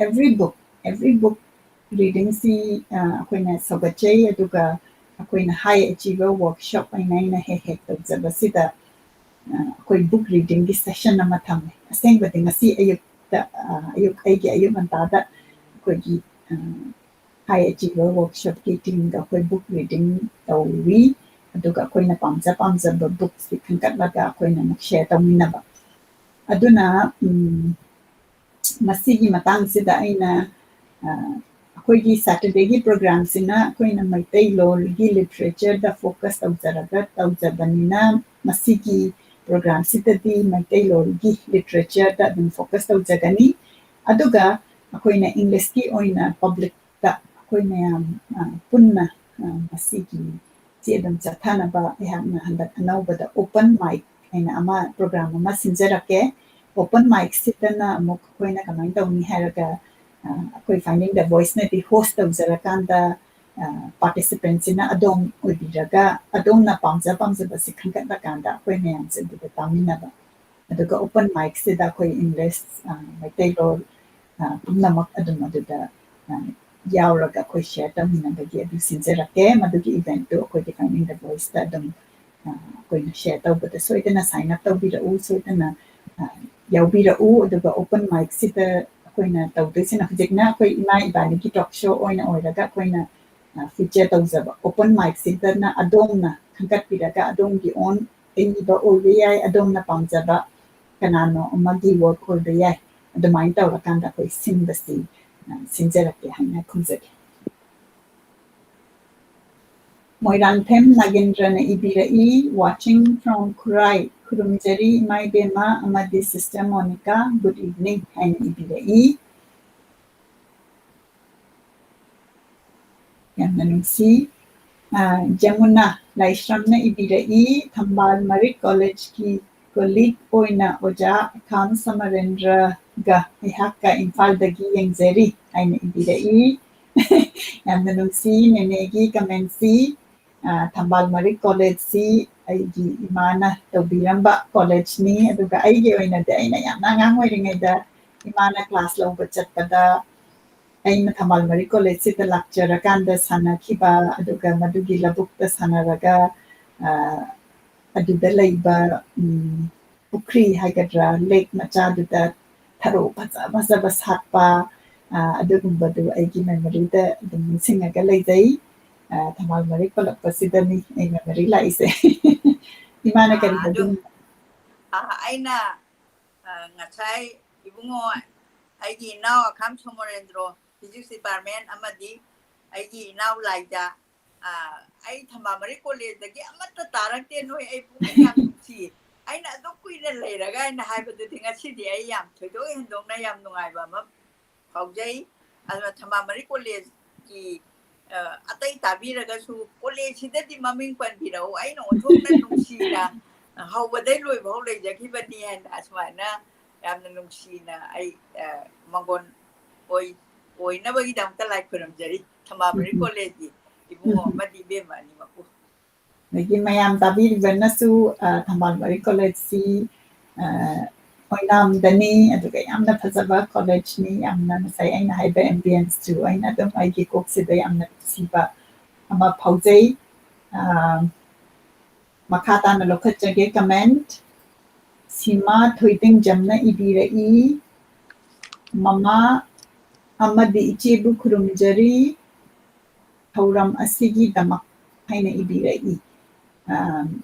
every book, every book readingꯁꯤ, ꯑ, ꯑꯩꯈꯣꯏꯅ ꯁꯧꯒꯠꯆꯩ꯫ ꯑꯗꯨꯒ ꯑꯩꯈꯣꯏꯅ high achiever workshop ꯑꯣꯏꯅ ꯑꯩꯅ ꯍꯦꯛ ꯍꯦꯛ ꯇꯧꯖꯕꯁꯤꯗ, ꯑ, ꯑꯩꯈꯣꯏ book readingꯒꯤ session ꯑꯃ ꯊꯝꯃꯦ꯫ ꯑꯁꯦꯡꯕꯗꯤ ꯉꯁꯤ ꯑꯌꯨꯛꯇ, ꯑ, ꯑꯌꯨꯛ, ꯑꯩꯒꯤ ꯑꯌꯨꯛ ꯉꯟꯇꯥꯗ ꯑꯩꯈꯣꯏꯒꯤ, ꯑ, high achiever workshopꯀꯤ teamꯒ ꯑꯩꯈꯣꯏ book reading ꯇꯧꯔꯤ꯫ ꯑꯗꯨꯒ ꯑꯩꯈꯣꯏꯅ ꯄꯥꯝꯖ ꯄꯥꯝꯖꯕ bookꯁꯤ ꯈꯟꯒꯠꯂꯒ ꯑꯩꯈꯣꯏꯅ ꯑꯃꯨꯛ share ꯇꯧꯃꯤꯟꯅꯕ꯫ ꯑꯗꯨꯅ, ꯎꯝ, ꯃꯁꯤꯒꯤ ꯃꯇꯥꯡꯁꯤꯗ ꯑꯩꯅ, ꯑ, ꯑꯩꯈꯣꯏꯒꯤ Saturdayꯒꯤ programꯁꯤꯅ ꯑꯩꯈꯣꯏꯅ ꯃꯩꯇꯩꯂꯣꯟꯒꯤ literatureꯗ focus ꯇꯧꯖꯔꯒ ꯇꯧꯖꯕꯅꯤꯅ, ꯃꯁꯤꯒꯤ programꯁꯤꯗꯗꯤ ꯃꯩꯇꯩꯂꯣꯟꯒꯤ literatureꯗ ꯑꯗꯨꯝ focus ꯇꯧꯖꯒꯅꯤ꯫ ꯑꯗꯨꯒ ꯑꯩꯈꯣꯏꯅ Englishꯀꯤ ꯑꯣꯏꯅ publicꯇ ꯑꯩꯈꯣꯏ ꯃꯌꯥꯝ, ꯑ, ꯄꯨꯟꯅ, ꯑ, ꯃꯁꯤꯒꯤ ꯁꯤ ꯑꯗꯨꯝ ꯆꯠꯊꯅꯕ ꯑꯩꯍꯥꯛꯅ ꯍꯟꯗꯛ ꯑꯅꯧꯕꯗ open mic ꯍꯥꯏꯅ ꯑꯃ program ꯑꯃ ꯁꯤꯟꯖꯔꯛꯀꯦ꯫ Open micꯁꯤꯗꯅ ꯑꯃꯨꯛ ꯑꯩꯈꯣꯏꯅ ꯀꯃꯥꯏꯅ ꯇꯧꯅꯤ ꯍꯥꯏꯔꯒ, ꯑ, ꯑꯩꯈꯣꯏ Finding the Voiceꯅꯗꯤ host ꯇꯧꯖꯔꯀꯥꯟꯗ, ꯑ, participantꯁꯤꯅ ꯑꯗꯣꯝ ꯑꯣꯏꯕꯤꯔꯒ ꯑꯗꯣꯝꯅ ꯄꯥꯝꯖ ꯄꯥꯝꯖꯕꯁꯤ ꯈꯟꯒꯠꯂꯀꯥꯟꯗ ꯑꯩꯈꯣꯏ ꯃꯌꯥꯝꯁꯦ ꯑꯗꯨꯗ ꯇꯥꯃꯤꯟꯅꯕ꯫ ꯑꯗꯨꯒ open micꯁꯤꯗ ꯑꯩꯈꯣꯏ English, ꯑ, ꯃꯩꯇꯩꯂꯣꯟ, ꯑ, ꯄꯨꯝꯅꯃꯛ ꯑꯗꯨꯝ ꯑꯗꯨꯗ, ꯑ, ꯌꯥꯎꯔꯒ ꯑꯩꯈꯣꯏ share ꯇꯧꯃꯤꯟꯅꯕꯒꯤ ꯑꯗꯨ ꯁꯤꯟꯖꯔꯛꯀꯦ꯫ ꯃꯗꯨꯒꯤ eventꯇꯨ ꯑꯩꯈꯣꯏꯒꯤ Finding the Voiceꯇ ꯑꯗꯨꯝ, ꯑ, ꯑꯩꯈꯣꯏꯅ share ꯇꯧꯕꯗ ꯁꯣꯏꯗꯅ sign up ꯇꯧꯕꯤꯔꯛꯎ, ꯁꯣꯏꯗꯅ, ꯑ, ꯌꯥꯎꯕꯤꯔꯛꯎ꯫ ꯑꯗꯨꯒ open micꯁꯤꯗ ꯑꯩꯈꯣꯏꯅ ꯇꯧꯗꯣꯏꯁꯤꯅ ꯍꯧꯖꯤꯛꯅ ꯑꯩꯈꯣꯏ ꯏꯃꯥ ꯏꯕꯥꯅꯤꯒꯤ talk show ꯑꯣꯏꯅ ꯑꯣꯏꯔꯒ ꯑꯩꯈꯣꯏꯅ, ꯑ, feature ꯇꯧꯖꯕ open micꯁꯤꯗꯅ ꯑꯗꯣꯝꯅ ꯈꯟꯒꯠꯄꯤꯔꯒ ꯑꯗꯣꯝꯒꯤ own ꯑꯏꯕ ꯑꯣꯏꯕ ꯌꯥꯏ, ꯑꯗꯣꯝꯅ ꯄꯥꯝꯖꯕ ꯀꯅꯥꯅꯣ ꯑꯃꯒꯤ work ꯑꯣꯏꯕ ꯌꯥꯏ꯫ ꯑꯗꯨꯃꯥꯏꯅ ꯇꯧꯔꯀꯥꯟꯗ ꯑꯩꯈꯣꯏ ꯁꯤꯟꯕꯁꯤ, ꯑ, ꯁꯤꯟꯖꯔꯛꯀꯦ ꯍꯥꯏꯅ ꯈꯨꯝꯖꯒꯦ꯫ ꯃꯣꯏꯔꯥꯡꯊꯦꯝ ꯅꯥꯒꯦꯟꯗ꯭ꯔꯅ ꯏꯕꯤꯔꯛꯏ, "Watching from ꯈꯨꯔꯥꯏ, ꯈꯨꯔꯨꯝꯖꯔꯤ ꯏꯃꯥ ꯏꯕꯦꯝꯃ ꯑꯃꯗꯤ sister ꯃꯣꯅꯤꯀꯥ, good evening" ꯍꯥꯏꯅ ꯏꯕꯤꯔꯛꯏ꯫ ꯌꯥꯝꯅ ꯅꯨꯡꯁꯤ꯫ ꯑ, ꯖꯃꯨꯅꯥ ꯂꯥꯏꯁ꯭ꯔꯝꯅ ꯏꯕꯤꯔꯛꯏ, "ꯊꯝꯕꯥꯜ ꯃꯔꯤꯛ ꯀꯣꯂꯦꯖꯀꯤ ꯀꯣꯂꯤꯛ ꯑꯣꯏꯅ ꯑꯣꯖꯥ ꯑꯈꯥꯝ ꯁꯃꯔꯦꯟꯗ꯭ꯔꯒ ꯑꯩꯍꯥꯛꯀ ꯏꯝꯐꯥꯜꯗꯒꯤ ꯌꯦꯡꯖꯔꯤ" ꯍꯥꯏꯅ ꯏꯕꯤꯔꯛꯏ꯫ ꯌꯥꯝꯅ ꯅꯨꯡꯁꯤ ꯅꯦꯅꯦꯒꯤ ꯀꯃꯦꯟꯁꯤ꯫ ꯑ, ꯊꯝꯕꯥꯜ ꯃꯔꯤꯛ ꯀꯣꯂꯦꯖꯁꯤ ꯑꯩꯒꯤ ꯏꯃꯥꯅ ꯇꯧꯕꯤꯔꯝꯕ ꯀꯣꯂꯦꯖꯅꯤ, ꯑꯗꯨꯒ ꯑꯩꯒꯤ ꯑꯣꯏꯅꯗꯤ ꯑꯩꯅ ꯌꯥꯝꯅ ꯑꯉꯥꯡ ꯑꯣꯏꯔꯤꯉꯩꯗ ꯏꯃꯥꯅ ꯀ꯭ꯂꯥꯁ ꯂꯧꯕ ꯆꯠꯄꯗ ꯑꯩꯅ ꯊꯝꯕꯥꯜ ꯃꯔꯤꯛ ꯀꯣꯂꯦꯖꯁꯤꯗ ꯂꯥꯛꯆꯔꯀꯥꯟꯗ ꯁꯥꯟꯅꯈꯤꯕ, ꯑꯗꯨꯒ ꯃꯗꯨꯒꯤ ꯂꯧꯕꯨꯛꯇ ꯁꯥꯟꯅꯔꯒ, ꯑ, ꯑꯗꯨꯗ ꯂꯩꯕ, ꯎꯝ, ꯄꯨꯈ꯭ꯔꯤ ꯍꯥꯏꯒꯗ꯭ꯔꯥ, ꯂꯦꯛ ꯃꯆꯥꯗꯨꯗ ꯊꯔꯣ ꯐꯖ ꯐꯖꯕ ꯁꯥꯠꯄ, ꯑ, ꯑꯗꯨꯒꯨꯝꯕꯗꯨ ꯑꯩꯒꯤ ꯃꯦꯃꯣꯔꯤꯗ ꯑꯗꯨꯝ ꯅꯤꯡꯁꯤꯡꯉꯒ ꯂꯩꯖꯩ꯫ ꯑ, ꯊꯝꯕꯥꯜ ꯃꯔꯤꯛ ꯄꯜꯂꯛꯄꯁꯤꯗꯅꯤ ꯑꯩ ꯃꯦꯃꯣꯔꯤ ꯂꯥꯛꯏꯁꯦ꯫ ꯏꯃꯥꯅ ꯀꯔꯤ ꯑꯥ, ꯑꯗꯨ, ꯍꯥꯏꯕꯤꯅꯤꯡ- ꯑꯥ, ꯑꯩꯅ, ꯑꯥ, ꯉꯁꯥꯏ ꯏꯕꯨꯡꯉꯣ, ꯑꯩꯒꯤ ꯏꯅꯥꯎ ꯑꯈꯥꯝ ꯁꯣꯃꯣꯔꯦꯟꯗ꯭ꯔꯣ, ꯐꯤꯖꯤꯛꯁ ꯗꯤꯄꯥꯔꯠꯃꯦꯟ, ꯑꯃꯗꯤ ꯑꯩꯒꯤ ꯏꯅꯥꯎ ꯂꯥꯏꯖꯥ, ꯑꯥ, ꯑꯩ ꯊꯝꯕꯥꯜ ꯃꯔꯤꯛ ꯀꯣꯂꯦꯖꯇꯒꯤ ꯑꯃꯠꯇ ꯇꯥꯔꯛꯇꯦ, ꯅꯣꯏ ꯑꯩ ꯄꯨꯛꯅꯤꯡ ꯌꯥꯝ ꯅꯨꯡꯁꯤ꯫ ꯑꯩꯅ ꯑꯗꯨꯛ ꯀꯨꯏꯅ ꯂꯩꯔꯒ ꯑꯩꯅ ꯍꯥꯏꯕꯗꯨꯗꯤ ꯉꯁꯤꯗꯤ ꯑꯩ ꯌꯥꯝ ꯊꯣꯏꯗꯣꯛ ꯍꯦꯟꯗꯣꯛꯅ ꯌꯥꯝ ꯅꯨꯡꯉꯥꯏꯕ ꯑꯃ ꯐꯥꯎꯖꯩ꯫ ꯑꯗꯨꯅ ꯊꯝꯕꯥꯜ ꯃꯔꯤꯛ ꯀꯣꯂꯦꯖꯀꯤ, ꯑ, ꯑꯇꯩ ꯇꯥꯕꯤꯔꯒꯁꯨ ꯀꯣꯂꯦꯖꯁꯤꯗꯗꯤ ꯃꯃꯤꯡ ꯄꯟꯕꯤꯔꯛꯎ, ꯑꯩꯅ ꯑꯣꯟꯊꯣꯛꯅ ꯅꯨꯡꯁꯤꯅ ꯍꯧꯕꯗꯩ ꯂꯣꯏꯕꯐꯥꯎ ꯂꯩꯖꯈꯤꯕꯅꯤ ꯍꯥꯏꯅ ꯑꯁꯨꯃꯥꯏꯅ ꯌꯥꯝꯅ ꯅꯨꯡꯁꯤꯅ ꯑꯩ, ꯑ, ꯃꯪꯒꯣꯟ ꯑꯣꯏ-, ꯑꯣꯏꯅꯕꯒꯤꯗꯃꯛꯇ ꯂꯥꯏ ꯈꯨꯔꯨꯝꯖꯔꯤ꯫ ꯊꯝꯕꯥꯜ ꯃꯔꯤꯛ ꯎꯝ꯫ ꯀꯣꯂꯦꯖꯀꯤ ꯏꯕꯨꯡꯉꯣ ꯎꯝ꯫ ꯑꯃꯗꯤ ꯏꯕꯦꯝꯃ ꯑꯅꯤꯃꯛꯄꯨ꯫ ꯑꯗꯒꯤ ꯃꯌꯥꯝ ꯇꯥꯕꯤꯔꯤꯕꯅꯁꯨ, ꯑ, ꯊꯝꯕꯥꯜ ꯃꯔꯤꯛ ꯀꯣꯂꯦꯖꯁꯤ, ꯑ, ꯑꯣꯏꯅꯥꯝꯗꯅꯤ, ꯑꯗꯨꯒ ꯌꯥꯝꯅ ꯐꯖꯕ ꯀꯣꯂꯦꯖꯅꯤ, ꯌꯥꯝꯅ ꯉꯁꯥꯏ ꯑꯩꯅ ꯍꯥꯏꯕ ambience ꯁꯨ ꯑꯩꯅ ꯑꯗꯨꯝ ꯑꯩꯒꯤ ꯀꯣꯛꯁꯤꯗ ꯌꯥꯝꯅ ꯅꯨꯡꯁꯤꯕ ꯑꯃ ꯐꯥꯎꯖꯩ꯫ ꯑ, ꯃꯈꯥ ꯇꯥꯅ ꯂꯧꯈꯠꯆꯒꯦ comment꯫ ꯁꯤꯃꯥ ꯊꯣꯏꯗꯤꯡꯖꯝꯅ ꯏꯕꯤꯔꯛꯏ, "ꯃꯃꯥ ꯑꯃꯗꯤ ꯏꯆꯦꯕꯨ ꯈꯨꯔꯨꯝꯖꯔꯤ, ꯊꯧꯔꯝ ꯑꯁꯤꯒꯤꯗꯃꯛ" ꯍꯥꯏꯅ ꯏꯕꯤꯔꯛꯏ꯫ ꯑꯝ,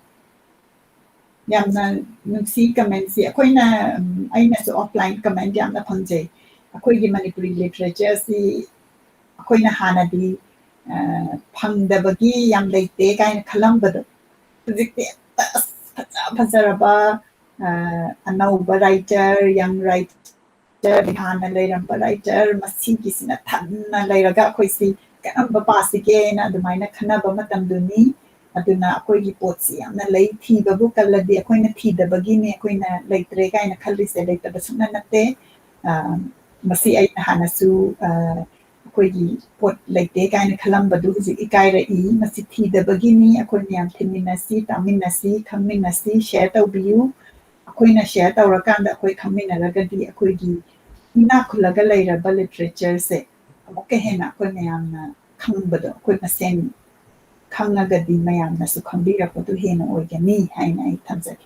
ꯌꯥꯝꯅ ꯅꯨꯡꯁꯤ comment ꯁꯤ꯫ ꯑꯩꯈꯣꯏꯅ, ꯎꯝ, ꯑꯩꯅꯁꯨ offline comment ꯌꯥꯝꯅ ꯐꯪꯖꯩ꯫ ꯑꯩꯈꯣꯏꯒꯤ ꯃꯅꯤꯄꯨꯔꯤ literature ꯁꯤ ꯑꯩꯈꯣꯏꯅ ꯍꯥꯟꯅꯗꯤ, ꯑ, ꯐꯪꯗꯕꯒꯤ ꯌꯥꯝ ꯂꯩꯇꯦ ꯀꯥꯏꯅ ꯈꯜꯂꯝꯕꯗꯣ, ꯍꯧꯖꯤꯛꯇꯤ ꯍꯦꯛꯇ ꯑꯁ ꯐꯖ ꯐꯖꯔꯕ, ꯑ, ꯑꯅꯧꯕ writer, young writer, ꯍꯥꯟꯅ ꯂꯩꯔꯝꯕ writer ꯃꯁꯤꯒꯤꯁꯤꯅ ꯊꯟꯅ ꯂꯩꯔꯒ ꯑꯩꯈꯣꯏꯁꯤ ꯀꯔꯝꯕ ꯄꯥꯁꯤꯒꯦꯅ ꯑꯗꯨꯃꯥꯏꯅ ꯈꯟꯅꯕ ꯃꯇꯝꯗꯨꯅꯤ꯫ ꯑꯗꯨꯅ ꯑꯩꯈꯣꯏꯒꯤ ꯄꯣꯠꯁꯤ ꯌꯥꯝꯅ ꯂꯩ, ꯊꯤꯕꯕꯨ ꯀꯜꯂꯗꯤ ꯑꯩꯈꯣꯏꯅ ꯊꯤꯗꯕꯒꯤꯅꯦ ꯑꯩꯈꯣꯏꯅ ꯂꯩꯇ꯭ꯔꯦ ꯀꯥꯏꯅ ꯈꯜꯂꯤꯁꯦ, ꯂꯩꯇꯕ ꯁꯨꯡꯅ ꯅꯠꯇꯦ꯫ ꯑ, ꯃꯁꯤ ꯑꯩꯅ ꯍꯥꯟꯅꯁꯨ, ꯑ, ꯑꯩꯈꯣꯏꯒꯤ ꯄꯣꯠ ꯂꯩꯇꯦ ꯀꯥꯏꯅ ꯈꯜꯂꯝꯕꯗꯨ ꯍꯧꯖꯤꯛ ꯏꯀꯥꯏꯔꯛꯏ꯫ ꯃꯁꯤ ꯊꯤꯗꯕꯒꯤꯅꯤ꯫ ꯑꯩꯈꯣꯏ ꯃꯌꯥꯝ ꯊꯤꯃꯤꯟꯅꯁꯤ, ꯇꯥꯃꯤꯟꯅꯁꯤ, ꯈꯪꯃꯤꯟꯅꯁꯤ, share ꯇꯧꯕꯤꯌꯨ꯫ ꯑꯩꯈꯣꯏꯅ share ꯇꯧꯔꯀꯥꯟꯗ ꯑꯩꯈꯣꯏ ꯈꯪꯃꯤꯟꯅꯔꯒꯗꯤ ꯑꯩꯈꯣꯏꯒꯤ ꯏꯅꯥꯛ ꯈꯨꯜꯂꯒ ꯂꯩꯔꯕ literatureꯁꯦ ꯑꯃꯨꯛꯀ ꯍꯦꯟꯅ ꯑꯩꯈꯣꯏ ꯃꯌꯥꯝꯅ ꯈꯪꯕꯗꯣ, ꯑꯩꯈꯣꯏ ꯃꯁꯦꯟ ꯈꯪꯉꯒꯗꯤ ꯃꯌꯥꯝꯅꯁꯨ ꯈꯪꯕꯤꯔꯛꯄꯗꯨ ꯍꯦꯟꯅ ꯑꯣꯏꯒꯅꯤ ꯍꯥꯏꯅ ꯑꯩ ꯊꯝꯖꯒꯦ꯫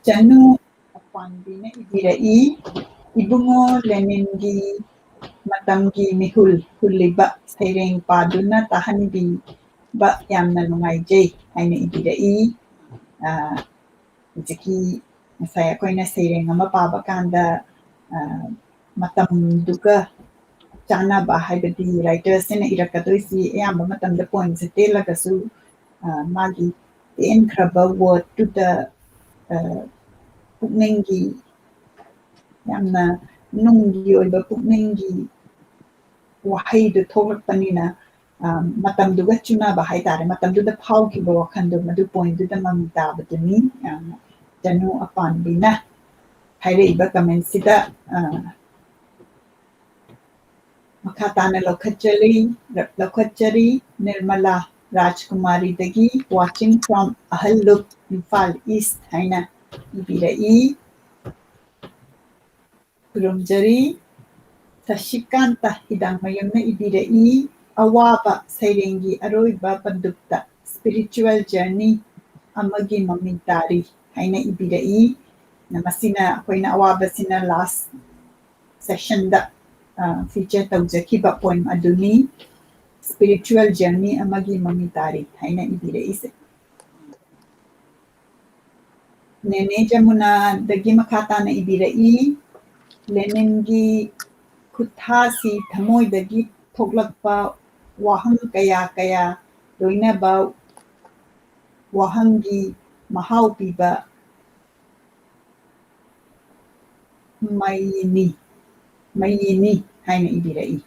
ꯆꯅꯨ ꯑꯄꯥꯟꯕꯤꯅ ꯏꯕꯤꯔꯛꯏ, "ꯏꯕꯨꯡꯉꯣ ꯂꯦꯅꯤꯟꯒꯤ ꯃꯇꯝꯒꯤ ꯃꯤꯍꯨꯜ ꯍꯨꯜꯂꯤꯕ ꯁꯩꯔꯦꯡ ꯄꯥꯗꯨꯅ ꯇꯥꯍꯟꯕꯤꯕ ꯌꯥꯝꯅ ꯅꯨꯡꯉꯥꯏꯖꯩ" ꯍꯥꯏꯅ ꯏꯕꯤꯔꯛꯏ꯫ ꯑ, ꯍꯧꯖꯤꯛꯀꯤ ꯉꯁꯥꯏ ꯑꯩꯈꯣꯏꯅ ꯁꯩꯔꯦꯡ ꯑꯃ ꯄꯥꯕ ꯀꯥꯟꯗ, ꯑ, ꯃꯇꯝꯗꯨꯒ ꯆꯥꯟꯅꯕ, ꯍꯥꯏꯕꯗꯤ writerꯁꯤꯅ ꯏꯔꯛꯀꯗꯣꯏꯁꯤ ꯑꯌꯥꯝꯕ ꯃꯇꯝꯗ poemꯁꯦ ꯇꯦꯜꯂꯒꯁꯨ, ꯑ, ꯃꯥꯒꯤ ꯇꯦꯟꯈ꯭ꯔꯕ wordꯇꯨꯗ, ꯑ, ꯄꯨꯛꯅꯤꯡꯒꯤ, ꯌꯥꯝꯅ ꯅꯨꯡꯒꯤ ꯑꯣꯏꯕ ꯄꯨꯛꯅꯤꯡꯒꯤ ꯋꯥꯍꯩꯗꯨ ꯊꯣꯛꯂꯛꯄꯅꯤꯅ, ꯑ, ꯃꯇꯝꯗꯨꯒ ꯆꯨꯅꯕ ꯍꯥꯏꯇꯥꯔꯦ, ꯃꯇꯝꯗꯨꯗ ꯐꯥꯎꯈꯤꯕ ꯋꯥꯈꯜꯗꯣ ꯃꯗꯨ poemꯗꯨꯗ ꯃꯃꯤ ꯇꯥꯕꯗꯨꯅꯤ꯫ ꯑ, ꯆꯅꯨ ꯑꯄꯥꯟꯕꯤꯅ ꯍꯥꯏꯔꯛꯏꯕ commentꯁꯤꯗ, ꯑ, ꯃꯈꯥ ꯇꯥꯅ ꯂꯧꯈꯠꯆꯔꯤ, ꯂꯧꯈꯠꯆꯔꯤ, Nirmala ꯔꯥꯖꯀꯨꯃꯥꯔꯤꯗꯒꯤ, "Watching from ꯑꯍꯜꯂꯨꯞ, Imphal East" ꯍꯥꯏꯅ ꯏꯕꯤꯔꯛꯏ꯫ ꯈꯨꯔꯨꯝꯖꯔꯤ꯫ ꯁꯁꯤꯀꯥꯟꯇ ꯍꯤꯗꯥꯡꯃꯌꯨꯝꯅ ꯏꯕꯤꯔꯛꯏ, "ꯑꯋꯥꯕ ꯁꯩꯔꯦꯡꯒꯤ ꯑꯔꯣꯏꯕ ꯄꯟꯗꯨꯞꯇ spiritual journey ꯑꯃꯒꯤ ꯃꯃꯤ ꯇꯥꯔꯤ" ꯍꯥꯏꯅ ꯏꯕꯤꯔꯛꯏ꯫ ꯃꯁꯤꯅ ꯑꯩꯈꯣꯏꯅ ꯑꯋꯥꯕꯁꯤꯅ last sessionꯗ, ꯑ, feature ꯇꯧꯖꯈꯤꯕ poem ꯑꯗꯨꯅꯤ꯫ "Spiritual journey ꯑꯃꯒꯤ ꯃꯃꯤ ꯇꯥꯔꯤ" ꯍꯥꯏꯅ ꯏꯕꯤꯔꯛꯏꯁꯦ꯫ ꯅꯦꯅꯦ ꯖꯃꯨꯅꯥꯗꯒꯤ ꯃꯈꯥ ꯇꯥꯅ ꯏꯕꯤꯔꯛꯏ, "ꯂꯦꯅꯤꯟꯒꯤ ꯈꯨꯠꯊꯥꯁꯤ ꯊꯃꯣꯏꯗꯒꯤ ꯊꯣꯛꯂꯛꯄ ꯋꯥꯍꯪ ꯀꯌꯥ ꯀꯌꯥ ꯂꯣꯏꯅꯕ ꯋꯥꯍꯪꯒꯤ ꯃꯍꯥꯎ ꯄꯤꯕ ꯃꯩꯅꯤ, ꯃꯩꯅꯤ" ꯍꯥꯏꯅ ꯏꯕꯤꯔꯛꯏ꯫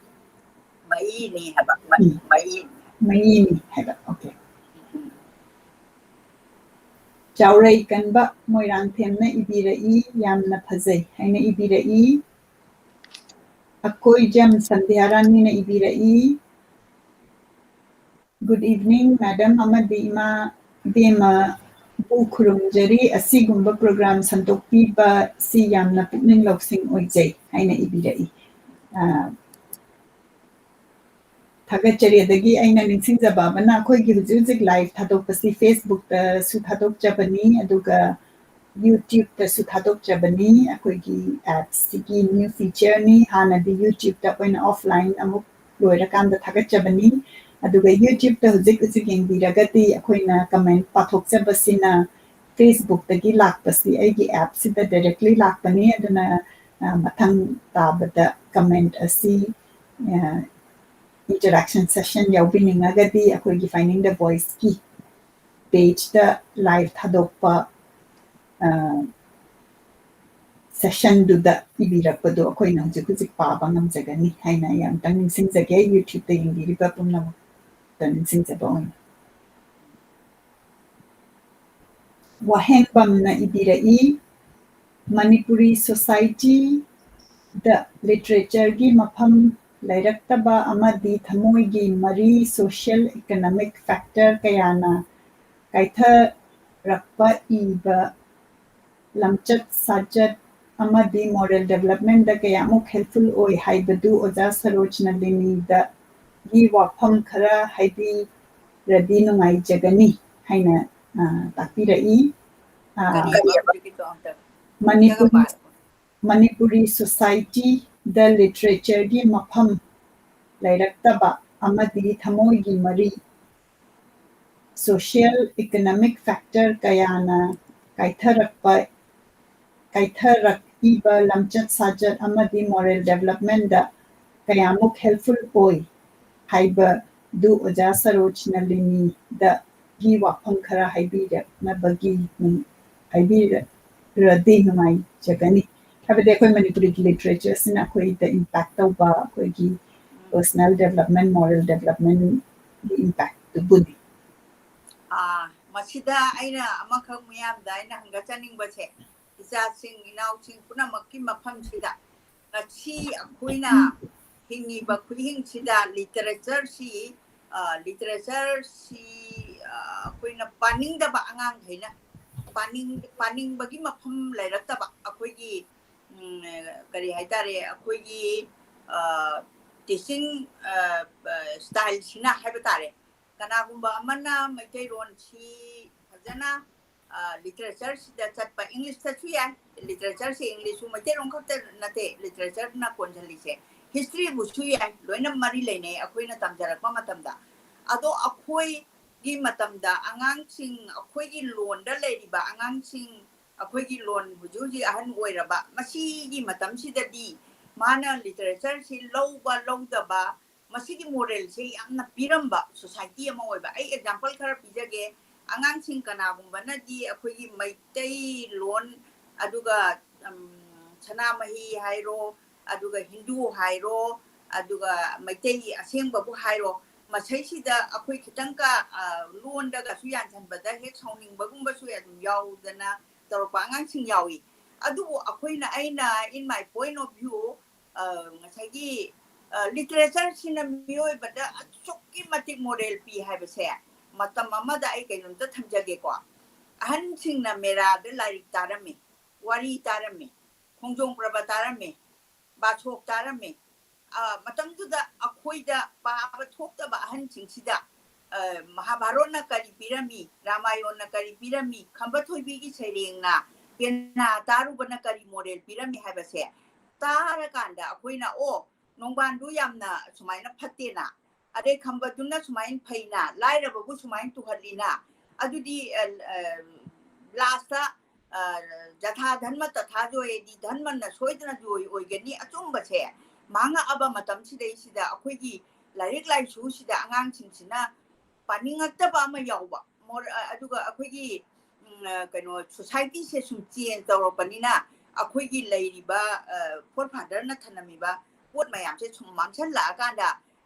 ꯃꯩꯅꯤ ꯍꯥꯏꯕ, ꯃꯩ, ꯎꯝ꯫ ꯃꯩ꯫ ꯃꯌꯤꯅꯤ ꯍꯥꯏꯕ꯫ Okay꯫ ꯆꯥꯎꯔꯩ ꯀꯟꯕ ꯃꯣꯏꯔꯥꯡꯊꯦꯝꯅ ꯏꯕꯤꯔꯛꯏ, "ꯌꯥꯝꯅ ꯐꯖꯩ" ꯍꯥꯏꯅ ꯏꯕꯤꯔꯛꯏ꯫ ꯑꯀꯣꯏꯖꯝ ꯁꯟꯙ꯭ꯌꯥꯔꯥꯅꯤꯅ ꯏꯕꯤꯔꯛꯏ, "Good evening, madam ꯑꯃꯗꯤ ꯏꯃꯥ ꯏꯕꯦꯝꯃꯕꯨ ꯈꯨꯔꯨꯝꯖꯔꯤ꯫ ꯑꯁꯤꯒꯨꯝꯕ program ꯁꯟꯗꯣꯛꯄꯤꯕ ꯁꯤ ꯌꯥꯝꯅ ꯄꯨꯛꯅꯤꯡ ꯂꯧꯁꯤꯡ ꯑꯣꯏꯖꯩ" ꯍꯥꯏꯅ ꯏꯕꯤꯔꯛꯏ꯫ ꯑ, ꯊꯥꯒꯠꯆꯔꯤ꯫ ꯑꯗꯒꯤ ꯑꯩꯅ ꯅꯤꯡꯁꯤꯡꯖꯕ ꯑꯃꯅ, ꯑꯩꯈꯣꯏꯒꯤ ꯍꯧꯖꯤꯛ ꯍꯧꯖꯤꯛ live ꯊꯥꯗꯣꯛꯄꯁꯤ Facebook-ꯇꯁꯨ ꯊꯥꯗꯣꯛꯆꯕꯅꯤ, ꯑꯗꯨꯒ YouTube-ꯇꯁꯨ ꯊꯥꯗꯣꯛꯆꯕꯅꯤ꯫ ꯑꯩꯈꯣꯏꯒꯤ app-ꯁꯤꯒꯤ new feature-ꯅꯤ꯫ ꯍꯥꯟꯅꯗꯤ YouTube-ꯇ ꯑꯩꯈꯣꯏꯅ offline ꯑꯃꯨꯛ ꯂꯣꯏꯔꯀꯥꯟꯗ ꯊꯥꯒꯠꯆꯕꯅꯤ꯫ ꯑꯗꯨꯒ YouTube-ꯇ ꯍꯧꯖꯤꯛ ꯍꯧꯖꯤꯛ ꯌꯦꯡꯕꯤꯔꯒꯗꯤ ꯑꯩꯈꯣꯏꯅ comment ꯄꯥꯊꯣꯛꯆꯕꯁꯤꯅ Facebook-ꯇꯒꯤ ꯂꯥꯛꯄꯁꯤ ꯑꯩꯒꯤ app-ꯁꯤꯗ directly ꯂꯥꯛꯄꯅꯤ꯫ ꯑꯗꯨꯅ, ꯑ, ꯃꯊꯪ ꯇꯥꯕꯗ comment ꯑꯁꯤ, ꯑ, interaction session ꯌꯥꯎꯕꯤꯅꯤꯡꯉꯒꯗꯤ ꯑꯩꯈꯣꯏꯒꯤ Finding the Voice-ꯀꯤ page-ꯇ live ꯊꯥꯗꯣꯛꯄ, ꯑ, session-ꯗꯨꯗ ꯏꯕꯤꯔꯛꯄꯗꯣ ꯑꯩꯈꯣꯏꯅ ꯍꯧꯖꯤꯛ ꯍꯧꯖꯤꯛ ꯄꯥꯕ ꯉꯝꯖꯒꯅꯤ ꯍꯥꯏꯅ ꯑꯩ ꯑꯃꯨꯛꯇꯪ ꯅꯤꯡꯁꯤꯡꯖꯒꯦ꯫ YouTube-ꯇ ꯌꯦꯡꯕꯤꯔꯤꯕ ꯄꯨꯝꯅꯃꯛꯇ ꯅꯤꯡꯁꯤꯡꯖꯕ ꯑꯣꯏꯅ꯫ ꯋꯥꯍꯦꯡꯕꯝꯅ ꯏꯕꯤꯔꯛꯏ, "ꯃꯅꯤꯄꯨꯔꯤ society-ꯗ literature-ꯒꯤ ꯃꯐꯝ ꯂꯩꯔꯛꯇꯕ ꯑꯃꯗꯤ ꯊꯃꯣꯏꯒꯤ ꯃꯔꯤ, social economic factor ꯀꯌꯥꯅ ꯀꯥꯏꯊꯔꯛꯄ ꯏꯕ ꯂꯝꯆꯠ ꯁꯥꯖꯠ ꯑꯃꯗꯤ moral development-ꯗ ꯀꯌꯥꯃꯨꯛ helpful ꯑꯣꯏ ꯍꯥꯏꯕꯗꯨ ꯑꯣꯖꯥ ꯁꯔꯣꯖ ꯅꯂꯤꯅꯤꯗꯒꯤ ꯋꯥꯐꯝ ꯈꯔ ꯍꯥꯏꯕꯤꯔꯗꯤ ꯅꯨꯡꯉꯥꯏꯖꯒꯅꯤ" ꯍꯥꯏꯅ, ꯑ, ꯇꯥꯛꯄꯤꯔꯛꯏ꯫ ꯑ, ꯀꯔꯤ ꯍꯥꯏꯕ ꯍꯧꯖꯤꯛꯀꯤꯗꯣ ꯑꯝꯇ? ꯃꯅꯤꯄꯨꯔꯤ, ꯀꯔꯝꯕ? ꯃꯅꯤꯄꯨꯔꯤ society-ꯗ literature-ꯒꯤ ꯃꯐꯝ ꯂꯩꯔꯛꯇꯕ ꯑꯃꯗꯤ ꯊꯃꯣꯏꯒꯤ ꯃꯔꯤ, social economic factor ꯀꯌꯥꯅ ꯀꯥꯏꯊꯔꯛꯄ, ꯀꯥꯏꯊꯔꯛꯏꯕ ꯂꯝꯆꯠ ꯁꯥꯖꯠ ꯑꯃꯗꯤ moral development-ꯗ ꯀꯌꯥꯃꯨꯛ helpful ꯑꯣꯏ ꯍꯥꯏꯕꯗꯨ ꯑꯣꯖꯥ ꯁꯔꯣꯖ ꯅꯂꯤꯅꯤꯗꯒꯤ ꯋꯥꯐꯝ ꯈꯔ ꯍꯥꯏꯕꯤꯔꯛꯅꯕꯒꯤ, ꯍꯥꯏꯕꯤꯔꯗꯤ ꯅꯨꯡꯉꯥꯏꯖꯒꯅꯤ꯫ ꯍꯥꯏꯕꯗꯤ ꯑꯩꯈꯣꯏ ꯃꯅꯤꯄꯨꯔꯤꯒꯤ literature-ꯁꯤꯅ ꯑꯩꯈꯣꯏꯗ impact ꯇꯧꯕ, ꯑꯩꯈꯣꯏꯒꯤ personal development, moral development, ꯏꯟ ꯇꯥꯏ, ꯑꯗꯨꯕꯨꯅꯤ꯫ ꯑꯥ, ꯃꯁꯤꯗ ꯑꯩꯅ ꯑꯃꯈꯛ ꯃꯤꯌꯥꯝꯗ ꯑꯩꯅ ꯍꯪꯒꯠꯆꯅꯤꯡꯕꯁꯦ, ꯏꯆꯥꯁꯤꯡ, ꯏꯅꯥꯎꯁꯤꯡ ꯄꯨꯝꯅꯃꯛꯀꯤ ꯃꯐꯝꯁꯤꯗ ꯉꯁꯤ ꯑꯩꯈꯣꯏꯅ ꯍꯤꯡꯉꯤꯕ ꯈꯨꯍꯤꯡꯁꯤꯗ literature ꯁꯤ, ꯑ, literature ꯁꯤ, ꯑ, ꯑꯩꯈꯣꯏꯅ ꯄꯥꯅꯤꯡꯗꯕ ꯑꯉꯥꯡꯈꯩꯅ ꯄꯥꯅꯤꯡ-, ꯄꯥꯅꯤꯡꯕꯒꯤ ꯃꯐꯝ ꯂꯩꯔꯛꯇꯕ ꯑꯩꯈꯣꯏꯒꯤ, ꯎꯝ, ꯀꯔꯤ ꯍꯥꯏꯇꯥꯔꯦ, ꯑꯩꯈꯣꯏꯒꯤ, ꯑ, teaching, ꯑ, ꯑ, style ꯁꯤꯅ ꯍꯥꯏꯕ ꯇꯥꯔꯦ꯫ ꯀꯅꯥꯒꯨꯝꯕ ꯑꯃꯅ ꯃꯩꯇꯩꯂꯣꯟꯁꯤ ꯐꯖꯅ, ꯑ, literature ꯁꯤꯗ ꯆꯠꯄ, English ꯇꯁꯨ ꯌꯥꯏ, literature ꯁꯤ English ꯁꯨ, ꯃꯩꯇꯩꯂꯣꯟ ꯈꯛꯇ ꯅꯠꯇꯦ, literature ꯅ ꯀꯣꯟꯁꯤꯜꯂꯤꯁꯦ, history ꯕꯨꯁꯨ ꯌꯥꯏ, ꯂꯣꯏꯅ ꯃꯔꯤ ꯂꯩꯅꯩ ꯑꯩꯈꯣꯏꯅ ꯇꯝꯖꯔꯛꯄ ꯃꯇꯝꯗ꯫ ꯑꯗꯣ ꯑꯩꯈꯣꯏꯒꯤ ꯃꯇꯝꯗ ꯑꯉꯥꯡꯁꯤꯡ, ꯑꯩꯈꯣꯏꯒꯤ ꯂꯣꯟꯗ ꯂꯩꯔꯤꯕ ꯑꯉꯥꯡꯁꯤꯡ, ꯑꯩꯈꯣꯏꯒꯤ ꯂꯣꯟ ꯍꯧꯖꯤꯛ ꯍꯧꯖꯤꯛ ꯑꯍꯟ ꯑꯣꯏꯔꯕ, ꯃꯁꯤꯒꯤ ꯃꯇꯝꯁꯤꯗꯗꯤ ꯃꯥꯅ literature ꯁꯤ ꯂꯧꯕ ꯂꯧꯗꯕ, ꯃꯁꯤꯒꯤ moral ꯁꯦ ꯌꯥꯝꯅ ꯄꯤꯔꯝꯕ society ꯑꯃ ꯑꯣꯏꯕ꯫ ꯑꯩ example ꯈꯔ ꯄꯤꯖꯒꯦ꯫ ꯑꯉꯥꯡꯁꯤꯡ ꯀꯅꯥꯒꯨꯝꯕꯅꯗꯤ ꯑꯩꯈꯣꯏꯒꯤ ꯃꯩꯇꯩꯂꯣꯟ, ꯑꯗꯨꯒ, ꯎꯝ, ꯁꯅꯥꯃꯍꯤ ꯍꯥꯏꯔꯣ, ꯑꯗꯨꯒ ꯍꯤꯟꯗꯨ ꯍꯥꯏꯔꯣ, ꯑꯗꯨꯒ ꯃꯩꯇꯩ ꯑꯁꯦꯡꯕꯕꯨ ꯍꯥꯏꯔꯣ, ꯃꯁꯩꯁꯤꯗ ꯑꯩꯈꯣꯏ ꯈꯤꯇꯪꯒ, ꯑ, ꯂꯣꯟꯗꯒꯁꯨ ꯌꯥꯟꯁꯤꯟꯕꯗ ꯍꯦꯛ ꯁꯥꯎꯅꯤꯡꯕꯒꯨꯝꯕꯁꯨ ꯑꯗꯨꯝ ꯌꯥꯎꯗꯅ ꯇꯧꯔꯛꯄ ꯑꯉꯥꯡꯁꯤꯡ ꯌꯥꯎꯏ꯫ ꯑꯗꯨꯕꯨ ꯑꯩꯈꯣꯏꯅ, ꯑꯩꯅ, in my point of view, ꯑ, ꯉꯁꯥꯏꯒꯤ, ꯑ, literature ꯁꯤꯅ ꯃꯤꯑꯣꯏꯕꯗ ꯑꯁꯨꯛꯀꯤ ꯃꯇꯤꯛ moral ꯄꯤ ꯍꯥꯏꯕꯁꯦ ꯃꯇꯝ ꯑꯃꯗ ꯑꯩ ꯀꯩꯅꯣꯝꯇ ꯊꯝꯖꯒꯦꯀꯣ꯫ ꯑꯍꯟꯁꯤꯡꯅ ꯃꯦꯔꯥꯗ ꯂꯥꯏꯔꯤꯛ ꯇꯥꯔꯝꯃꯤ, ꯋꯥꯔꯤ ꯇꯥꯔꯝꯃꯤ, ꯈꯣꯡꯖꯣꯝ ꯄ꯭ꯔꯕ ꯇꯥꯔꯝꯃꯤ, ꯕꯥꯁꯣꯛ ꯇꯥꯔꯝꯃꯤ꯫ ꯑ, ꯃꯇꯝꯗꯨꯗ ꯑꯩꯈꯣꯏꯗ ꯄꯥꯕ ꯊꯣꯛꯇꯕ ꯑꯍꯟꯁꯤꯡꯁꯤꯗ, ꯑ, ꯃꯍꯥꯚꯥꯔꯠꯅ ꯀꯔꯤ ꯄꯤꯔꯝꯃꯤ, ꯔꯥꯃꯥꯌꯣꯟꯅ ꯀꯔꯤ ꯄꯤꯔꯝꯃꯤ, ꯈꯝꯕ ꯊꯣꯏꯕꯤꯒꯤ ꯁꯩꯔꯦꯡꯅ, ꯄꯦꯅꯥ ꯇꯥꯔꯨꯕꯅ ꯀꯔꯤ moral ꯄꯤꯔꯝꯃꯤ ꯍꯥꯏꯕꯁꯦ ꯇꯥꯔꯀꯥꯟꯗ ꯑꯩꯈꯣꯏꯅ, "ꯑꯣ, ꯅꯣꯡꯕꯥꯟꯗꯨ ꯌꯥꯝꯅ ꯁꯨꯃꯥꯏꯅ ꯐꯠꯇꯦꯅ, ꯑꯗꯩ ꯈꯝꯕꯗꯨꯅ ꯁꯨꯃꯥꯏꯅ ꯐꯩꯅ, ꯂꯥꯏꯔꯕꯕꯨ ꯁꯨꯃꯥꯏꯅ ꯇꯨꯍꯜꯂꯤꯅ", ꯑꯗꯨꯗꯤ, ꯑ, ꯑ, last ꯇ, ꯑ, "ꯖꯊꯥ ꯙꯔꯃ ꯇꯊꯥ ꯖꯣꯌꯦꯗꯤ", ꯙꯔꯃꯅ ꯁꯣꯏꯗꯅ ꯖꯣꯏ ꯑꯣꯏꯒꯅꯤ, ꯑꯆꯨꯝꯕꯁꯦ ꯃꯥꯡꯉꯛꯑꯕ ꯃꯇꯝꯁꯤꯗꯩꯁꯤꯗ ꯑꯩꯈꯣꯏꯒꯤ ꯂꯥꯏꯔꯤꯛ ꯂꯥꯏꯁꯨꯁꯤꯗ ꯑꯉꯥꯡꯁꯤꯡꯁꯤꯅ ꯄꯥꯅꯤꯡꯉꯛꯇꯕ ꯑꯃ ꯌꯥꯎꯕ꯫ ꯃꯣꯔ-, ꯑ, ꯑꯗꯨꯒ ꯑꯩꯈꯣꯏꯒꯤ, ꯎꯝ, ꯑ, ꯀꯩꯅꯣ, society ꯁꯦ ꯁꯨꯝ change ꯇꯧꯔꯛꯄꯅꯤꯅ ꯑꯩꯈꯣꯏꯒꯤ ꯂꯩꯔꯤꯕ, ꯑ, forefather ꯅ ꯊꯅꯝꯃꯤꯕ ꯄꯣꯠ ꯃꯌꯥꯝꯁꯦ ꯁꯨꯝ ꯃꯥꯡꯁꯜꯂꯛꯑꯀꯥꯟꯗ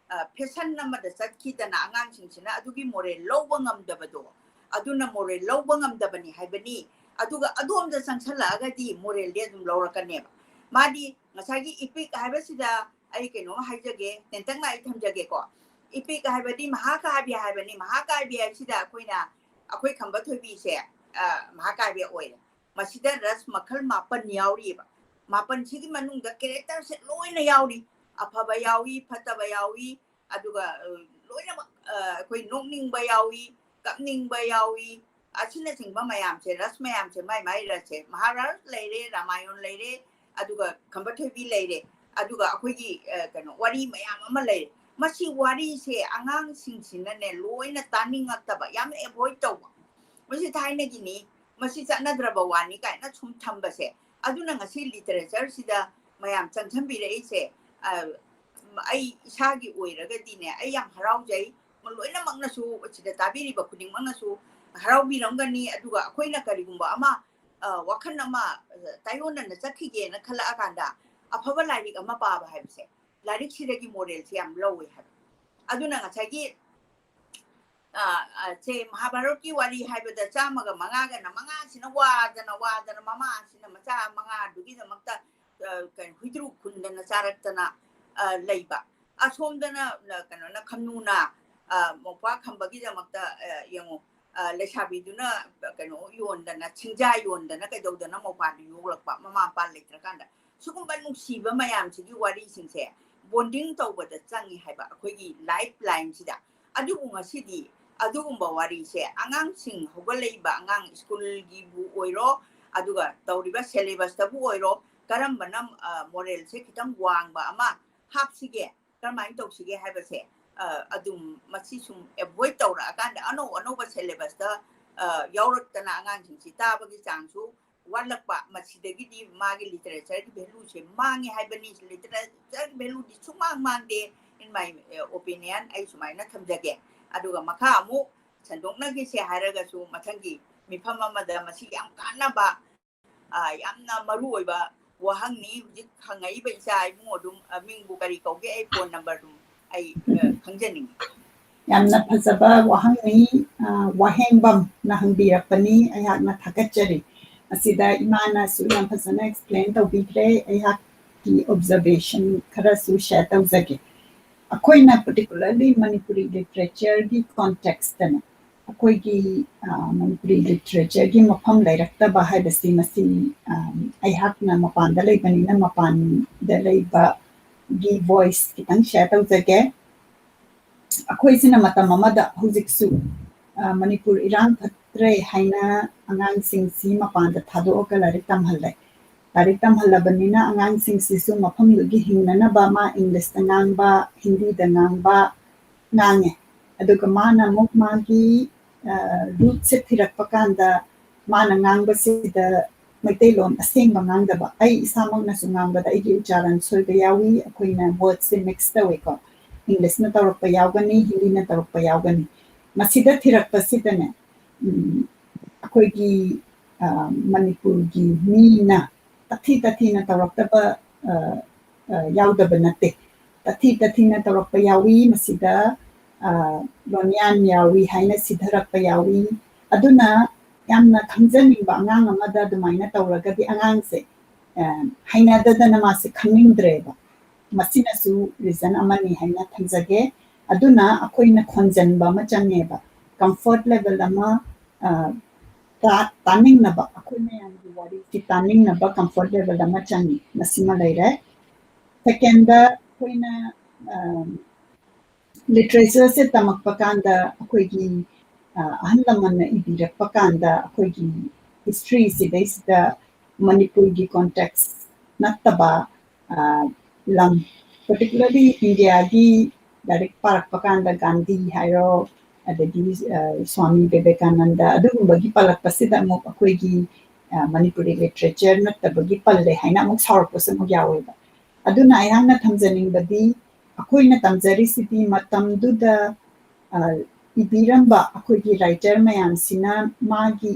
ꯐꯦꯁꯟ ꯑꯃꯗ ꯆꯠꯈꯤꯗꯅ ꯑꯉꯥꯡꯁꯤꯡꯁꯤꯅ ꯑꯗꯨꯒꯤ ꯃꯣꯔꯦꯜ ꯂꯧꯕ ꯉꯝꯗꯕꯗꯣ, ꯑꯗꯨꯅ ꯃꯣꯔꯦꯜ ꯂꯧꯕ ꯉꯝꯗꯕꯅꯤ ꯍꯥꯏꯕꯅꯤ꯫ ꯑꯗꯨꯒ ꯑꯗꯣꯝꯗ ꯆꯪꯁꯜꯂꯛꯑꯒꯗꯤ ꯃꯣꯔꯦꯜꯗꯤ ꯑꯗꯨꯝ ꯂꯧꯔꯛꯀꯅꯦꯕ꯫ ꯃꯥꯗꯤ ꯉꯁꯥꯏꯒꯤ ꯏꯄꯤꯛ ꯍꯥꯏꯕꯁꯤꯗ ꯑꯩ ꯀꯩꯅꯣꯝ ꯍꯥꯏꯖꯒꯦ, ꯇꯦꯟꯇꯛꯅ ꯑꯩ ꯊꯝꯖꯒꯦꯀꯣ꯫ ꯏꯄꯤꯛ ꯍꯥꯏꯕꯗꯤ ꯃꯍꯥꯀꯥꯕ꯭ꯌ ꯍꯥꯏꯕꯅꯤ꯫ ꯃꯍꯥꯀꯥꯕ꯭ꯌ ꯍꯥꯏꯁꯤꯗ ꯑꯩꯈꯣꯏꯅ, ꯑꯩꯈꯣꯏ ꯈꯝꯕ ꯊꯣꯏꯕꯤꯁꯦ ꯃꯍꯥꯀꯥꯕ꯭ꯌ ꯑꯣꯏꯔꯦ꯫ ꯃꯁꯤꯗ ꯔꯁ ꯃꯈꯜ ꯃꯥꯄꯟ ꯌꯥꯎꯔꯤꯑꯕ꯫ ꯃꯥꯄꯟꯁꯤꯒꯤ ꯃꯅꯨꯡꯗ ꯀꯦꯔꯦꯛꯇꯔꯁꯦ ꯂꯣꯏꯅ ꯌꯥꯎꯔꯤ꯫ ꯑꯐꯕ ꯌꯥꯎꯏ, ꯐꯠꯇꯕ ꯌꯥꯎꯏ, ꯑꯗꯨꯒ ꯂꯣꯏꯅꯃꯛ ꯑꯩꯈꯣꯏ ꯅꯣꯛꯅꯤꯡꯕ ꯌꯥꯎꯏ, ꯀꯞꯅꯤꯡꯕ ꯌꯥꯎꯏ, ꯑꯁꯤꯅꯆꯤꯡꯕ ꯃꯌꯥꯝꯁꯦ, ꯔꯁ ꯃꯌꯥꯝꯁꯦ, ꯃꯥꯏ ꯃꯥꯏ ꯔꯁꯁꯦ, ꯃꯍꯥꯔꯥꯁ ꯂꯩꯔꯦ, ꯔꯥꯃꯥꯌꯟ ꯂꯩꯔꯦ, ꯑꯗꯨꯒ ꯈꯝꯕ ꯊꯣꯏꯕꯤ ꯂꯩꯔꯦ, ꯑꯗꯨꯒ ꯑꯩꯈꯣꯏꯒꯤ ꯀꯩꯅꯣ ꯋꯥꯔꯤ ꯃꯌꯥꯝ ꯑꯃ ꯂꯩꯔꯦ꯫ ꯃꯁꯤ ꯋꯥꯔꯤꯁꯦ ꯑꯉꯥꯡꯁꯤꯡꯁꯤꯅꯅꯦ ꯂꯣꯏꯅ ꯇꯥꯅꯤꯡꯉꯛꯇꯕ, ꯌꯥꯝꯅ ꯑꯦꯚꯣꯏꯗ ꯇꯧꯕ꯫ ꯃꯁꯤ ꯊꯥꯏꯅꯒꯤꯅꯤ, ꯃꯁꯤ ꯆꯠꯅꯗ꯭ꯔꯕ ꯋꯥꯅꯤ ꯀꯥꯏꯅ ꯁꯨꯝ ꯊꯝꯕꯁꯦ꯫ ꯑꯗꯨꯅ ꯉꯁꯤ ꯂꯤꯇꯔꯦꯆꯔꯁꯤꯗ ꯃꯌꯥꯝ ꯆꯪꯁꯤꯟꯕꯤꯔꯛꯏꯁꯦ꯫ ꯑꯩ ꯏꯁꯥꯒꯤ ꯑꯣꯏꯔꯒꯗꯤꯅꯦ, ꯑꯩ ꯌꯥꯝ ꯍꯔꯥꯎꯖꯩ꯫ ꯂꯣꯏꯅꯃꯛꯅꯁꯨ, ꯁꯤꯗ ꯇꯥꯕꯤꯔꯤꯕ ꯈꯨꯗꯤꯡꯃꯛꯅꯁꯨ ꯍꯔꯥꯎꯕꯤꯔꯝꯒꯅꯤ꯫ ꯑꯗꯨꯒ ꯑꯩꯈꯣꯏꯅ ꯀꯔꯤꯒꯨꯝꯕ ꯑꯃ ꯋꯥꯈꯜ ꯑꯃ ꯇꯥꯏꯑꯣꯟꯅꯅ ꯆꯠꯈꯤꯒꯦꯅ ꯈꯜꯂꯛꯑꯀꯥꯟꯗ ꯑꯐꯕ ꯂꯥꯏꯔꯤꯛ ꯑꯃ ꯄꯥꯕ ꯍꯥꯏꯕꯁꯦ, ꯂꯥꯏꯔꯤꯛꯁꯤꯗꯒꯤ ꯃꯣꯔꯦꯜꯁꯦ ꯌꯥꯝ ꯂꯧꯋꯦ ꯍꯥꯏꯕ꯫ ꯑꯗꯨꯅ ꯉꯁꯥꯏꯒꯤ ꯁꯦ ꯃꯍꯥꯚꯥꯔꯠꯀꯤ ꯋꯥꯔꯤ ꯍꯥꯏꯕꯗ ꯆꯥꯝꯃꯒ ꯃꯉꯥꯒꯅ ꯃꯉꯥꯁꯤꯅ ꯋꯥꯗꯅ ꯋꯥꯗꯅ ꯃꯃꯥꯁꯤꯅ ꯃꯆꯥ ꯃꯉꯥꯗꯨꯒꯤꯗꯃꯛꯇ ꯀꯩꯅꯣ ꯍꯨꯏꯗ꯭ꯔꯨ ꯈꯨꯟꯗꯅ ꯆꯥꯔꯛꯇꯅ ꯂꯩꯕ꯫ ꯑꯁꯣꯝꯗꯅ ꯀꯩꯅꯣꯅ ꯈꯝꯅꯨꯅ ꯃꯧꯄ꯭ꯋꯥ ꯈꯝꯕꯒꯤꯗꯃꯛꯇ ꯌꯦꯡꯉꯨ, ꯂꯩꯁꯥꯕꯤꯗꯨꯅ ꯀꯩꯅꯣ ꯌꯣꯟꯗꯅ, ꯆꯤꯡꯖꯥ ꯌꯣꯟꯗꯅ ꯀꯩꯗꯧꯗꯅ ꯃꯧꯄ꯭ꯋꯥꯗꯨ ꯌꯣꯛꯂꯛꯄ, ꯃꯃꯥ ꯃꯄꯥ ꯂꯩꯇ꯭ꯔꯀꯥꯟꯗ꯫ ꯁꯤꯒꯨꯝꯕ ꯅꯨꯡꯁꯤꯕ ꯃꯌꯥꯝꯁꯤꯒꯤ ꯋꯥꯔꯤꯁꯤꯡꯁꯦ ꯕꯣꯟꯗꯤꯡ ꯇꯧꯕꯗ ꯆꯪꯉꯤ ꯍꯥꯏꯕ ꯑꯩꯈꯣꯏꯒꯤ ꯂꯥꯏꯐ ꯂꯥꯏꯟꯁꯤꯗ꯫ ꯑꯗꯨꯕꯨ ꯉꯁꯤꯗꯤ ꯑꯗꯨꯒꯨꯝꯕ ꯋꯥꯔꯤꯁꯦ ꯑꯉꯥꯡꯁꯤꯡ, ꯍꯧꯒꯠꯂꯛꯏꯕ ꯑꯉꯥꯡ ꯁ꯭ꯀꯨꯜꯒꯤꯕꯨ ꯑꯣꯏꯔꯣ, ꯑꯗꯨꯒ ꯇꯧꯔꯤꯕ ꯁꯦꯂꯦꯕꯁꯇꯕꯨ ꯑꯣꯏꯔꯣ, ꯀꯔꯝꯕꯅ ꯃꯣꯔꯦꯜꯁꯦ ꯈꯤꯇꯪ ꯋꯥꯡꯕ ꯑꯃ ꯍꯥꯞꯁꯤꯒꯦ, ꯀꯔꯝꯍꯥꯏꯅ ꯇꯧꯁꯤꯒꯦ ꯍꯥꯏꯕꯁꯦ ꯑꯗꯨꯝ ꯃꯁꯤ ꯁꯨꯝ ꯑꯦꯚꯣꯏꯗ ꯇꯧꯔꯛꯑꯀꯥꯟꯗ ꯑꯅꯧ ꯑꯅꯧꯕ ꯁꯦꯂꯦꯕꯁꯇ ꯌꯥꯎꯔꯛꯇꯅ ꯑꯉꯥꯡꯁꯤꯡꯁꯤ ꯇꯥꯕꯒꯤ ꯆꯥꯡꯁꯨ ꯋꯥꯠꯂꯛꯄ꯫ ꯃꯁꯤꯗꯒꯤꯗꯤ ꯃꯥꯒꯤ ꯂꯤꯇꯔꯦꯆꯔꯒꯤ ꯚꯦꯂꯨꯁꯦ ꯃꯥꯡꯉꯦ ꯍꯥꯏꯕꯅꯤ꯫ ꯂꯤꯇꯔꯦꯆꯔꯒꯤ ꯚꯦꯂꯨꯗꯤ ꯁꯨꯡꯃꯥꯡ ꯃꯥꯡꯗꯦ, in my opinion꯫ ꯑꯩ ꯁꯨꯃꯥꯏꯅ ꯊꯝꯖꯒꯦ꯫ ꯑꯗꯨꯒ ꯃꯈꯥ ꯑꯃꯨꯛ ꯁꯟꯗꯣꯛꯅꯈꯤꯁꯦ ꯍꯥꯏꯔꯒꯁꯨ ꯃꯊꯪꯒꯤ ꯃꯤꯐꯝ ꯑꯃꯗ ꯃꯁꯤ ꯌꯥꯝ ꯀꯥꯟꯅꯕ, ꯌꯥꯝꯅ ꯃꯔꯨ ꯑꯣꯏꯕ ꯋꯥꯍꯪꯅꯤ꯫ ꯍꯧꯖꯤꯛ ꯍꯪꯉꯛꯏꯕ ꯏꯆꯥ ꯏꯕꯨꯡꯉꯣ ꯑꯗꯨꯝ ꯃꯤꯡꯕꯨ ꯀꯔꯤ ꯀꯧꯒꯦ? ꯑꯩ ꯐꯣꯟ ꯅꯝꯕꯔ ꯑꯗꯨꯝ ꯑꯩ ꯑ, ꯈꯪꯖꯅꯤꯡꯉꯤ꯫ ꯌꯥꯝꯅ ꯐꯖꯕ ꯋꯥꯍꯪꯅꯤ꯫ ꯑ, ꯋꯥꯍꯦꯡꯕꯝꯅ ꯍꯪꯕꯤꯔꯛꯄꯅꯤ꯫ ꯑꯩꯍꯥꯛꯅ ꯊꯥꯒꯠꯆꯔꯤ꯫ ꯑꯁꯤꯗ ꯏꯃꯥꯅꯁꯨ ꯌꯥꯝ ꯐꯖꯅ explain ꯇꯧꯕꯤꯈ꯭ꯔꯦ꯫ ꯑꯩꯍꯥꯛꯀꯤ observation ꯈꯔꯁꯨ share ꯇꯧꯖꯒꯦ꯫ ꯑꯩꯈꯣꯏꯅ particularly ꯃꯅꯤꯄꯨꯔꯤ literature ꯒꯤ context ꯇꯅꯦ, ꯑꯩꯈꯣꯏꯒꯤ ꯑ, ꯃꯅꯤꯄꯨꯔꯤ literature ꯒꯤ ꯃꯐꯝ ꯂꯩꯔꯛꯇꯕ ꯍꯥꯏꯕꯁꯤ ꯃꯁꯤ ꯑ, ꯑꯩꯍꯥꯛꯅ ꯃꯄꯥꯟꯗ ꯂꯩꯕꯅꯤꯅ ꯃꯄꯥꯟꯗ ꯂꯩꯕꯒꯤ voice ꯈꯤꯇꯪ share ꯇꯧꯖꯒꯦ꯫ ꯑꯩꯈꯣꯏꯁꯤꯅ ꯃꯇꯝ ꯑꯃꯗ, ꯍꯧꯖꯤꯛꯁꯨ ꯑ, ꯃꯅꯤꯄꯨꯔ ꯏꯔꯥꯡ ꯐꯠꯇ꯭ꯔꯦ ꯍꯥꯏꯅ ꯑꯉꯥꯡꯁꯤꯡꯁꯤ ꯃꯄꯥꯟꯗ ꯊꯥꯗꯣꯛꯑꯒ ꯂꯥꯏꯔꯤꯛ ꯇꯝꯍꯜꯂꯦ꯫ ꯂꯥꯏꯔꯤꯛ ꯇꯝꯍꯜꯂꯕꯅꯤꯅ ꯑꯉꯥꯡꯁꯤꯡꯁꯤꯁꯨ ꯃꯐꯝꯗꯨꯒꯤ ꯍꯤꯡꯅꯅꯕ ꯃꯥ English ꯇ ꯉꯥꯡꯕ, ꯍꯤꯟꯗꯤꯗ ꯉꯥꯡꯕ ꯉꯥꯡꯉꯦ꯫ ꯑꯗꯨꯒ ꯃꯥꯅ ꯑꯃꯨꯛ ꯃꯥꯒꯤ ꯑ, root ꯁꯦ ꯊꯤꯔꯛꯄ ꯀꯥꯟꯗ ꯃꯥꯅ ꯉꯥꯡꯕꯁꯤꯗ ꯃꯩꯇꯩꯂꯣꯟ ꯑꯁꯦꯡꯕ ꯉꯥꯡꯗꯕ, ꯑꯩ ꯏꯁꯥꯃꯛꯅꯁꯨ ꯉꯥꯡꯕꯗ ꯑꯩꯒꯤ ꯎꯆꯥꯔꯟ ꯁꯣꯏꯕ ꯌꯥꯎꯏ, ꯑꯩꯈꯣꯏꯅ word ꯁꯦ mix ꯇꯧꯋꯦꯀꯣ, English ꯅ ꯇꯧꯔꯛꯄ ꯌꯥꯎꯒꯅꯤ, ꯍꯤꯟꯗꯤꯅ ꯇꯧꯔꯛꯄ ꯌꯥꯎꯒꯅꯤ꯫ ꯃꯁꯤꯗ ꯊꯤꯔꯛꯄꯁꯤꯗꯅꯦ, ꯎꯝ, ꯑꯩꯈꯣꯏꯒꯤ ꯑ, ꯃꯅꯤꯄꯨꯔꯒꯤ ꯃꯤꯅ ꯇꯥꯊꯤ ꯇꯥꯊꯤꯅ ꯇꯧꯔꯛꯇꯕ ꯑ, ꯑ, ꯌꯥꯎꯗꯕ ꯅꯠꯇꯦ꯫ ꯇꯥꯊꯤ ꯇꯥꯊꯤꯅ ꯇꯧꯔꯛꯄ ꯌꯥꯎꯏ, ꯃꯁꯤꯗ ꯑ, ꯂꯣꯟꯌꯥꯟ ꯌꯥꯎꯏ ꯍꯥꯏꯅ ꯁꯤꯊꯔꯛꯄ ꯌꯥꯎꯏ꯫ ꯑꯗꯨꯅ ꯌꯥꯝꯅ ꯈꯪꯖꯅꯤꯡꯕ ꯑꯉꯥꯡ ꯑꯃꯗ ꯑꯗꯨꯃꯥꯏꯅ ꯇꯧꯔꯒꯗꯤ ꯑꯉꯥꯡꯁꯦ ꯑ, ꯍꯩꯅꯗꯗꯅ ꯃꯥꯁꯦ ꯈꯪꯅꯤꯡꯗ꯭ꯔꯦꯕ꯫ ꯃꯁꯤꯅꯁꯨ reason ꯑꯃꯅꯤ ꯍꯥꯏꯅ ꯊꯝꯖꯒꯦ꯫ ꯑꯗꯨꯅ ꯑꯩꯈꯣꯏꯅ ꯈꯣꯟꯖꯟꯕ ꯑꯃ ꯆꯪꯉꯦꯕ, comfort level ꯑꯃ ꯑ, ꯇꯥ- ꯇꯥꯅꯤꯡꯅꯕ, ꯑꯩꯈꯣꯏ ꯃꯌꯥꯝꯒꯤ ꯋꯥꯔꯤꯁꯤ ꯇꯥꯅꯤꯡꯅꯕ comfort level ꯑꯃ ꯆꯪꯉꯤ꯫ ꯃꯁꯤꯃ ꯂꯩꯔꯦ꯫ Second ꯗ ꯑꯩꯈꯣꯏꯅ ꯑ, literature ꯁꯦ ꯇꯝꯃꯛꯄ ꯀꯥꯟꯗ ꯑꯩꯈꯣꯏꯒꯤ ꯑ, ꯑꯍꯜ ꯂꯃꯟꯅ ꯏꯕꯤꯔꯛꯄ ꯀꯥꯟꯗ ꯑꯩꯈꯣꯏꯒꯤ history ꯁꯤꯗꯩꯁꯤꯗ ꯃꯅꯤꯄꯨꯔꯒꯤ context ꯅꯠꯇꯕ ꯑ, ꯂꯝ, particularly India ꯒꯤ ꯂꯥꯏꯔꯤꯛ ꯄꯥꯔꯛꯄ ꯀꯥꯟꯗ ꯒꯥꯟꯙꯤ ꯍꯥꯏꯔꯣ, ꯑꯗꯒꯤ ꯑ, ꯁ꯭ꯋꯥꯃꯤ ꯕꯤꯕꯦꯀꯥꯅꯟꯗ, ꯑꯗꯨꯒꯨꯝꯕꯒꯤ ꯄꯜꯂꯛꯄꯁꯤꯗ ꯑꯃꯨꯛ ꯑꯩꯈꯣꯏꯒꯤ ꯑ, ꯃꯅꯤꯄꯨꯔꯤ literature ꯅꯠꯇꯕꯒꯤ ꯄꯜꯂꯦ ꯍꯥꯏꯅ ꯑꯃꯨꯛ ꯁꯥꯎꯔꯛꯄꯁꯨ ꯑꯃꯨꯛ ꯌꯥꯎꯋꯦꯕ꯫ ꯑꯗꯨꯅ ꯑꯩꯍꯥꯛꯅ ꯊꯝꯖꯅꯤꯡꯕꯗꯤ, ꯑꯩꯈꯣꯏꯅ ꯇꯝꯖꯔꯤꯁꯤꯗꯤ ꯃꯇꯝꯗꯨꯗ ꯑ, ꯏꯕꯤꯔꯝꯕ ꯑꯩꯈꯣꯏꯒꯤ writer ꯃꯌꯥꯝꯁꯤꯅ ꯃꯥꯒꯤ,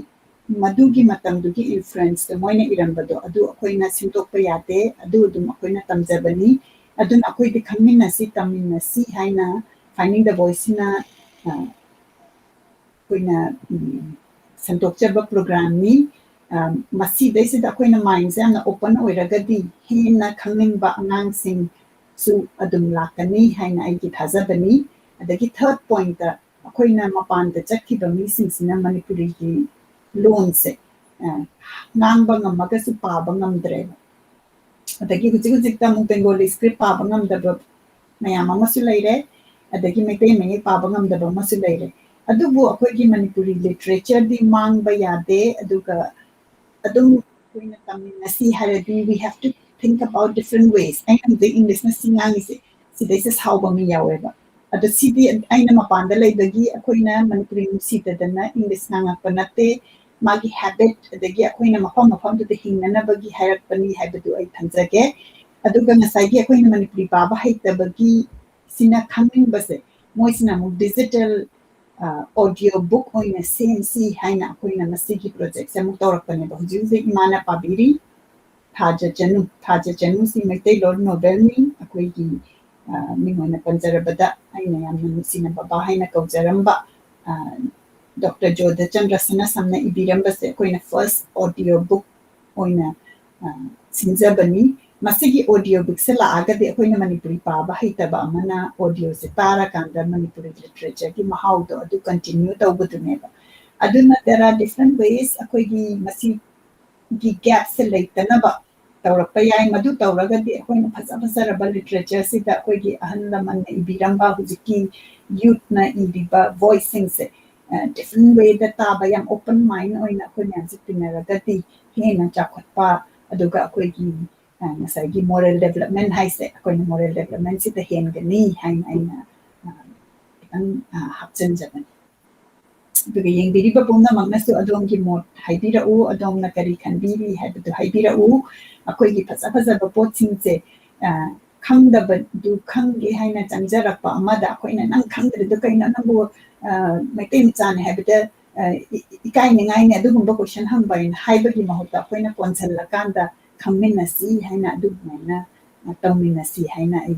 ꯃꯗꯨꯒꯤ ꯃꯇꯝꯗꯨꯒꯤ influence ꯇ ꯃꯣꯏꯅ ꯏꯔꯝꯕꯗꯣ ꯑꯗꯨ ꯑꯩꯈꯣꯏꯅ ꯁꯦꯝꯗꯣꯛꯄ ꯌꯥꯗꯦ, ꯑꯗꯨ ꯑꯗꯨꯝ ꯑꯩꯈꯣꯏꯅ ꯇꯝꯖꯕꯅꯤ꯫ ꯑꯗꯨꯅ ꯑꯩꯈꯣꯏꯗꯤ ꯈꯪꯃꯤꯟꯅꯁꯤ, ꯇꯝꯃꯤꯟꯅꯁꯤ ꯍꯥꯏꯅ Finding the Voiceꯁꯤꯅ, ꯑ, ꯑꯩꯈꯣꯏꯅ, ꯎꯝ, ꯁꯟꯗꯣꯛꯆꯕ programꯅꯤ꯫ ꯑ, ꯃꯁꯤꯗꯩꯁꯤꯗ ꯑꯩꯈꯣꯏꯅ mindꯁꯦ ꯌꯥꯝꯅ open ꯑꯣꯏꯔꯒꯗꯤ ꯍꯦꯟꯅ ꯈꯪꯅꯤꯡꯕ ꯑꯉꯥꯡꯁꯤꯡꯁꯨ ꯑꯗꯨꯝ ꯂꯥꯛꯀꯅꯤ ꯍꯥꯏꯅ ꯑꯩꯒꯤ ꯊꯥꯖꯕꯅꯤ꯫ ꯑꯗꯒꯤ third pointꯇ ꯑꯩꯈꯣꯏꯅ ꯃꯄꯥꯟꯗ ꯆꯠꯈꯤꯕ ꯃꯤꯁꯤꯡꯁꯤꯅ ꯃꯅꯤꯄꯨꯔꯤꯒꯤ ꯂꯣꯟꯁꯦ, ꯑ, ꯉꯥꯡꯕ ꯉꯝꯃꯒꯁꯨ ꯄꯥꯕ ꯉꯝꯗ꯭ꯔꯦꯕ꯫ ꯑꯗꯒꯤ ꯍꯧꯖꯤꯛ ꯍꯧꯖꯤꯛꯇ ꯑꯃꯨꯛ Bengali script ꯄꯥꯕ ꯉꯝꯗꯕ ꯃꯌꯥꯝ ꯑꯃꯁꯨ ꯂꯩꯔꯦ, ꯑꯗꯒꯤ ꯃꯩꯇꯩ ꯃꯌꯦꯛ ꯄꯥꯕ ꯉꯝꯗꯕ ꯑꯃꯁꯨ ꯂꯩꯔꯦ꯫ ꯑꯗꯨꯕꯨ ꯑꯩꯈꯣꯏꯒꯤ ꯃꯅꯤꯄꯨꯔꯤ literatureꯗꯤ ꯃꯥꯡꯕ ꯌꯥꯗꯦ, ꯑꯗꯨꯒ ꯑꯗꯨꯝ ꯑꯩꯈꯣꯏꯅ ꯇꯝꯃꯤꯟꯅꯁꯤ ꯍꯥꯏꯔꯗꯤ we have to think about different ways꯫ ꯑꯩꯅ ꯍꯧꯖꯤꯛ Englishꯅ ꯁꯤ ꯉꯥꯡꯉꯤꯁꯦ, ꯁꯤꯗꯩꯁꯤꯗ ꯁꯥꯎꯕ ꯃꯤ ꯌꯥꯎꯋꯦꯕ꯫ ꯑꯗꯣ ꯁꯤꯗꯤ ꯑꯩꯅ ꯃꯄꯥꯟꯗ ꯂꯩꯕꯒꯤ ꯑꯩꯈꯣꯏꯅ ꯃꯅꯤꯄꯨꯔꯤ ꯅꯨꯡꯁꯤꯗꯗꯅ English ꯉꯥꯡꯉꯛꯄ ꯅꯠꯇꯦ, ꯃꯥꯒꯤ habit, ꯑꯗꯒꯤ ꯑꯩꯈꯣꯏꯅ ꯃꯐꯝ ꯃꯐꯝꯗꯨꯗ ꯍꯤꯡꯅꯅꯕꯒꯤ ꯍꯥꯏꯔꯛꯄꯅꯤ ꯍꯥꯏꯕꯗꯨ ꯑꯩ ꯊꯝꯖꯒꯦ꯫ ꯑꯗꯨꯒ ꯉꯁꯥꯏꯒꯤ ꯑꯩꯈꯣꯏꯅ ꯃꯅꯤꯄꯨꯔꯤ ꯄꯥꯕ ꯍꯩꯇꯕꯒꯤ ꯁꯤꯅ ꯈꯪꯅꯤꯡꯕꯁꯦ, ꯃꯣꯏꯁꯤꯅ ꯑꯃꯨꯛ digital, ꯑ, audio book ꯑꯣꯏꯅ ꯁꯦꯝꯁꯤ ꯍꯥꯏꯅ ꯑꯩꯈꯣꯏꯅ ꯃꯁꯤꯒꯤ projectꯁꯦ ꯑꯃꯨꯛ ꯇꯧꯔꯛꯄꯅꯦꯕ꯫ ꯍꯧꯖꯤꯛ ꯍꯧꯖꯤꯛ ꯏꯃꯥꯅ ꯄꯥꯕꯤꯔꯤ ꯊꯥꯖ ꯆꯅꯨ꯫ ꯊꯥꯖ ꯆꯅꯨꯁꯤ ꯃꯩꯇꯩꯂꯣꯟ novelꯅꯤ꯫ ꯑꯩꯈꯣꯏꯒꯤ, ꯑ, ꯃꯤꯡ ꯑꯣꯏꯅ ꯄꯟꯖꯔꯕꯗ ꯑꯩꯅ ꯌꯥꯝꯅ ꯅꯨꯡꯁꯤꯅ ꯕꯕꯥ ꯍꯥꯏꯅ ꯀꯧꯖꯔꯝꯕ, ꯑ, Doctor ꯖꯣꯙꯆꯟꯗ꯭ꯔ ꯁꯅꯥꯁꯝꯅ ꯏꯕꯤꯔꯝꯕꯁꯦ ꯑꯩꯈꯣꯏꯅ first audio book ꯑꯣꯏꯅ, ꯑ, ꯁꯤꯟꯖꯕꯅꯤ꯫ ꯃꯁꯤꯒꯤ audio bookꯁꯦ ꯂꯥꯛꯑꯒꯗꯤ ꯑꯩꯈꯣꯏꯅ ꯃꯅꯤꯄꯨꯔꯤ ꯄꯥꯕ ꯍꯩꯇꯕ ꯑꯃꯅ audioꯁꯦ ꯇꯥꯔꯀꯥꯟꯗ ꯃꯅꯤꯄꯨꯔꯤ literatureꯒꯤ ꯃꯍꯥꯎꯗꯣ ꯑꯗꯨ continue ꯇꯧꯕꯗꯨꯅꯦꯕ꯫ ꯑꯗꯨꯅ there are different ways ꯑꯩꯈꯣꯏꯒꯤ ꯃꯁꯤꯒꯤ gapꯁꯦ ꯂꯩꯇꯅꯕ ꯇꯧꯔꯛꯄ ꯌꯥꯏ꯫ ꯃꯗꯨ ꯇꯧꯔꯒꯗꯤ ꯑꯩꯈꯣꯏꯅ ꯐꯖ ꯐꯖꯔꯕ literatureꯁꯤꯗ ꯑꯩꯈꯣꯏꯒꯤ ꯑꯍꯜ ꯂꯃꯟꯅ ꯏꯕꯤꯔꯝꯕ, ꯍꯧꯖꯤꯛꯀꯤ youthꯅ ꯏꯔꯤꯕ voiceꯁꯤꯡꯁꯦ, ꯑ, different wayꯗ ꯇꯥꯕ, ꯌꯥꯝ open mind ꯑꯣꯏꯅ ꯑꯩꯈꯣꯏ ꯃꯌꯥꯝꯁꯦ ꯇꯤꯟꯅꯔꯒꯗꯤ ꯍꯦꯟꯅ ꯆꯥꯎꯈꯠꯄ, ꯑꯗꯨꯒ ꯑꯩꯈꯣꯏꯒꯤ, ꯑ, ꯉꯁꯥꯏꯒꯤ moral development ꯍꯥꯏꯁꯦ, ꯑꯩꯈꯣꯏꯅ moral developmentꯁꯤꯗ ꯍꯦꯟꯒꯅꯤ ꯍꯥꯏꯅ ꯑꯩꯅ, ꯑ, ꯈꯤꯇꯪ, ꯑ, ꯍꯥꯞꯆꯤꯟꯖꯕꯅꯤ꯫ ꯑꯗꯨꯒ ꯌꯦꯡꯕꯤꯔꯤꯕ ꯄꯨꯝꯅꯃꯛꯅꯁꯨ ꯑꯗꯣꯝꯒꯤ ꯃꯣꯠ ꯍꯥꯏꯕꯤꯔꯛꯎ, ꯑꯗꯣꯝꯅ ꯀꯔꯤ ꯈꯟꯕꯤꯔꯤ ꯍꯥꯏꯕꯗꯨ ꯍꯥꯏꯕꯤꯔꯛꯎ꯫ ꯑꯩꯈꯣꯏꯒꯤ ꯐꯖ ꯐꯖꯕ ꯄꯣꯠꯁꯤꯡꯁꯦ, ꯑ, ꯈꯪꯗꯕꯗꯨ ꯈꯪꯒꯦ ꯍꯥꯏꯅ ꯆꯪꯖꯔꯛꯄ ꯑꯃꯗ ꯑꯩꯈꯣꯏꯅ "ꯅꯪ ꯈꯪꯗ꯭ꯔꯤꯗꯨ ꯀꯩꯅꯣ? ꯅꯪꯕꯨ, ꯑ, ꯃꯩꯇꯩ ꯃꯆꯥꯅꯤ ꯍꯥꯏꯕꯗ, ꯑ, ꯏ-, ꯏ-, ꯏꯀꯥꯏꯅꯤꯡꯉꯥꯏꯅꯤ ꯑꯗꯨꯒꯨꯝꯕ question ꯍꯪꯕ" ꯍꯥꯏꯅ ꯍꯥꯏꯕꯒꯤ ꯃꯍꯨꯠꯇ ꯑꯩꯈꯣꯏꯅ ꯀꯣꯟꯁꯤꯜꯂꯀꯥꯟꯗ "ꯈꯪꯃꯤꯟꯅꯁꯤ" ꯍꯥꯏꯅ ꯑꯗꯨꯃꯥꯏꯅ, ꯇꯧꯃꯤꯟꯅꯁꯤ ꯍꯥꯏꯅ ꯑꯩ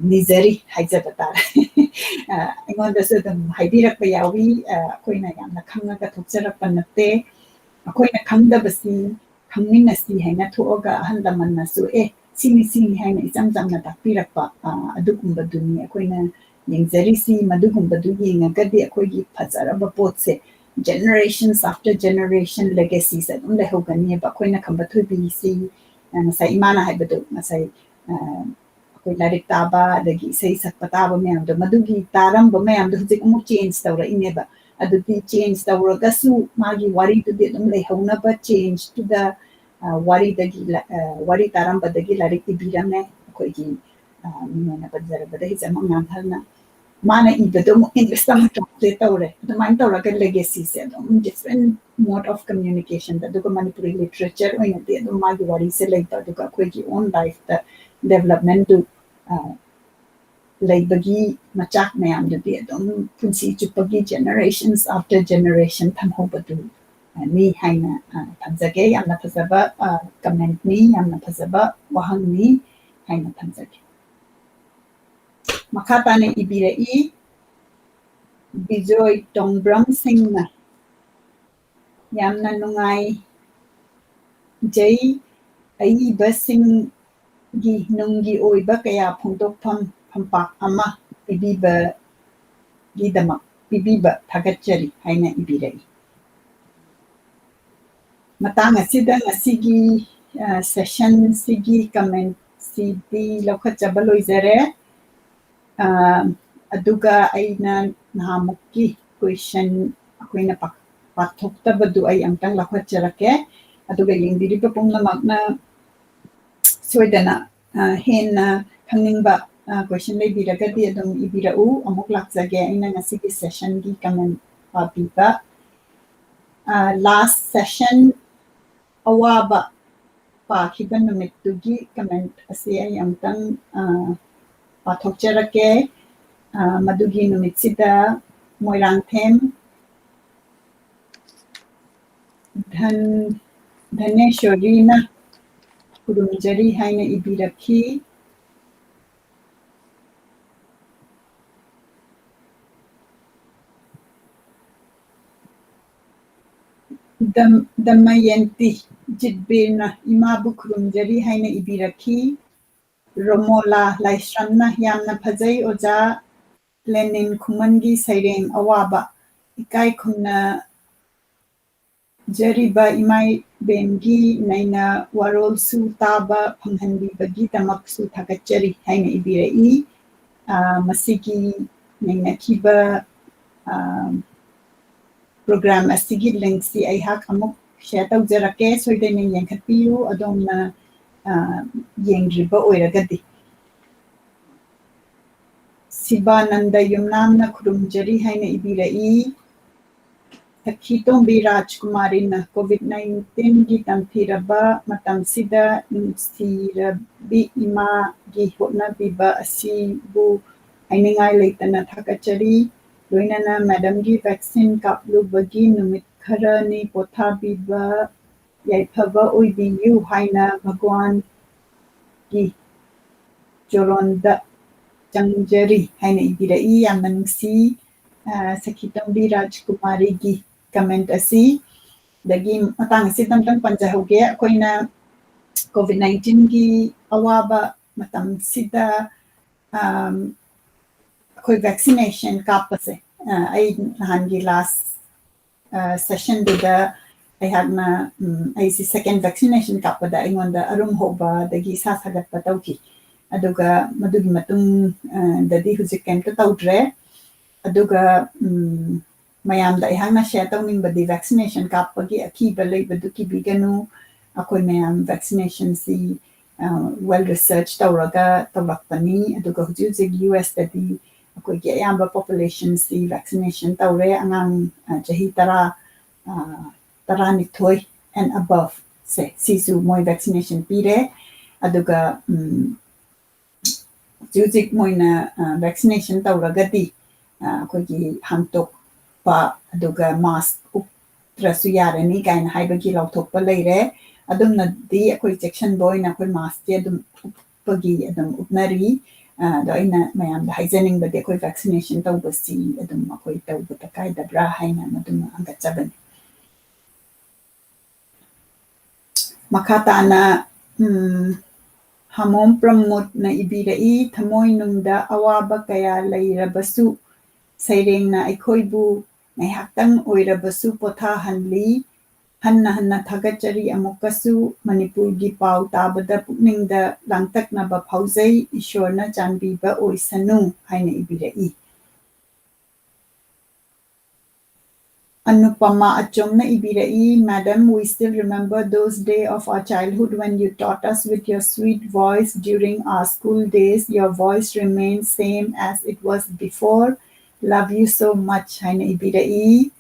ꯅꯤꯖꯔꯤ ꯍꯥꯏꯖꯕ ꯇꯥꯔꯦ꯫ ꯑꯩꯉꯣꯟꯗꯁꯨ ꯑꯗꯨꯝ ꯍꯥꯏꯕꯤꯔꯛꯄ ꯌꯥꯎꯏ꯫ ꯑꯩꯈꯣꯏꯅ ꯌꯥꯝꯅ ꯈꯪꯉꯒ ꯊꯣꯛꯆꯔꯛꯄ ꯅꯠꯇꯦ꯫ ꯑꯩꯈꯣꯏꯅ ꯈꯪꯗꯕꯁꯤ ꯈꯪꯃꯤꯟꯅꯁꯤ ꯍꯥꯏꯅ ꯊꯣꯛꯑꯒ ꯑꯍꯜ ꯂꯃꯟꯅꯁꯨ ꯑꯦ ꯁꯤꯅꯤ ꯁꯤꯅꯤ ꯍꯥꯏꯅ ꯏꯆꯝ ꯆꯝꯅ ꯇꯥꯛꯄꯤꯔꯛꯄ ꯑꯗꯨꯒꯨꯝꯕꯗꯨꯅꯤ ꯑꯩꯈꯣꯏꯅ ꯌꯦꯡꯖꯔꯤꯁꯤ꯫ ꯃꯗꯨꯒꯨꯝꯕꯗꯨ ꯌꯦꯡꯉꯒꯗꯤ ꯑꯩꯈꯣꯏꯒꯤ ꯐꯖꯔꯕ ꯄꯣꯠꯁꯦ generations after generation legacyꯁꯦ ꯑꯗꯨꯝ ꯂꯩꯍꯧꯒꯅꯦꯕ꯫ ꯑꯩꯈꯣꯏꯅ ꯈꯝꯕ ꯊꯣꯏꯕꯤꯁꯤ ꯉꯁꯥꯏ ꯏꯃꯥꯅ ꯍꯥꯏꯕꯗꯣ ꯉꯁꯥꯏ ꯑꯩꯈꯣꯏ ꯂꯥꯏꯔꯤꯛ ꯇꯥꯕ ꯑꯗꯒꯤ ꯏꯁꯩ ꯁꯛꯄ ꯇꯥꯕ ꯃꯌꯥꯝꯗꯣ ꯃꯗꯨꯒꯤ ꯇꯥꯔꯝꯕ ꯃꯌꯥꯝꯗꯣ ꯍꯧꯖꯤꯛ ꯑꯃꯨꯛ change ꯇꯧꯔꯛꯏꯅꯦꯕ꯫ ꯑꯗꯨꯗꯤ change ꯇꯧꯔꯒꯁꯨ ꯃꯥꯒꯤ ꯋꯥꯔꯤꯗꯨꯗꯤ ꯑꯗꯨꯝ ꯂꯩꯍꯧꯅꯕ change to the ꯋꯥꯔꯤꯗꯒꯤ ꯋꯥꯔꯤ ꯇꯥꯔꯝꯕꯗꯒꯤ ꯂꯥꯏꯔꯤꯛ ꯏꯕꯤꯔꯝꯃꯦ ꯑꯩꯈꯣꯏꯒꯤ ꯃꯤꯡ ꯑꯣꯏꯅ ꯄꯟꯖꯔꯕꯗ ꯍꯤꯖꯝ ꯑꯉꯥꯡꯍꯜꯅ꯫ ꯃꯥꯅ ꯏꯕꯗꯣ ꯑꯃꯨꯛ Englishꯇ ꯑꯃꯨꯛ translate ꯇꯧꯔꯦ꯫ ꯑꯗꯨꯃꯥꯏꯅ ꯇꯧꯔꯒ legacyꯁꯦ ꯑꯗꯨꯝ different mode of communicationꯗ ꯑꯗꯨꯒ ꯃꯅꯤꯄꯨꯔꯤ literature ꯑꯣꯏꯅꯗꯤ ꯑꯗꯨꯝ ꯃꯥꯒꯤ ꯋꯥꯔꯤꯁꯦ ꯂꯩꯕ ꯑꯗꯨꯒ ꯑꯩꯈꯣꯏꯒꯤ own lifeꯇ developmentꯗꯨ ꯂꯩꯕꯒꯤ ꯃꯆꯥꯛ ꯃꯌꯥꯝꯗꯨꯗꯤ ꯑꯗꯨꯝ ꯄꯨꯟꯁꯤ ꯆꯨꯞꯄꯒꯤ generations after generation ꯊꯝꯍꯧꯕꯗꯨ ꯅꯤ ꯍꯥꯏꯅ ꯊꯝꯖꯒꯦ꯫ ꯌꯥꯝꯅ ꯐꯖꯕ commentꯅꯤ, ꯌꯥꯝꯅ ꯐꯖꯕ ꯋꯥꯍꯪꯅꯤ ꯍꯥꯏꯅ ꯊꯝꯖꯒꯦ꯫ ꯃꯈꯥ ꯇꯥꯅ ꯏꯕꯤꯔꯛꯏ ꯕꯤꯖꯣꯏ ꯇꯣꯡꯕ꯭ꯔꯝ ꯁꯤꯡꯅ꯫ ꯌꯥꯝꯅ ꯅꯨꯡꯉꯥꯏꯖꯩ꯫ ꯑꯏꯕꯁꯤꯡꯒꯤ ꯅꯨꯡꯒꯤ ꯑꯣꯏꯕ ꯀꯌꯥ ꯐꯣꯡꯗꯣꯛꯐꯝ ꯐꯝꯄꯥꯛ ꯑꯃ ꯄꯤꯕꯤꯕꯒꯤꯗꯃꯛ ꯄꯤꯕꯤꯕ ꯊꯥꯒꯠꯆꯔꯤ ꯍꯥꯏꯅ ꯏꯕꯤꯔꯛꯏ꯫ ꯃꯇꯥꯡ ꯑꯁꯤꯗ ꯉꯁꯤꯒꯤ sessionꯁꯤꯒꯤ commentꯁꯤꯗꯤ ꯂꯧꯈꯠꯆꯕ ꯂꯣꯏꯖꯔꯦ꯫ ꯑꯗꯨꯒ ꯑꯩꯅ ꯅꯍꯥꯟꯃꯨꯛꯀꯤ question ꯑꯩꯈꯣꯏꯅ ꯄꯥꯊꯣꯛꯇꯕꯗꯨ ꯑꯩ ꯑꯝꯇꯪ ꯂꯧꯈꯠꯆꯔꯛꯀꯦ꯫ ꯑꯗꯨꯒ ꯌꯦꯡꯕꯤꯔꯤꯕ ꯄꯨꯝꯅꯃꯛꯅ ꯁꯣꯏꯗꯅ ꯍꯦꯟꯅ ꯈꯪꯅꯤꯡꯕ question ꯂꯩꯕꯤꯔꯒꯗꯤ ꯑꯗꯨꯝ ꯏꯕꯤꯔꯛꯎ꯫ ꯑꯃꯨꯛ ꯂꯥꯛꯆꯒꯦ ꯑꯩꯅ ꯉꯁꯤꯒꯤ sessionꯒꯤ comment ꯄꯥꯕꯤꯕ꯫ Last session ꯑꯋꯥꯕ ꯄꯥꯈꯤꯕ ꯅꯨꯃꯤꯠꯇꯨꯒꯤ comment ꯑꯁꯤ ꯑꯩ ꯑꯃꯨꯛꯇꯪ ꯄꯥꯊꯣꯛꯆꯔꯛꯀꯦ꯫ ꯃꯗꯨꯒꯤ ꯅꯨꯃꯤꯠꯁꯤꯗ ꯃꯣꯏꯔꯥꯡꯊꯦꯝ ꯙꯟ ꯙꯅꯦꯁꯣꯔꯤꯅ ꯈꯨꯔꯨꯝꯖꯔꯤ ꯍꯥꯏꯅ ꯏꯕꯤꯔꯛꯈꯤ꯫ ꯗꯝ-, ꯗꯃꯌꯟꯇꯤ ꯖꯤꯠꯕꯤꯔꯅ ꯏꯃꯥꯕꯨ ꯈꯨꯔꯨꯝꯖꯔꯤ ꯍꯥꯏꯅ ꯏꯕꯤꯔꯛꯈꯤ꯫ ꯔꯣꯃꯣꯂꯥ ꯂꯥꯏꯁ꯭ꯔꯝꯅ ꯌꯥꯝꯅ ꯐꯖꯩ ꯑꯣꯖꯥ, ꯂꯦꯅꯤꯟ ꯈꯨꯃꯟꯒꯤ ꯁꯩꯔꯦꯡ ꯑꯋꯥꯕ ꯏꯀꯥꯏ ꯈꯨꯝꯅ ꯖꯔꯤꯕ ꯏꯃꯥ ꯏꯕꯦꯟꯒꯤ ꯅꯩꯅ ꯋꯥꯔꯣꯜꯁꯨ ꯇꯥꯕ ꯐꯪꯍꯟꯕꯤꯕꯒꯤꯗꯃꯛꯁꯨ ꯊꯥꯒꯠꯆꯔꯤ ꯍꯥꯏꯅ ꯏꯕꯤꯔꯛꯏ꯫ ꯑ, ꯃꯁꯤꯒꯤ ꯅꯩꯅꯈꯤꯕ, ꯑ, program ꯑꯁꯤꯒꯤ link ꯁꯤ ꯑꯩꯍꯥꯛ ꯑꯃꯨꯛ share ꯇꯧꯖꯔꯛꯀꯦ꯫ ꯁꯣꯏꯗꯅ ꯌꯦꯡꯈꯠꯄꯤꯌꯨ, ꯑꯗꯣꯝꯅ, ꯑ, ꯌꯦꯡꯗ꯭ꯔꯤꯕ ꯑꯣꯏꯔꯒꯗꯤ꯫ ꯁꯤꯕꯥꯅꯟꯗ ꯌꯨꯝꯅꯥꯝꯅ ꯈꯨꯔꯨꯝꯖꯔꯤ ꯍꯥꯏꯅ ꯏꯕꯤꯔꯛꯏ꯫ ꯁꯈꯤꯇꯣꯝꯕꯤ ꯔꯥꯖꯀꯨꯃꯥꯔꯤꯅ COVID nineteen ꯒꯤ ꯇꯝꯊꯤꯔꯕ ꯃꯇꯝꯁꯤꯗ ꯅꯨꯡꯁꯤꯔꯕꯤ ꯏꯃꯥꯒꯤ ꯍꯣꯠꯅꯕꯤꯕ ꯑꯁꯤꯕꯨ ꯍꯥꯏꯅꯤꯡꯉꯥꯏ ꯂꯩꯇꯅ ꯊꯥꯒꯠꯆꯔꯤ꯫ ꯂꯣꯏꯅꯅ madam ꯒꯤ vaccine ꯀꯥꯞꯂꯨꯕꯒꯤ ꯅꯨꯃꯤꯠ ꯈꯔꯅꯤ ꯄꯣꯊꯥꯕꯤꯕ ꯌꯥꯏꯐꯕ ꯑꯣꯏꯕꯤꯌꯨ ꯍꯥꯏꯅ ꯚꯒꯋꯥꯟꯒꯤ ꯆꯣꯔꯣꯟꯗ ꯆꯪꯖꯔꯤ ꯍꯥꯏꯅ ꯏꯕꯤꯔꯛꯏ꯫ ꯌꯥꯝꯅ ꯅꯨꯡꯁꯤ, ꯑ, ꯁꯈꯤꯇꯣꯝꯕꯤ ꯔꯥꯖꯀꯨꯃꯥꯔꯤꯒꯤ comment ꯑꯁꯤ꯫ ꯑꯗꯒꯤ ꯃꯇꯥꯡ ꯑꯁꯤꯗ ꯑꯝꯇꯪ ꯄꯟꯖꯍꯧꯒꯦ꯫ ꯑꯩꯈꯣꯏꯅ COVID nineteen ꯒꯤ ꯑꯋꯥꯕ ꯃꯇꯝꯁꯤꯗ, ꯑꯝ, ꯑꯩꯈꯣꯏ vaccination ꯀꯥꯞꯄꯁꯦ, ꯑ, ꯑꯩ ꯅꯍꯥꯟꯒꯤ last, ꯑ, session ꯗꯨꯗ ꯑꯩꯍꯥꯛꯅ, ꯎꯝ, ꯑꯩꯁꯤ second vaccination ꯀꯥꯞꯄꯗ ꯑꯩꯉꯣꯟꯗ ꯑꯔꯨꯝ ꯍꯧꯕ ꯑꯗꯒꯤ ꯏꯁꯥ ꯁꯥꯒꯠꯄ ꯇꯧꯈꯤ꯫ ꯑꯗꯨꯒ ꯃꯗꯨꯒꯤ ꯃꯇꯨꯡ, ꯑ, ꯗꯗꯤ ꯍꯧꯖꯤꯛ ꯀꯩꯝꯇ ꯇꯧꯗ꯭ꯔꯦ꯫ ꯑꯗꯨꯒ, ꯎꯝ, ꯃꯌꯥꯝꯗ ꯑꯩꯍꯥꯛꯅ share ꯇꯧꯅꯤꯡꯕꯗꯤ vaccination ꯀꯥꯞꯄꯒꯤ ꯑꯀꯤꯕ ꯂꯩꯕꯗꯨ ꯀꯤꯕꯤꯒꯅꯨ꯫ ꯑꯩꯈꯣꯏ ꯃꯌꯥꯝ vaccination ꯁꯤ, ꯑ, well research ꯇꯧꯔꯒ ꯇꯧꯔꯛꯄꯅꯤ꯫ ꯑꯗꯨꯒ ꯍꯧꯖꯤꯛ ꯍꯧꯖꯤꯛ ꯌꯨ ꯑꯦꯁꯇꯗꯤ ꯑꯩꯈꯣꯏꯒꯤ ꯑꯌꯥꯝꯕ population ꯁꯤ vaccination ꯇꯧꯔꯦ꯫ ꯑꯉꯥꯡ, ꯑ, ꯆꯍꯤ ꯇꯔꯥ, ꯑ, ꯇꯔꯥꯅꯤꯊꯣꯏ and above ꯁꯦ, ꯁꯤꯁꯨ ꯃꯣꯏ vaccination ꯄꯤꯔꯦ꯫ ꯑꯗꯨꯒ, ꯎꯝ, ꯍꯧꯖꯤꯛ ꯍꯧꯖꯤꯛ ꯃꯣꯏꯅ, ꯑ, vaccination ꯇꯧꯔꯒꯗꯤ, ꯑ, ꯑꯩꯈꯣꯏꯒꯤ ꯍꯥꯡꯇꯣꯛꯄ, ꯑꯗꯨꯒ mask ꯎꯞꯇ꯭ꯔꯁꯨ ꯌꯥꯔꯅꯤ ꯀꯥꯏꯅ ꯍꯥꯏꯕꯒꯤ ꯂꯥꯎꯊꯣꯛꯄ ꯂꯩꯔꯦ꯫ ꯑꯗꯨꯝꯅꯗꯤ ꯑꯩꯈꯣꯏ ꯆꯦꯛꯁꯤꯟꯕ ꯑꯣꯏꯅ ꯑꯩꯈꯣꯏ maskꯁꯦ ꯑꯗꯨꯝ ꯎꯞꯄꯒꯤ ꯑꯗꯨꯝ ꯎꯞꯅꯔꯤ꯫ ꯑꯗꯣ ꯑꯩꯅ ꯃꯌꯥꯝꯗ ꯍꯥꯏꯖꯅꯤꯡꯕꯗꯤ ꯑꯩꯈꯣꯏ vaccination ꯇꯧꯕꯁꯤ ꯑꯗꯨꯝ ꯑꯩꯈꯣꯏ ꯇꯧꯕꯗ ꯀꯥꯏꯗꯕ꯭ꯔꯥ ꯍꯥꯏꯅ ꯃꯗꯨꯃ ꯍꯪꯒꯠꯆꯕꯅꯤ꯫ ꯃꯈꯥ ꯇꯥꯅ, ꯎꯝ, ꯍꯥꯃꯣꯝ ꯄ꯭ꯔꯃꯣꯗꯅ ꯏꯕꯤꯔꯛꯏ, "ꯊꯃꯣꯏꯅꯨꯡꯗ ꯑꯋꯥꯕ ꯀꯌꯥ ꯂꯩꯔꯕꯁꯨ ꯁꯩꯔꯦꯡꯅ ꯑꯩꯈꯣꯏꯕꯨ ꯉꯥꯏꯍꯥꯛꯇꯪ ꯑꯣꯏꯔꯕꯁꯨ ꯄꯣꯊꯥꯍꯜꯂꯤ꯫ ꯍꯟꯅ ꯍꯟꯅ ꯊꯥꯒꯠꯆꯔꯤ ꯑꯃꯨꯛꯀꯁꯨ꯫ ꯃꯅꯤꯄꯨꯔꯒꯤ ꯄꯥꯎ ꯇꯥꯕꯗ ꯄꯨꯛꯅꯤꯡꯗ ꯂꯥꯡꯇꯛꯅꯕ ꯐꯥꯎꯖꯩ꯫ ꯏꯁꯣꯔꯅ ꯆꯥꯟꯕꯤꯕ ꯑꯣꯏꯁꯅꯨ" ꯍꯥꯏꯅ ꯏꯕꯤꯔꯛꯏ꯫ Anupama ꯑꯆꯣꯝꯅ ꯏꯕꯤꯔꯛꯏ, "Madam, we still remember those days of our childhood when you taught us with your sweet voice during our school days. Your voice remains same as it was before. Love you so much" ꯍꯥꯏꯅ ꯏꯕꯤꯔꯛꯏ꯫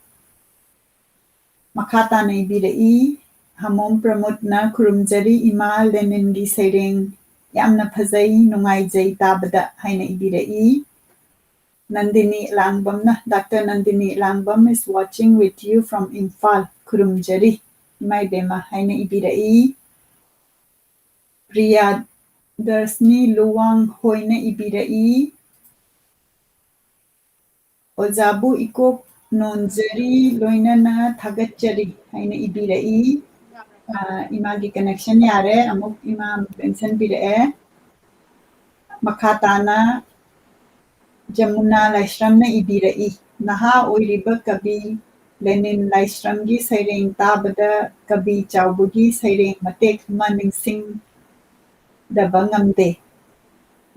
ꯃꯈꯥ ꯇꯥꯅ ꯏꯕꯤꯔꯛꯏ, ꯍꯥꯃꯣꯝ ꯄ꯭ꯔꯃꯣꯗꯅ "ꯈꯨꯔꯨꯝꯖꯔꯤ ꯏꯃꯥ, ꯂꯦꯅꯤꯟꯒꯤ ꯁꯩꯔꯦꯡ ꯌꯥꯝꯅ ꯐꯖꯩ, ꯅꯨꯡꯉꯥꯏꯖꯩ ꯇꯥꯕꯗ" ꯍꯥꯏꯅ ꯏꯕꯤꯔꯛꯏ꯫ ꯅꯟꯗꯤꯅꯤ ꯂꯥꯡꯕꯝꯅ, doctor Nandini Langbam is watching with you from Imphal, "ꯈꯨꯔꯨꯝꯖꯔꯤ ꯏꯃꯥ ꯏꯕꯦꯝꯃ" ꯍꯥꯏꯅ ꯏꯕꯤꯔꯛꯏ꯫ ꯄ꯭ꯔꯤꯌꯥ ꯗꯔꯁꯅꯤ ꯂꯨꯋꯥꯡ ꯍꯣꯏꯅ ꯏꯕꯤꯔꯛꯏ, "ꯑꯣꯖꯥꯕꯨ ꯏꯀꯣꯛ ꯅꯣꯟꯖꯔꯤ, ꯂꯣꯏꯅꯅ ꯊꯥꯒꯠꯆꯔꯤ" ꯍꯥꯏꯅ ꯏꯕꯤꯔꯛꯏ꯫ ꯑ, ꯏꯃꯥꯒꯤ connection ꯌꯥꯔꯦ, ꯑꯃꯨꯛ ꯏꯃꯥ ꯑꯃꯨꯛ ꯆꯦꯟꯁꯤꯟꯕꯤꯔꯛꯑꯦ꯫ ꯃꯈꯥ ꯇꯥꯅ ꯖꯃꯨꯅꯥ ꯂꯥꯏꯁ꯭ꯔꯝꯅ ꯏꯕꯤꯔꯛꯏ, "ꯅꯍꯥ ꯑꯣꯏꯔꯤꯕ ꯀꯕꯤ ꯂꯦꯅꯤꯟ ꯂꯥꯏꯁ꯭ꯔꯝꯒꯤ ꯁꯩꯔꯦꯡ ꯇꯥꯕꯗ ꯀꯕꯤ ꯆꯥꯎꯕꯒꯤ ꯁꯩꯔꯦꯡ ꯃꯇꯦꯛ ꯑꯃ ꯅꯤꯡꯁꯤꯡꯗꯕ ꯉꯝꯗꯦ꯫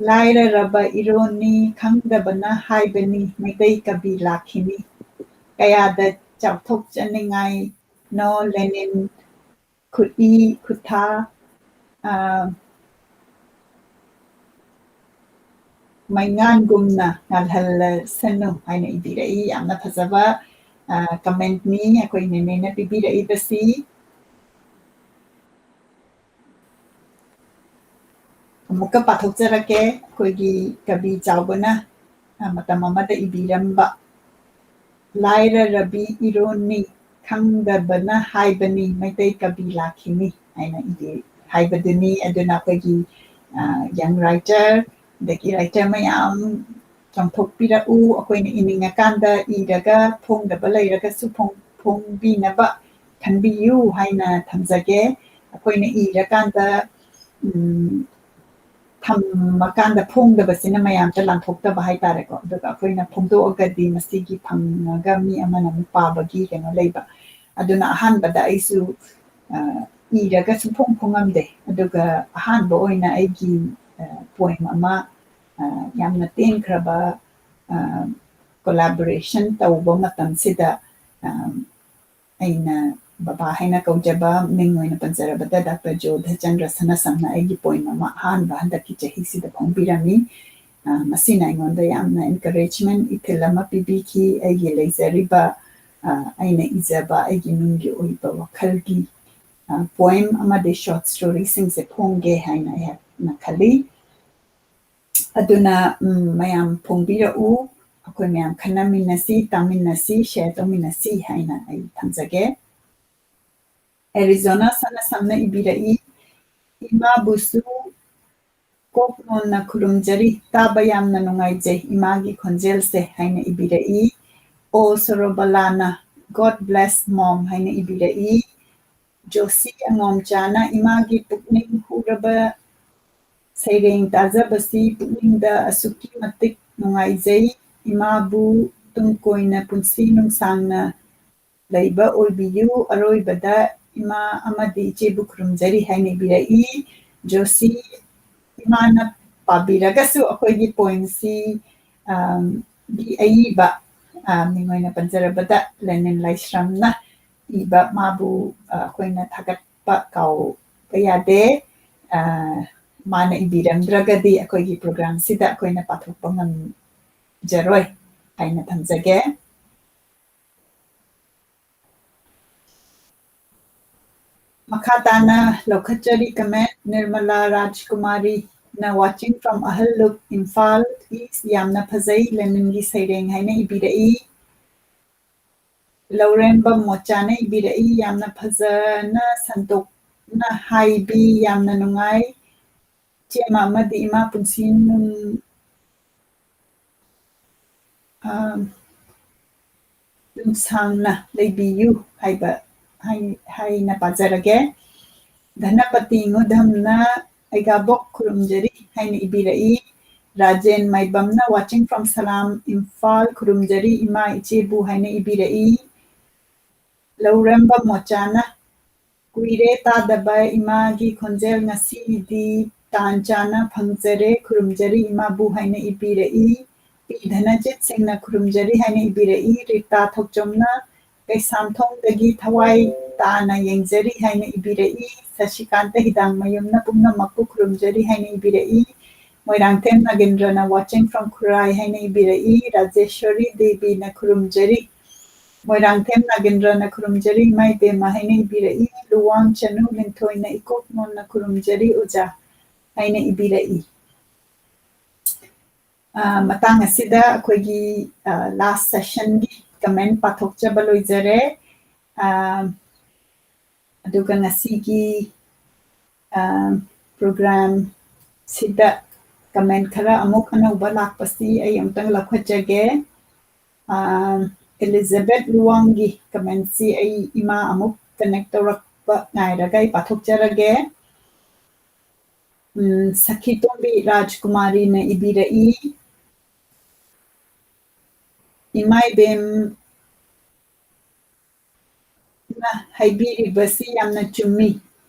ꯂꯥꯏꯔꯔꯕ ꯏꯔꯣꯟꯅꯤ, ꯈꯪꯗꯕꯅ ꯍꯥꯏꯕꯅꯤ, ꯃꯩꯇꯩ ꯀꯕꯤ ꯂꯥꯛꯈꯤꯅꯤ꯫ ꯀꯌꯥꯗ ꯆꯥꯎꯊꯣꯛꯆꯅꯤꯡꯉꯥꯏꯅꯣ ꯂꯦꯅꯤꯟ ꯈꯨꯠꯏ ꯈꯨꯠꯊꯥ, ꯑ, ꯃꯩꯉꯥꯟꯒꯨꯝꯅ ꯉꯥꯜꯍꯜꯂꯁꯅꯨ" ꯍꯥꯏꯅ ꯏꯕꯤꯔꯛꯏ꯫ ꯌꯥꯝꯅ ꯐꯖꯕ, ꯑ, commentꯅꯤ ꯑꯩꯈꯣꯏ ꯅꯦꯅꯦꯅ ꯄꯤꯕꯤꯔꯛꯏꯕꯁꯤ꯫ ꯑꯃꯨꯛꯀ ꯄꯥꯊꯣꯛꯆꯔꯛꯀꯦ꯫ ꯑꯩꯈꯣꯏꯒꯤ ꯀꯕꯤ ꯆꯥꯎꯕꯅ, ꯑ, ꯃꯇꯝ ꯑꯃꯗ ꯏꯕꯤꯔꯝꯕ, "ꯂꯥꯏꯔꯔꯕꯤ ꯏꯔꯣꯟꯅꯤ, ꯈꯪꯗꯕꯅ ꯍꯥꯏꯕꯅꯤ, ꯃꯩꯇꯩ ꯀꯕꯤ ꯂꯥꯛꯈꯤꯅꯤ ꯍꯥꯏꯅ ꯏꯕꯤ ꯍꯥꯏꯕꯗꯨꯅꯤ꯫ ꯑꯗꯨꯅ ꯑꯩꯈꯣꯏꯒꯤ, ꯑ, young writer, ꯑꯗꯒꯤ writer ꯃꯌꯥꯝ ꯆꯣꯡꯊꯣꯛꯄꯤꯔꯛꯎ꯫ ꯑꯩꯈꯣꯏꯅ ꯏꯅꯤꯡꯉꯀꯥꯟꯗ ꯏꯔꯒ ꯐꯣꯡꯗꯕ ꯂꯩꯔꯒꯁꯨ ꯐꯣꯡ-, ꯐꯣꯡꯕꯤꯅꯕ ꯈꯟꯕꯤꯌꯨ ꯍꯥꯏꯅ ꯊꯝꯖꯒꯦ꯫ ꯑꯩꯈꯣꯏꯅ ꯏꯔꯀꯥꯟꯗ, ꯎꯝ, ꯊꯝꯃꯀꯥꯟꯗ ꯐꯣꯡꯗꯕꯁꯤꯅ ꯃꯌꯥꯝꯗ ꯂꯥꯟꯊꯣꯛꯇꯕ ꯍꯥꯏꯇꯥꯔꯦꯀꯣ꯫ ꯑꯗꯨꯒ ꯑꯩꯈꯣꯏꯅ ꯐꯣꯡꯗꯣꯛꯑꯒꯗꯤ ꯃꯁꯤꯒꯤ ꯐꯪꯉꯒ ꯃꯤ ꯑꯃꯅ ꯑꯃꯨꯛ ꯄꯥꯕꯒꯤ ꯀꯩꯅꯣ ꯂꯩꯕ꯫ ꯑꯗꯨꯅ ꯑꯍꯥꯟꯕꯗ ꯑꯩꯁꯨ, ꯑ, ꯏꯔꯒ ꯁꯨꯡꯐꯣꯡ ꯐꯣꯡꯉꯝꯗꯦ꯫ ꯑꯗꯨꯒ ꯑꯍꯥꯟꯕ ꯑꯣꯏꯅ ꯑꯩꯒꯤ, ꯑ, poem ꯑꯃ, ꯑ, ꯌꯥꯝꯅ ꯇꯦꯟꯈ꯭ꯔꯕ, ꯑ, collaboration ꯇꯧꯕ ꯃꯇꯝꯁꯤꯗ, ꯑ, ꯑꯩꯅ ꯕꯕꯥ ꯍꯥꯏꯅ ꯀꯧꯖꯕ, ꯃꯤꯡ ꯑꯣꯏꯅ ꯄꯟꯖꯔꯕꯗ ꯗꯥꯛꯇꯔ ꯖꯣꯙꯆꯟꯗ꯭ꯔ ꯁꯅꯥꯁꯝꯅ ꯑꯩꯒꯤ poem ꯑꯃ ꯑꯍꯥꯟꯕ ꯍꯟꯗꯛꯀꯤ ꯆꯍꯤꯁꯤꯗ ꯐꯣꯡꯕꯤꯔꯝꯃꯤ꯫ ꯑ, ꯃꯁꯤꯅ ꯑꯩꯉꯣꯟꯗ ꯌꯥꯝꯅ encouragement, ꯏꯊꯤꯜ ꯑꯃ ꯄꯤꯕꯤꯈꯤ꯫ ꯑꯩꯒꯤ ꯂꯩꯖꯔꯤꯕ, ꯑ, ꯑꯩꯅ ꯏꯖꯕ ꯑꯩꯒꯤ ꯅꯨꯡꯒꯤ ꯑꯣꯏꯕ ꯋꯥꯈꯜꯒꯤ, ꯑ, poem ꯑꯃꯗꯤ short storyꯁꯤꯡꯁꯦ ꯐꯣꯡꯒꯦ ꯍꯥꯏꯅ ꯑꯩꯍꯥꯛꯅ ꯈꯜꯂꯤ꯫ ꯑꯗꯨꯅ, ꯎꯝ, ꯃꯌꯥꯝ ꯐꯣꯡꯕꯤꯔꯛꯎ, ꯑꯩꯈꯣꯏ ꯃꯌꯥꯝ ꯈꯟꯅꯃꯤꯟꯅꯁꯤ, ꯇꯥꯃꯤꯟꯅꯁꯤ, share ꯇꯧꯃꯤꯟꯅꯁꯤ ꯍꯥꯏꯅ ꯑꯩ ꯊꯝꯖꯒꯦ꯫ ꯑꯦꯔꯤꯖꯣꯅꯥ ꯁꯅꯥꯁꯝꯅ ꯏꯕꯤꯔꯛꯏ, "ꯏꯃꯥꯕꯨꯁꯨ ꯀꯣꯛ ꯅꯣꯟꯅ ꯈꯨꯔꯨꯝꯖꯔꯤ, ꯇꯥꯕ ꯌꯥꯝꯅ ꯅꯨꯡꯉꯥꯏꯖꯩ ꯏꯃꯥꯒꯤ ꯈꯣꯟꯖꯦꯜꯁꯦ" ꯍꯥꯏꯅ ꯏꯕꯤꯔꯛꯏ꯫ ꯑꯣ ꯁꯣꯔꯣꯕꯂꯥꯅ, "God bless mom" ꯍꯥꯏꯅ ꯏꯕꯤꯔꯛꯏ꯫ ꯖꯣꯁꯤ ꯑꯉꯣꯝꯆꯥꯅ, "ꯏꯃꯥꯒꯤ ꯄꯨꯛꯅꯤꯡ ꯍꯨꯔꯕ ꯁꯩꯔꯦꯡ ꯇꯥꯖꯕꯁꯤ ꯄꯨꯛꯅꯤꯡꯗ ꯑꯁꯨꯛꯀꯤ ꯃꯇꯤꯛ ꯅꯨꯡꯉꯥꯏꯖꯩ꯫ ꯏꯃꯥꯕꯨ ꯇꯨꯡ ꯀꯣꯏꯅ ꯄꯨꯟꯁꯤ ꯅꯨꯡꯁꯥꯡꯅ ꯂꯩꯕ ꯑꯣꯏꯕꯤꯌꯨ꯫ ꯑꯔꯣꯏꯕꯗ ꯏꯃꯥ ꯑꯃꯗꯤ ꯏꯆꯦꯕꯨ ꯈꯨꯔꯨꯝꯖꯔꯤ" ꯍꯥꯏꯅ ꯏꯕꯤꯔꯛꯏ꯫ ꯖꯣꯁꯤ ꯏꯃꯥꯅ ꯄꯥꯕꯤꯔꯒꯁꯨ ꯑꯩꯈꯣꯏꯒꯤ poemꯁꯤ, ꯑꯝ, ꯒꯤ ꯑꯏꯕ, ꯑ, ꯃꯤꯡ ꯑꯣꯏꯅ ꯄꯟꯖꯔꯕꯗ ꯂꯦꯅꯤꯟ ꯂꯥꯏꯁ꯭ꯔꯝꯅ ꯏꯕ, ꯃꯥꯕꯨ, ꯑ, ꯑꯩꯈꯣꯏꯅ ꯊꯥꯒꯠꯄ ꯀꯥꯎꯕ ꯌꯥꯗꯦ꯫ ꯑ, ꯃꯥꯅ ꯏꯕꯤꯔꯝꯗ꯭ꯔꯒꯗꯤ ꯑꯩꯈꯣꯏꯒꯤ programꯁꯤꯗ ꯑꯩꯈꯣꯏꯅ ꯄꯥꯊꯣꯛꯄ ꯉꯝꯖꯔꯣꯏ ꯍꯥꯏꯅ ꯊꯝꯖꯒꯦ꯫ ꯃꯈꯥ ꯇꯥꯅ ꯂꯧꯈꯠꯆꯔꯤ comment, Nirmala ꯔꯥꯖꯀꯨꯃꯥꯔꯤꯅ, "Watching from ꯑꯍꯜꯂꯨꯞ, Imphal East, ꯌꯥꯝꯅ ꯐꯖꯩ ꯂꯦꯅꯤꯟꯒꯤ ꯁꯩꯔꯦꯡ" ꯍꯥꯏꯅ ꯏꯕꯤꯔꯛꯏ꯫ ꯂꯧꯔꯦꯝꯕꯝ ꯃꯣꯆꯥꯅ ꯏꯕꯤꯔꯛꯏ, "ꯌꯥꯝꯅ ꯐꯖꯅ ꯁꯟꯗꯣꯛꯅ ꯍꯥꯏꯕꯤ, ꯌꯥꯝꯅ ꯅꯨꯡꯉꯥꯏ꯫ ꯏꯆꯦꯃ ꯑꯃꯗꯤ ꯏꯃꯥ ꯄꯨꯟꯁꯤ ꯅꯨꯡ-, ꯑ, ꯅꯨꯡꯁꯥꯡꯅ ꯂꯩꯕꯤꯌꯨ" ꯍꯥꯏꯕ ꯍꯥꯏ-, ꯍꯥꯏꯅ ꯄꯥꯖꯔꯒꯦ꯫ ꯙꯅꯄꯇꯤ ꯉꯨꯙꯝꯅ "ꯑꯩꯒꯥꯕꯣꯛ ꯈꯨꯔꯨꯝꯖꯔꯤ" ꯍꯥꯏꯅ ꯏꯕꯤꯔꯛꯏ꯫ ꯔꯥꯖꯦꯟ ꯃꯥꯏꯕꯝꯅ "Watching from ꯁꯂꯥꯝ, ꯏꯝꯐꯥꯜ, ꯈꯨꯔꯨꯝꯖꯔꯤ ꯏꯃꯥ ꯏꯆꯦꯕꯨ" ꯍꯥꯏꯅ ꯏꯕꯤꯔꯛꯏ꯫ ꯂꯧꯔꯝꯕ ꯃꯣꯆꯥꯅ "ꯀꯨꯏꯔꯦ ꯇꯥꯗꯕ ꯏꯃꯥꯒꯤ ꯈꯣꯟꯖꯦꯜ, ꯉꯁꯤꯗꯤ ꯇꯥꯟ ꯆꯥꯅ ꯐꯪꯖꯔꯦ, ꯈꯨꯔꯨꯝꯖꯔꯤ ꯏꯃꯥꯕꯨ" ꯍꯥꯏꯅ ꯏꯕꯤꯔꯛꯏ꯫ ꯄꯤ ꯙꯅꯖꯤꯠ ꯁꯤꯡꯅ "ꯈꯨꯔꯨꯝꯖꯔꯤ" ꯍꯥꯏꯅ ꯏꯕꯤꯔꯛꯏ꯫ ꯔꯤꯇꯥ ꯊꯣꯛꯆꯣꯝꯅ "ꯀꯩꯁꯥꯝꯊꯣꯡꯗꯒꯤ ꯊꯋꯥꯏ ꯇꯥꯅ ꯌꯦꯡꯖꯔꯤ" ꯍꯥꯏꯅ ꯏꯕꯤꯔꯛꯏ꯫ ꯁꯁꯤꯀꯥꯟꯇ ꯍꯤꯗꯥꯡꯃꯌꯨꯝꯅ "ꯄꯨꯝꯅꯃꯛꯄꯨ ꯈꯨꯔꯨꯝꯖꯔꯤ" ꯍꯥꯏꯅ ꯏꯕꯤꯔꯛꯏ꯫ ꯃꯣꯏꯔꯥꯡꯊꯦꯝ ꯅꯥꯒꯦꯟꯗ꯭ꯔꯅ "Watching from ꯈꯨꯔꯥꯏ" ꯍꯥꯏꯅ ꯏꯕꯤꯔꯛꯏ꯫ ꯔꯥꯖꯦꯁ꯭ꯋꯔꯤ ꯗꯦꯕꯤꯅ "ꯈꯨꯔꯨꯝꯖꯔꯤ"꯫ ꯃꯣꯏꯔꯥꯡꯊꯦꯝ ꯅꯥꯒꯦꯟꯗ꯭ꯔꯅ "ꯈꯨꯔꯨꯝꯖꯔꯤ ꯏꯃꯥ ꯏꯕꯦꯝꯃ" ꯍꯥꯏꯅ ꯏꯕꯤꯔꯛꯏ꯫ ꯂꯨꯋꯥꯡ ꯆꯅꯨ ꯂꯤꯟꯊꯣꯏꯅ "ꯏꯀꯣꯛ ꯅꯣꯟꯅ ꯈꯨꯔꯨꯝꯖꯔꯤ ꯑꯣꯖꯥ" ꯍꯥꯏꯅ ꯏꯕꯤꯔꯛꯏ꯫ ꯑ, ꯃꯇꯥꯡ ꯑꯁꯤꯗ ꯑꯩꯈꯣꯏꯒꯤ, ꯑ, last sessionꯒꯤ comment ꯄꯥꯊꯣꯛꯆꯕ ꯂꯣꯏꯖꯔꯦ꯫ ꯑ, ꯑꯗꯨꯒ ꯉꯁꯤꯒꯤ, ꯑ, programꯁꯤꯗ comment ꯈꯔ ꯑꯃꯨꯛ ꯑꯅꯧꯕ ꯂꯥꯛꯄꯁꯤ ꯑꯩ ꯑꯃꯨꯛꯇꯪ ꯂꯧꯈꯠꯆꯒꯦ꯫ ꯑ, ꯑꯦꯂꯤꯖꯥꯕꯦꯊ ꯂꯨꯋꯥꯡꯒꯤ commentꯁꯤ ꯑꯩ ꯏꯃꯥ ꯑꯃꯨꯛ connect ꯇꯧꯔꯛꯄ ꯉꯥꯏꯔꯒ ꯑꯩ ꯄꯥꯊꯣꯛꯆꯔꯒꯦ꯫ ꯎꯝ, ꯁꯈꯤꯇꯣꯝꯕꯤ ꯔꯥꯖꯀꯨꯃꯥꯔꯤꯅ ꯏꯕꯤꯔꯛꯏ, "ꯏꯃꯥ ꯏꯕꯦꯝꯅ ꯍꯥꯏꯕꯤꯔꯤꯕꯁꯤ ꯌꯥꯝꯅ ꯆꯨꯝꯃꯤ꯫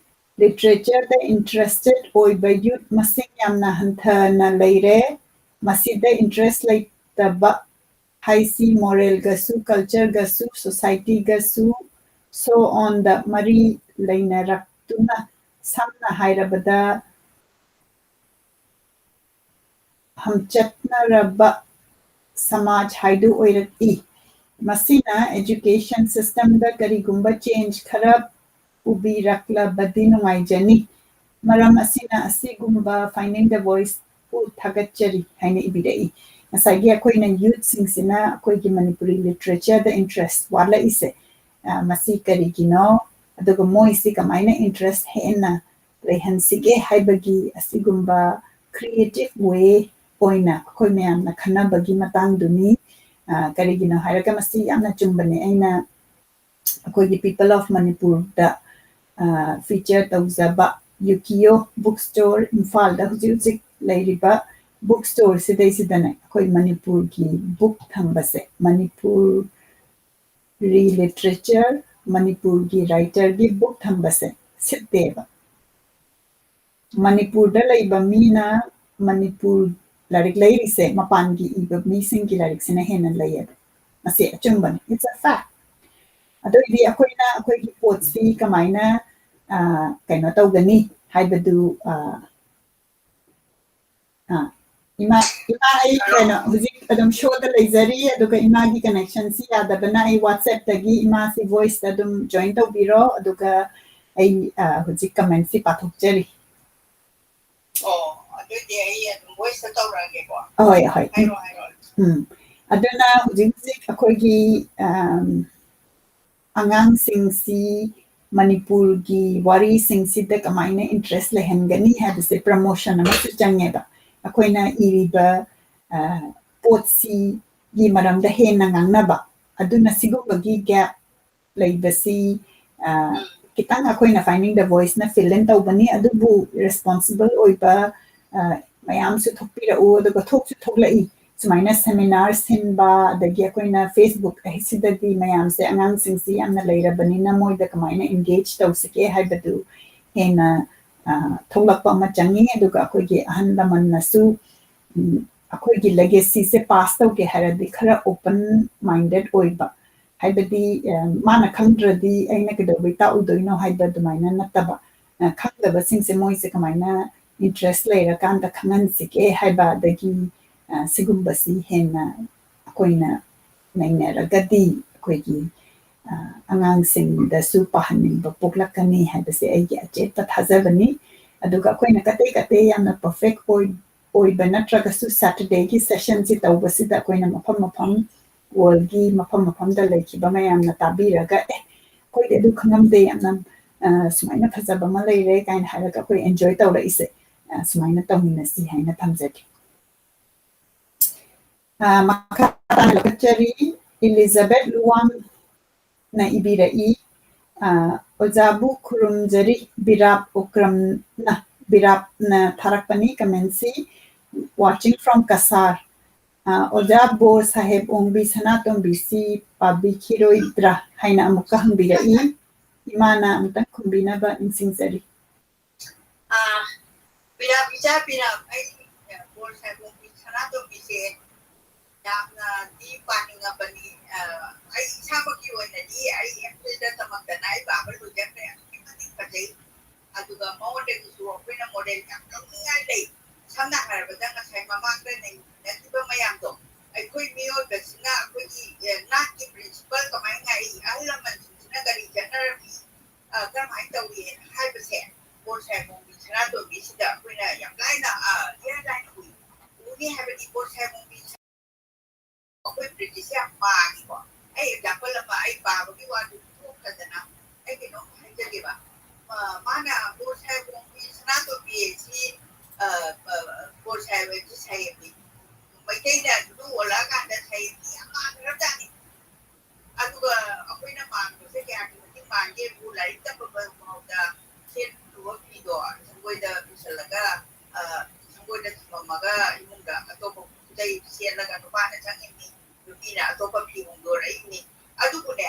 Literatureꯗ interested ꯑꯣꯏꯕ youth ꯃꯁꯤꯡ ꯌꯥꯝꯅ ꯍꯟꯊꯅ ꯂꯩꯔꯦ꯫ ꯃꯁꯤꯗ interest ꯂꯩꯇꯕ ꯍꯥꯏꯁꯤ moralꯒꯁꯨ, cultureꯒꯁꯨ, societyꯒꯁꯨ, so onꯗ ꯃꯔꯤ ꯂꯩꯅꯔꯛꯇꯨꯅ, ꯁꯝꯅ ꯍꯥꯏꯔꯕꯗ, ꯍꯝꯆꯠꯅꯔꯕ ꯁꯃꯥꯖ ꯍꯥꯏꯗꯨ ꯑꯣꯏꯔꯛꯏ꯫ ꯃꯁꯤꯅ education systemꯗ ꯀꯔꯤꯒꯨꯝꯕ change ꯈꯔ ꯄꯨꯕꯤꯔꯛꯂꯕꯗꯤ ꯅꯨꯡꯉꯥꯏꯖꯅꯤ꯫ ꯃꯔꯝ ꯑꯁꯤꯅ ꯑꯁꯤꯒꯨꯝꯕ Finding the Voiceꯄꯨ ꯊꯥꯒꯠꯆꯔꯤ" ꯍꯥꯏꯅ ꯏꯕꯤꯔꯛꯏ꯫ ꯉꯁꯥꯏꯒꯤ ꯑꯩꯈꯣꯏꯅ youthꯁꯤꯡꯁꯤꯅ ꯑꯩꯈꯣꯏꯒꯤ ꯃꯅꯤꯄꯨꯔꯤ literature ꯗ interest ꯋꯥꯠꯂꯛꯏꯁꯦ, ꯑ, ꯃꯁꯤ ꯀꯔꯤꯒꯤꯅꯣ? ꯑꯗꯨꯒ ꯃꯣꯏꯁꯤ ꯀꯃꯥꯏꯅ interest ꯍꯦꯟꯅ ꯂꯩꯍꯟꯁꯤꯒꯦ ꯍꯥꯏꯕꯒꯤ ꯑꯁꯤꯒꯨꯝꯕ creative way ꯑꯣꯏꯅ ꯑꯩꯈꯣꯏ ꯃꯌꯥꯝꯅ ꯈꯟꯅꯕꯒꯤ ꯃꯇꯥꯡꯗꯨꯅꯤ꯫ ꯑ, ꯀꯔꯤꯒꯤꯅꯣ ꯍꯥꯏꯔꯒ ꯃꯁꯤ ꯌꯥꯝꯅ ꯆꯨꯝꯕꯅꯦ꯫ ꯑꯩꯅ ꯑꯩꯈꯣꯏꯒꯤ People of Manipur ꯗ, ꯑ, feature ꯇꯧꯖꯕ ꯌꯨꯀꯤꯌꯣ book store, ꯏꯝꯐꯥꯜꯗ ꯍꯧꯖꯤꯛ ꯍꯧꯖꯤꯛ ꯂꯩꯔꯤꯕ book store ꯁꯤꯗꯩꯁꯤꯗꯅꯦ ꯑꯩꯈꯣꯏ ꯃꯅꯤꯄꯨꯔꯒꯤ book ꯊꯝꯕꯁꯦ, ꯃꯅꯤꯄꯨꯔꯤ literature, ꯃꯅꯤꯄꯨꯔꯒꯤ writer ꯒꯤ book ꯊꯝꯕꯁꯦ ꯁꯤꯠꯇꯦꯕ꯫ ꯃꯅꯤꯄꯨꯔꯗ ꯂꯩꯕ ꯃꯤꯅ ꯃꯅꯤꯄꯨꯔ ꯂꯥꯏꯔꯤꯛ ꯂꯩꯔꯤꯁꯦ ꯃꯄꯥꯟꯒꯤ ꯏꯕ ꯃꯤꯁꯤꯡꯒꯤ ꯂꯥꯏꯔꯤꯛꯁꯤꯅ ꯍꯦꯟꯅ ꯂꯩꯌꯦꯕ꯫ ꯃꯁꯤ ꯑꯆꯨꯝꯕꯅꯤ, it's a fact꯫ ꯑꯗꯨ ꯑꯣꯏꯗꯤ ꯑꯩꯈꯣꯏꯅ ꯑꯩꯈꯣꯏꯒꯤ ꯄꯣꯠꯁꯤ ꯀꯃꯥꯏꯅ, ꯑ, ꯀꯩꯅꯣ ꯇꯧꯒꯅꯤ ꯍꯥꯏꯕꯗꯨ, ꯑ, ꯑ, ꯏꯃꯥ, ꯏꯃꯥ, ꯑꯩ ꯀꯩꯅꯣ ꯍꯧꯖꯤꯛ ꯑꯗꯨꯝ show ꯗ ꯂꯩꯖꯔꯤ, ꯑꯗꯨꯒ ꯏꯃꯥꯒꯤ connection ꯁꯤ ꯌꯥꯗꯕꯅ ꯑꯩ WhatsApp ꯇꯒꯤ ꯏꯃꯥꯁꯤ voice ꯇ ꯑꯗꯨꯝ join ꯇꯧꯕꯤꯔꯣ, ꯑꯗꯨꯒ ꯑꯩ, ꯑ, ꯍꯧꯖꯤꯛ comment ꯁꯤ ꯄꯥꯊꯣꯛꯆꯔꯤ꯫ ꯑꯣ, ꯑꯗꯨꯗꯤ ꯑꯩ ꯑꯗꯨꯝ voice ꯇ ꯇꯧꯔꯛꯑꯒꯦꯀꯣ꯫ ꯍꯣꯏ, ꯍꯣꯏ꯫ ꯍꯥꯏꯔꯣ, ꯍꯥꯏꯔꯣ꯫ ꯎꯝ꯫ ꯑꯗꯨꯅ ꯍꯧꯖꯤꯛ ꯍꯧꯖꯤꯛ ꯑꯩꯈꯣꯏꯒꯤ, ꯑꯝ, ꯑꯉꯥꯡꯁꯤꯡꯁꯤ ꯃꯅꯤꯄꯨꯔꯒꯤ ꯋꯥꯔꯤꯁꯤꯡꯁꯤꯗ ꯀꯃꯥꯏꯅ interest ꯂꯩꯍꯟꯒꯅꯤ ꯍꯥꯏꯕꯁꯦ promotion ꯑꯃꯁꯨ ꯆꯪꯉꯦꯕ꯫ ꯑꯩꯈꯣꯏꯅ ꯏꯔꯤꯕ, ꯑ, ꯄꯣꯠꯁꯤꯒꯤ ꯃꯔꯝꯗ ꯍꯦꯟꯅ ꯉꯥꯡꯅꯕ꯫ ꯑꯗꯨꯅ ꯁꯤꯒꯨꯝꯕꯒꯤ gap ꯂꯩꯕꯁꯤ, ꯑ, ꯈꯤꯇꯪ ꯑꯩꯈꯣꯏꯅ Finding the Voice ꯅ fill in ꯇꯧꯕꯅꯤ, ꯑꯗꯨꯕꯨ responsible ꯑꯣꯏꯕ, ꯑ, ꯃꯌꯥꯝꯁꯨ ꯊꯣꯛꯄꯤꯔꯛꯎ, ꯑꯗꯨꯒ ꯊꯣꯛꯁꯨ ꯊꯣꯛꯂꯛꯏ꯫ ꯁꯨꯃꯥꯏꯅ seminar ꯁꯤꯟꯕ, ꯑꯗꯒꯤ ꯑꯩꯈꯣꯏꯅ Facebook ꯁꯤꯗꯗꯤ ꯃꯌꯥꯝꯁꯦ, ꯑꯉꯥꯡꯁꯤꯡꯁꯤ ꯌꯥꯝꯅ ꯂꯩꯔꯕꯅꯤꯅ ꯃꯣꯏꯗ ꯀꯃꯥꯏꯅ engage ꯇꯧꯁꯤꯒꯦ ꯍꯥꯏꯕꯗꯨ ꯍꯦꯟꯅ, ꯑ, ꯊꯣꯛꯂꯛꯄ ꯑꯃ ꯆꯪꯉꯤ꯫ ꯑꯗꯨꯒ ꯑꯩꯈꯣꯏꯒꯤ ꯑꯍꯜ ꯂꯃꯟꯅꯁꯨ, ꯎꯝ, ꯑꯩꯈꯣꯏꯒꯤ legacy ꯁꯦ pass ꯇꯧꯒꯦ ꯍꯥꯏꯔꯗꯤ ꯈꯔ open minded ꯑꯣꯏꯕ, ꯍꯥꯏꯕꯗꯤ, ꯑ, ꯃꯥꯅ ꯈꯪꯗ꯭ꯔꯗꯤ ꯑꯩꯅ ꯀꯩꯗꯧꯕꯩ ꯇꯥꯛꯎꯗꯣꯏꯅꯣ ꯍꯥꯏꯕ ꯑꯗꯨꯃꯥꯏꯅ ꯅꯠꯇꯕ, ꯑ, ꯈꯪꯗꯕꯁꯤꯡꯁꯦ ꯃꯣꯏꯁꯦ ꯀꯃꯥꯏꯅ interest ꯂꯩꯔꯀꯥꯟꯗ ꯈꯪꯍꯟꯁꯤꯒꯦ ꯍꯥꯏꯕ, ꯑꯗꯒꯤ, ꯑ, ꯁꯤꯒꯨꯝꯕꯁꯤ ꯍꯦꯟꯅ ꯑꯩꯈꯣꯏꯅ ꯅꯩꯅꯔꯒꯗꯤ ꯑꯩꯈꯣꯏꯒꯤ, ꯑ, ꯑꯉꯥꯡꯁꯤꯡꯗꯁꯨ ꯄꯥꯍꯟꯅꯤꯡꯕ ꯄꯣꯛꯂꯛꯀꯅꯤ ꯍꯥꯏꯕꯁꯦ ꯑꯩꯒꯤ ꯑꯆꯦꯠꯄ ꯊꯥꯖꯕꯅꯤ꯫ ꯑꯗꯨꯒ ꯑꯩꯈꯣꯏꯅ ꯀꯇꯩ ꯀꯇꯩ ꯌꯥꯝꯅ perfect ꯑꯣꯏ-, ꯑꯣꯏꯕ ꯅꯠꯇ꯭ꯔꯒꯁꯨ Saturdayꯒꯤ sessionꯁꯤ ꯇꯧꯕꯁꯤꯗ ꯑꯩꯈꯣꯏꯅ ꯃꯐꯝ ꯃꯐꯝ, worldꯒꯤ ꯃꯐꯝ ꯃꯐꯝꯗ ꯂꯩꯈꯤꯕ ꯃꯌꯥꯝꯅ ꯇꯥꯕꯤꯔꯒ, "ꯑꯦ, ꯑꯩꯈꯣꯏꯗꯤ ꯑꯗꯨ ꯈꯪꯉꯝꯗꯦ, ꯌꯥꯝꯅ, ꯑ, ꯁꯨꯃꯥꯏꯅ ꯐꯖꯕ ꯑꯃ ꯂꯩꯔꯦ" ꯀꯥꯏꯅ ꯍꯥꯏꯔꯒ ꯑꯩꯈꯣꯏ enjoy ꯇꯧꯔꯛꯏꯁꯦ, ꯑ, ꯁꯨꯃꯥꯏꯅ ꯇꯧꯃꯤꯟꯅꯁꯤ ꯍꯥꯏꯅ ꯊꯝꯖꯒꯦ꯫ ꯑ, ꯃꯈꯥ ꯇꯥꯅ ꯂꯧꯈꯠꯆꯔꯤ, ꯏꯂꯤꯖꯥꯕꯦꯠ ꯂꯨꯋꯥꯡꯅ ꯏꯕꯤꯔꯛꯏ꯫ ꯑ, "ꯑꯣꯖꯥꯕꯨ ꯈꯨꯔꯨꯝꯖꯔꯤ, ꯕꯤꯔꯥꯞ ꯑꯣꯀ꯭ꯔꯝꯅ", ꯕꯤꯔꯥꯞꯅ ꯊꯥꯔꯛꯄꯅꯤ commentꯁꯤ, "Watching from Kasar"꯫ ꯑ, "ꯑꯣꯖꯥ ꯕꯣꯔ ꯁꯥꯍꯦꯕ ꯑꯣꯡꯕꯤ ꯁꯅꯥꯇꯣꯝꯕꯤꯁꯤ ꯄꯥꯕꯤꯈꯤꯔꯣꯏꯗ꯭ꯔꯥ?" ꯍꯥꯏꯅ ꯑꯃꯨꯛꯀ ꯍꯪꯕꯤꯔꯛꯏ꯫ ꯏꯃꯥꯅ ꯑꯃꯨꯛꯇꯪ ꯈꯨꯝꯕꯤꯅꯕ ꯅꯤꯡꯁꯤꯡꯖꯔꯤ꯫ ꯑ, ꯕꯤꯔꯥꯞ, ꯏꯆꯥ ꯕꯤꯔꯥꯞ, ꯑꯩ, ꯑ, ꯕꯣꯔ ꯁꯥꯍꯦꯕ ꯑꯣꯡꯕꯤ ꯁꯅꯥꯇꯣꯝꯕꯤꯁꯦ ꯌꯥꯝꯅꯗꯤ ꯄꯥꯅꯤꯡꯉꯕꯅꯤ꯫ ꯑ, ꯑꯩ ꯏꯁꯥꯃꯛꯀꯤ ꯑꯣꯏꯅꯗꯤ ꯑꯩ M.Phil ꯗ ꯇꯝꯃꯛꯇꯅ ꯑꯩ ꯄꯥꯕ ꯂꯣꯏꯖꯈ꯭ꯔꯦ꯫ ꯑꯗꯨꯛꯀꯤ ꯃꯇꯤꯛ ꯐꯖꯩ꯫ ꯑꯗꯨꯒ ꯃꯉꯣꯟꯗꯒꯤꯁꯨ ꯑꯩꯈꯣꯏꯅ model ꯌꯥꯝ ꯂꯧꯅꯤꯡꯉꯥꯏ ꯂꯩ꯫ ꯁꯝꯅ ꯍꯥꯏꯔꯕꯗ ꯉꯁꯥꯏ ꯃꯃꯥꯡꯗ ꯅꯩꯅꯈꯤꯕ ꯃꯌꯥꯝꯗꯣ, ꯑꯩꯈꯣꯏ ꯃꯤꯑꯣꯏꯕꯁꯤꯅ ꯑꯩꯈꯣꯏꯒꯤ, ꯑ, ꯅꯥꯠꯀꯤ principle ꯀꯃꯥꯏꯅ ꯉꯥꯛꯏ, ꯑꯍꯜ ꯂꯃꯟꯁꯤꯡꯁꯤꯅ ꯀꯔꯤ ꯆꯠꯅꯔꯝꯃꯤ, ꯑ, ꯀꯔꯝꯍꯥꯏꯅ ꯇꯧꯏ ꯍꯥꯏꯕꯁꯦ ꯕꯣꯔ ꯁꯥꯍꯦꯕ ꯑꯣꯡꯕꯤ ꯁꯅꯥꯇꯣꯝꯕꯤꯁꯤꯗ ꯑꯩꯈꯣꯏꯅ ꯌꯥꯝ ꯂꯥꯏꯅ, ꯑ, ꯏꯔꯥꯏ ꯂꯥꯏꯅ ꯎꯏ꯫ ꯎꯅꯤ ꯍꯥꯏꯕꯗꯤ ꯕꯣꯔ ꯁꯥꯍꯦꯕ ꯑꯣꯡꯕꯤ, ꯑꯩꯈꯣꯏ British ꯁꯦ ꯌꯥꯝ ꯃꯥꯡꯉꯤꯀꯣ꯫ ꯑꯩ example ꯑꯃ, ꯑꯩ ꯄꯥꯕꯒꯤ ꯋꯥꯗꯨ ꯊꯣꯛꯈ꯭ꯔꯗꯅ ꯑꯩ ꯀꯩꯅꯣꯝ ꯍꯥꯏꯖꯒꯦꯕ꯫ ꯑ, ꯃꯥꯅ ꯕꯣꯔ ꯁꯥꯍꯦꯕ ꯑꯣꯡꯕꯤ ꯁꯅꯥꯇꯣꯝꯕꯤ ꯑꯁꯤ, ꯑ, ꯑ, ꯕꯣꯔ ꯁꯥꯍꯦꯕ ꯑꯁꯤ ꯁꯥꯍꯦꯕꯅꯤ꯫ ꯃꯩꯇꯩꯅ ꯑꯗꯨ ꯑꯣꯜꯂꯛꯑꯀꯥꯟꯗ ꯁꯥꯍꯦꯕꯅꯤ ꯌꯥꯝ ꯃꯥꯡꯈ꯭ꯔꯖꯥꯠꯅꯤ꯫ ꯑꯗꯨꯒ ꯑꯩꯈꯣꯏꯅ ꯃꯥꯡꯕꯁꯦ ꯀꯌꯥꯒꯤ ꯃꯇꯤꯛ ꯃꯥꯡꯒꯦꯕꯨ, ꯂꯥꯏꯔꯤꯛ ꯇꯝꯕ ꯐꯥꯎꯗ ꯁꯦꯠꯂꯨꯕ ꯐꯤꯗꯣ ꯁꯪꯒꯣꯏꯗ ꯄꯨꯁꯜꯂꯒ, ꯑ, ꯁꯪꯒꯣꯏꯗ ꯊꯝꯃꯝꯃꯒ ꯏꯃꯨꯡꯗ ꯑꯇꯣꯞꯄ ꯈꯨꯗꯩ ꯁꯦꯠꯂꯒ ꯅꯨꯄꯥꯅ ꯆꯪꯉꯤꯅꯤ, ꯅꯨꯄꯤꯅ ꯑꯇꯣꯞꯄ ꯐꯤ ꯍꯣꯡꯗꯣꯔꯛꯏꯅꯤ꯫ ꯑꯗꯨꯕꯨꯅꯦ,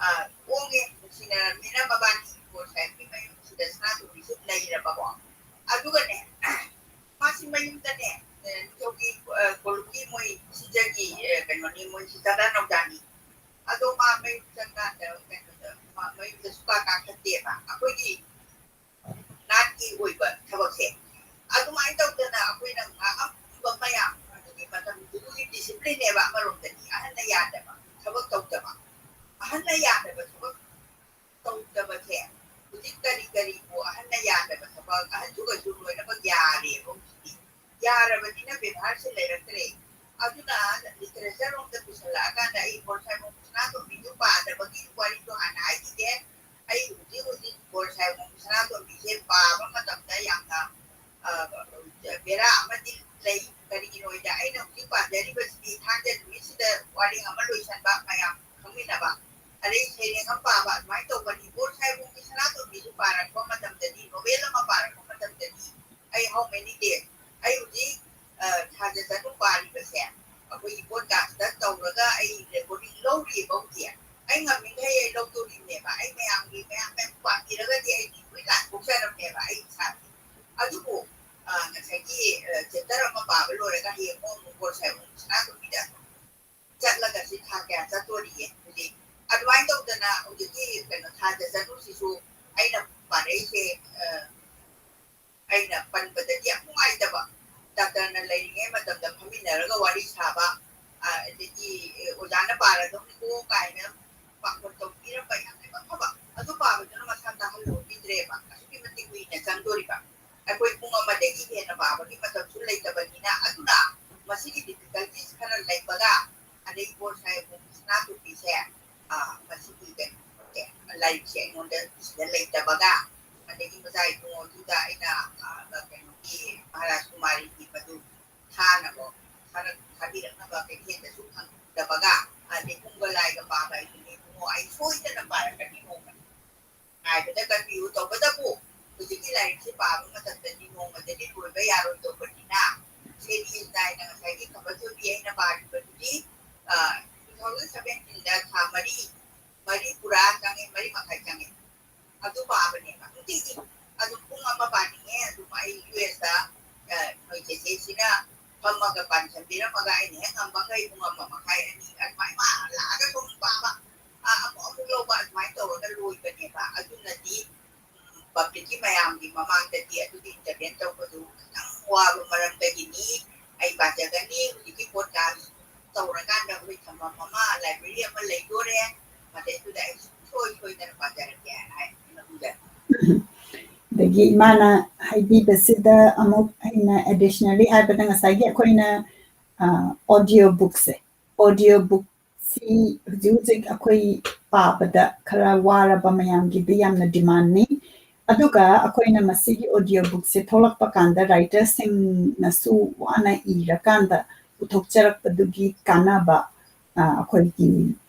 ꯑ, ꯍꯣꯡꯉꯦ, ꯅꯨꯡꯁꯤꯅꯔꯕꯅꯤꯅ ꯃꯕꯥꯅꯤ ꯕꯣꯔ ꯁꯥꯍꯦꯕꯀꯤ ꯃꯌꯨꯝꯁꯤꯗ ꯁꯅꯥꯇꯣꯝꯕꯤꯁꯨ ꯂꯩꯔꯕꯀꯣ꯫ ꯑꯗꯨꯒꯅꯦ, ꯃꯥꯁꯤ ꯃꯌꯨꯝꯗꯅꯦ, ꯑ, ꯅꯤꯡꯊꯧꯒꯤ, ꯑ, ꯀꯣꯂꯨꯞꯀꯤ ꯃꯣꯏ ꯁꯤꯖꯒꯤ, ꯑ, ꯀꯩꯅꯣꯅꯤ, ꯃꯣꯏ ꯁꯤꯖꯥꯗꯥ ꯅꯧꯗꯥꯅꯤ꯫ ꯑꯗꯣ ꯃꯥ ꯃꯌꯨꯝ ꯆꯪꯀꯥꯟꯗ ꯀꯩꯅꯣꯗ, ꯃꯥ ꯃꯌꯨꯝꯗ ꯁꯨꯀꯥ ꯀꯥꯈꯠꯇꯦꯕ꯫ ꯑꯩꯈꯣꯏꯒꯤ ꯅꯥꯠꯀꯤ ꯑꯣꯏꯕ ꯊꯕꯛꯁꯦ꯫ ꯑꯗꯨꯃꯥꯏꯅ ꯇꯧꯗꯅ ꯑꯩꯈꯣꯏꯅ ꯉꯥꯡꯉꯝꯕ ꯃꯌꯥꯝ ꯑꯗꯨꯒꯤ ꯃꯇꯝꯗꯨꯒꯤ discipline ꯅꯦꯕ ꯑꯃꯔꯣꯝꯗꯗꯤ꯫ ꯑꯍꯟꯅ ꯌꯥꯗꯕ ꯊꯕꯛ ꯇꯧꯗꯕ꯫ ꯑꯍꯟꯅ ꯌꯥꯗꯕ ꯊꯕꯛ ꯇꯧꯗꯕꯁꯦ ꯍꯧꯖꯤꯛ ꯀꯔꯤ ꯀꯔꯤꯕꯨ ꯑꯍꯟꯅ ꯌꯥꯗꯕ ꯊꯕꯛ, ꯑꯍꯟꯁꯨ ꯀꯩꯁꯨ ꯂꯣꯏꯅꯃꯛ ꯌꯥꯔꯦꯕ ꯍꯧꯖꯤꯛꯇꯤ꯫ ꯌꯥꯔꯕꯅꯤꯅ ꯕꯦꯕꯥꯔꯁꯦ ꯂꯩꯔꯛꯇ꯭ꯔꯦ꯫ ꯑꯗꯨꯅ ꯂꯤꯇꯔꯦꯆꯔ ꯔꯣꯝꯗ ꯄꯨꯁꯜꯂꯛꯑꯀꯥꯟꯗ ꯑꯩ ꯕꯣꯔ ꯁꯥꯏꯕꯣꯝ ꯁꯅꯥꯇꯣꯝꯕꯤꯁꯨ ꯄꯥꯗꯕꯒꯤ ꯋꯥꯔꯤꯗꯣ ꯍꯥꯟꯅ ꯍꯥꯏꯈꯤꯒꯦ꯫ ꯑꯩ ꯍꯧꯖꯤꯛ ꯍꯧꯖꯤꯛ ꯕꯣꯔ ꯁꯥꯏꯕꯣꯝ ꯁꯅꯥꯇꯣꯝꯕꯤꯁꯦ ꯄꯥꯕ ꯃꯇꯝꯗ ꯌꯥꯝꯅ ꯕꯦꯔꯥ ꯑꯃꯗꯤ ꯂꯩ꯫ ꯀꯔꯤꯒꯤꯅꯣꯗ ꯑꯩꯅ ꯍꯧꯖꯤꯛ ꯄꯥꯖꯔꯤꯕꯁꯤꯗꯤ ꯊꯥꯡꯖ ꯅꯨꯃꯤꯠꯁꯤꯗ ꯋꯥꯔꯦꯡ ꯑꯃ ꯂꯣꯏꯁꯟꯕ, ꯃꯌꯥꯝ ꯈꯪꯃꯤꯟꯅꯕ, ꯑꯗꯩ ꯁꯩꯔꯦꯡ ꯑꯃ ꯄꯥꯕ, ꯑꯗꯨꯃꯥꯏꯅ ꯇꯧꯕꯅꯤ꯫ ꯕꯣꯔ ꯁꯥꯏꯕꯣꯝꯒꯤ ꯁꯅꯥꯇꯣꯝꯕꯤꯁꯨ ꯄꯥꯔꯛꯄ ꯃꯇꯝꯗꯗꯤ, ꯅꯣꯕꯦꯜ ꯑꯃ ꯄꯥꯔꯛꯄ ꯃꯇꯝꯗꯗꯤ ꯑꯩ how many days, ꯑꯩ ꯍꯧꯖꯤꯛ ꯊꯥꯖ ꯆꯅꯨ ꯄꯥꯔꯤꯕꯁꯦ ꯑꯩꯈꯣꯏꯒꯤ ꯄꯣꯗꯀꯥꯁꯇ ꯇꯧꯔꯒ ꯑꯩ ꯔꯦꯀꯣꯔꯗꯤꯡ ꯂꯧꯔꯤꯕ ꯍꯧꯖꯤꯛ꯫ ꯑꯩ ꯉꯝꯃꯤꯈꯩ ꯑꯩ ꯂꯧꯗꯣꯔꯤꯕꯅꯦꯕ꯫ ꯑꯩ ꯃꯌꯥꯝꯒꯤ ꯃꯌꯥꯝ ꯃꯌꯥꯝ ꯄꯥꯕꯤꯔꯒꯗꯤ ꯑꯩꯗꯤ ꯂꯣꯏ ꯂꯥꯟꯊꯣꯛꯆꯔꯝꯅꯦꯕ ꯑꯩ ꯏꯁꯥꯗꯤ꯫ ꯑꯗꯨꯕꯨ ꯉꯁꯥꯏꯒꯤ ꯆꯦꯞꯇꯔ ꯑꯃ ꯄꯥꯕ ꯂꯣꯏꯔꯒ ꯍꯌꯦꯡ ꯑꯃꯨꯛ ꯕꯣꯔ ꯁꯥꯏꯕꯣꯝ ꯁꯅꯥꯇꯣꯝꯕꯤꯗ ꯆꯠꯂꯒ ꯁꯤ ꯊꯥ ꯀꯌꯥ ꯆꯠꯇꯣꯔꯤꯒꯦ ꯍꯧꯖꯤꯛ꯫ ꯑꯗꯨꯃꯥꯏꯅ ꯇꯧꯗꯅ ꯍꯧꯖꯤꯛꯀꯤ ꯀꯩꯅꯣ ꯊꯥꯖ ꯆꯅꯨꯁꯤꯁꯨ ꯑꯩꯅ ꯄꯥꯔꯛꯏꯁꯦ, ꯑꯩꯅ ꯄꯟꯕꯗꯗꯤ ꯌꯥꯝ ꯅꯨꯡꯉꯥꯏꯇꯕ꯫ ꯗꯥꯛꯇꯔꯅ ꯂꯩꯔꯤꯉꯩ ꯃꯇꯝꯗ ꯐꯝꯃꯤꯟꯅꯔꯒ ꯋꯥꯔꯤ ꯁꯥꯕ, ꯑꯗꯒꯤ ꯑꯣꯖꯥꯅ ꯄꯥꯔꯗꯧꯅꯤꯀꯣ ꯀꯥꯏꯅ ꯄꯥꯈꯣꯟ ꯇꯧꯕꯤꯔꯝꯕ ꯌꯥꯝꯅ ꯐꯕ꯫ ꯑꯗꯨ ꯄꯥꯕꯗꯨꯅ ꯃꯁꯥ ꯇꯥꯍꯜꯍꯧꯕꯤꯗ꯭ꯔꯦꯕ꯫ ꯑꯁꯨꯛꯀꯤ ꯃꯇꯤꯛ ꯀꯨꯏꯅ ꯆꯪꯗꯣꯔꯤꯕ꯫ ꯑꯩꯈꯣꯏ ꯄꯨꯡ ꯑꯃꯗꯒꯤ ꯍꯦꯟꯅ ꯄꯥꯕꯒꯤ ꯃꯇꯝꯁꯨ ꯂꯩꯇꯕꯅꯤꯅ꯫ ꯑꯗꯨꯅ ꯃꯁꯤꯒꯤ ꯗꯤꯐꯤꯀꯜꯇꯤꯁ ꯈꯔ ꯂꯩꯕꯒ, ꯑꯗꯩ ꯕꯣꯔ ꯁꯥꯍꯦꯕ ꯁꯅꯥꯇꯣꯝꯕꯤꯁꯦ, ꯃꯁꯤꯒꯤ ꯀꯩꯅꯣꯁꯦ, ꯂꯥꯏꯔꯤꯛꯁꯦ ꯑꯩꯉꯣꯟꯗ ꯁꯤꯗ ꯂꯩꯇꯕꯒ, ꯑꯗꯒꯤ ꯃꯆꯥ ꯏꯕꯨꯡꯉꯣꯗꯨꯗ ꯑꯩꯅ ꯀꯩꯅꯣꯒꯤ ꯃꯍꯥꯔꯥꯖ ꯀꯨꯃꯥꯔꯤꯒꯤ ꯃꯗꯨ ꯊꯥꯅꯕ, ꯊꯥꯕꯤꯔꯛꯅꯕ ꯀꯩꯊꯦꯜꯗꯁꯨ ꯐꯪꯗꯕꯒ, ꯑꯗꯩ ꯄꯨꯡꯒ ꯂꯥꯏꯒ ꯄꯥꯕ ꯍꯥꯏꯗꯨꯅꯤ ꯏꯕꯨꯡꯉꯣ, ꯑꯩ ꯁꯣꯏꯗꯅ ꯄꯥꯔꯛꯀꯅꯤ ꯅꯣꯡꯃ꯫ ꯉꯥꯏꯕꯗ ꯀꯟꯕꯤꯌꯨ꯫ ꯇꯧꯕꯇꯕꯨ ꯍꯧꯖꯤꯛꯀꯤ ꯂꯥꯏꯔꯤꯛꯁꯤ ꯄꯥꯕ ꯃꯇꯝꯗꯗꯤ ꯅꯣꯡꯃꯗꯗꯤ ꯂꯣꯏꯕ ꯌꯥꯔꯣꯏꯗꯧꯕꯅꯤꯅ, ꯁꯦꯔꯤꯁ ꯅꯥꯏꯅ ꯉꯁꯥꯏꯒꯤ ꯈꯝꯕ ꯊꯣꯏꯕꯤ ꯑꯩꯅ ꯄꯥꯔꯤꯕꯗꯨꯗꯤ, ꯑ, two thousand seventeenꯗ ꯊꯥ ꯃꯔꯤ, ꯃꯔꯤ ꯄꯨꯔꯥ ꯆꯪꯉꯦ, ꯃꯔꯤ ꯃꯈꯥꯏ ꯆꯪꯉꯦ꯫ ꯑꯗꯨ ꯄꯥꯕꯅꯦꯕ ꯅꯨꯡꯇꯤꯒꯤ꯫ ꯑꯗꯨꯝ ꯄꯨꯡ ꯑꯃ ꯄꯥꯅꯤꯡꯉꯦ, ꯑꯗꯨꯝ ꯑꯩ ꯌꯨ ꯑꯦꯁꯇ, ꯑ, ꯅꯣꯏ ꯆꯦꯆꯦꯁꯤꯅ ꯐꯝꯃꯒ ꯄꯥꯟꯁꯟꯕꯤꯔꯝꯃꯒ ꯑꯩꯅ ꯍꯦꯛ ꯉꯝꯕꯈꯩ ꯄꯨꯡ ꯑꯃ ꯃꯈꯥꯏ, ꯑꯅꯤ ꯑꯗꯨꯃꯥꯏꯅ ꯂꯥꯛꯑꯒ ꯁꯨꯝ ꯄꯥꯕ꯫ ꯑ, ꯑꯃꯨꯛ ꯑꯃꯨꯛ ꯂꯧꯕ ꯑꯗꯨꯃꯥꯏꯅ ꯇꯧꯔꯒ ꯂꯣꯏꯕꯅꯦꯕ꯫ ꯑꯗꯨꯅꯗꯤ, ꯎꯝ, ꯄꯕ꯭ꯂꯤꯛꯀꯤ ꯃꯌꯥꯝꯒꯤ ꯃꯃꯥꯡꯗꯗꯤ ꯑꯗꯨꯒꯤ ꯏꯟꯇꯔꯚꯦꯟ ꯇꯧꯕꯗꯨ ꯈꯤꯇꯪ ꯋꯥꯕ ꯃꯔꯝꯗꯒꯤꯅꯤ꯫ ꯑꯩ ꯄꯥꯖꯒꯅꯤ꯫ ꯍꯧꯖꯤꯛꯀꯤ ꯄꯣꯗꯀꯥꯁ ꯇꯧꯔꯀꯥꯟꯗ ꯑꯩꯈꯣꯏ ꯊꯝꯐꯝ ꯑꯃ, ꯂꯥꯏꯕ꯭ꯔꯦꯔꯤ ꯑꯃ ꯂꯩꯗꯣꯔꯦ꯫ ꯃꯗꯩꯗꯨꯗ ꯑꯩ ꯁꯨꯡꯁꯣꯏ ꯁꯣꯏꯗꯅ ꯄꯥꯖꯔꯛꯀꯦ ꯍꯥꯏꯅ ꯍꯥꯏ꯫ ꯑꯗꯒꯤ ꯏꯃꯥꯅ ꯍꯥꯏꯕꯤꯕꯁꯤꯗ ꯑꯃꯨꯛ ꯑꯩꯅ additionally ꯍꯥꯏꯕꯗ ꯉꯁꯥꯏꯒꯤ ꯑꯩꯈꯣꯏꯅ audio bookꯁꯦ, audio bookꯁꯤ ꯍꯧꯖꯤꯛ ꯍꯧꯖꯤꯛ ꯑꯩꯈꯣꯏ ꯄꯥꯕꯗ ꯈꯔ ꯋꯥꯔꯕ ꯃꯌꯥꯝꯒꯤꯗꯤ ꯌꯥꯝꯅ demandꯅꯤ꯫ ꯑꯗꯨꯒ ꯑꯩꯈꯣꯏꯅ ꯃꯁꯤꯒꯤ audio bookꯁꯦ ꯊꯣꯛꯂꯛꯄ ꯀꯥꯟꯗ writerꯁꯤꯡꯅꯁꯨ ꯋꯥꯅ ꯏꯔꯀꯥꯟꯗ ꯄꯨꯊꯣꯛꯆꯔꯛꯄꯗꯨꯒꯤ ꯀꯥꯟꯅꯕ ꯑꯩꯈꯣꯏꯒꯤ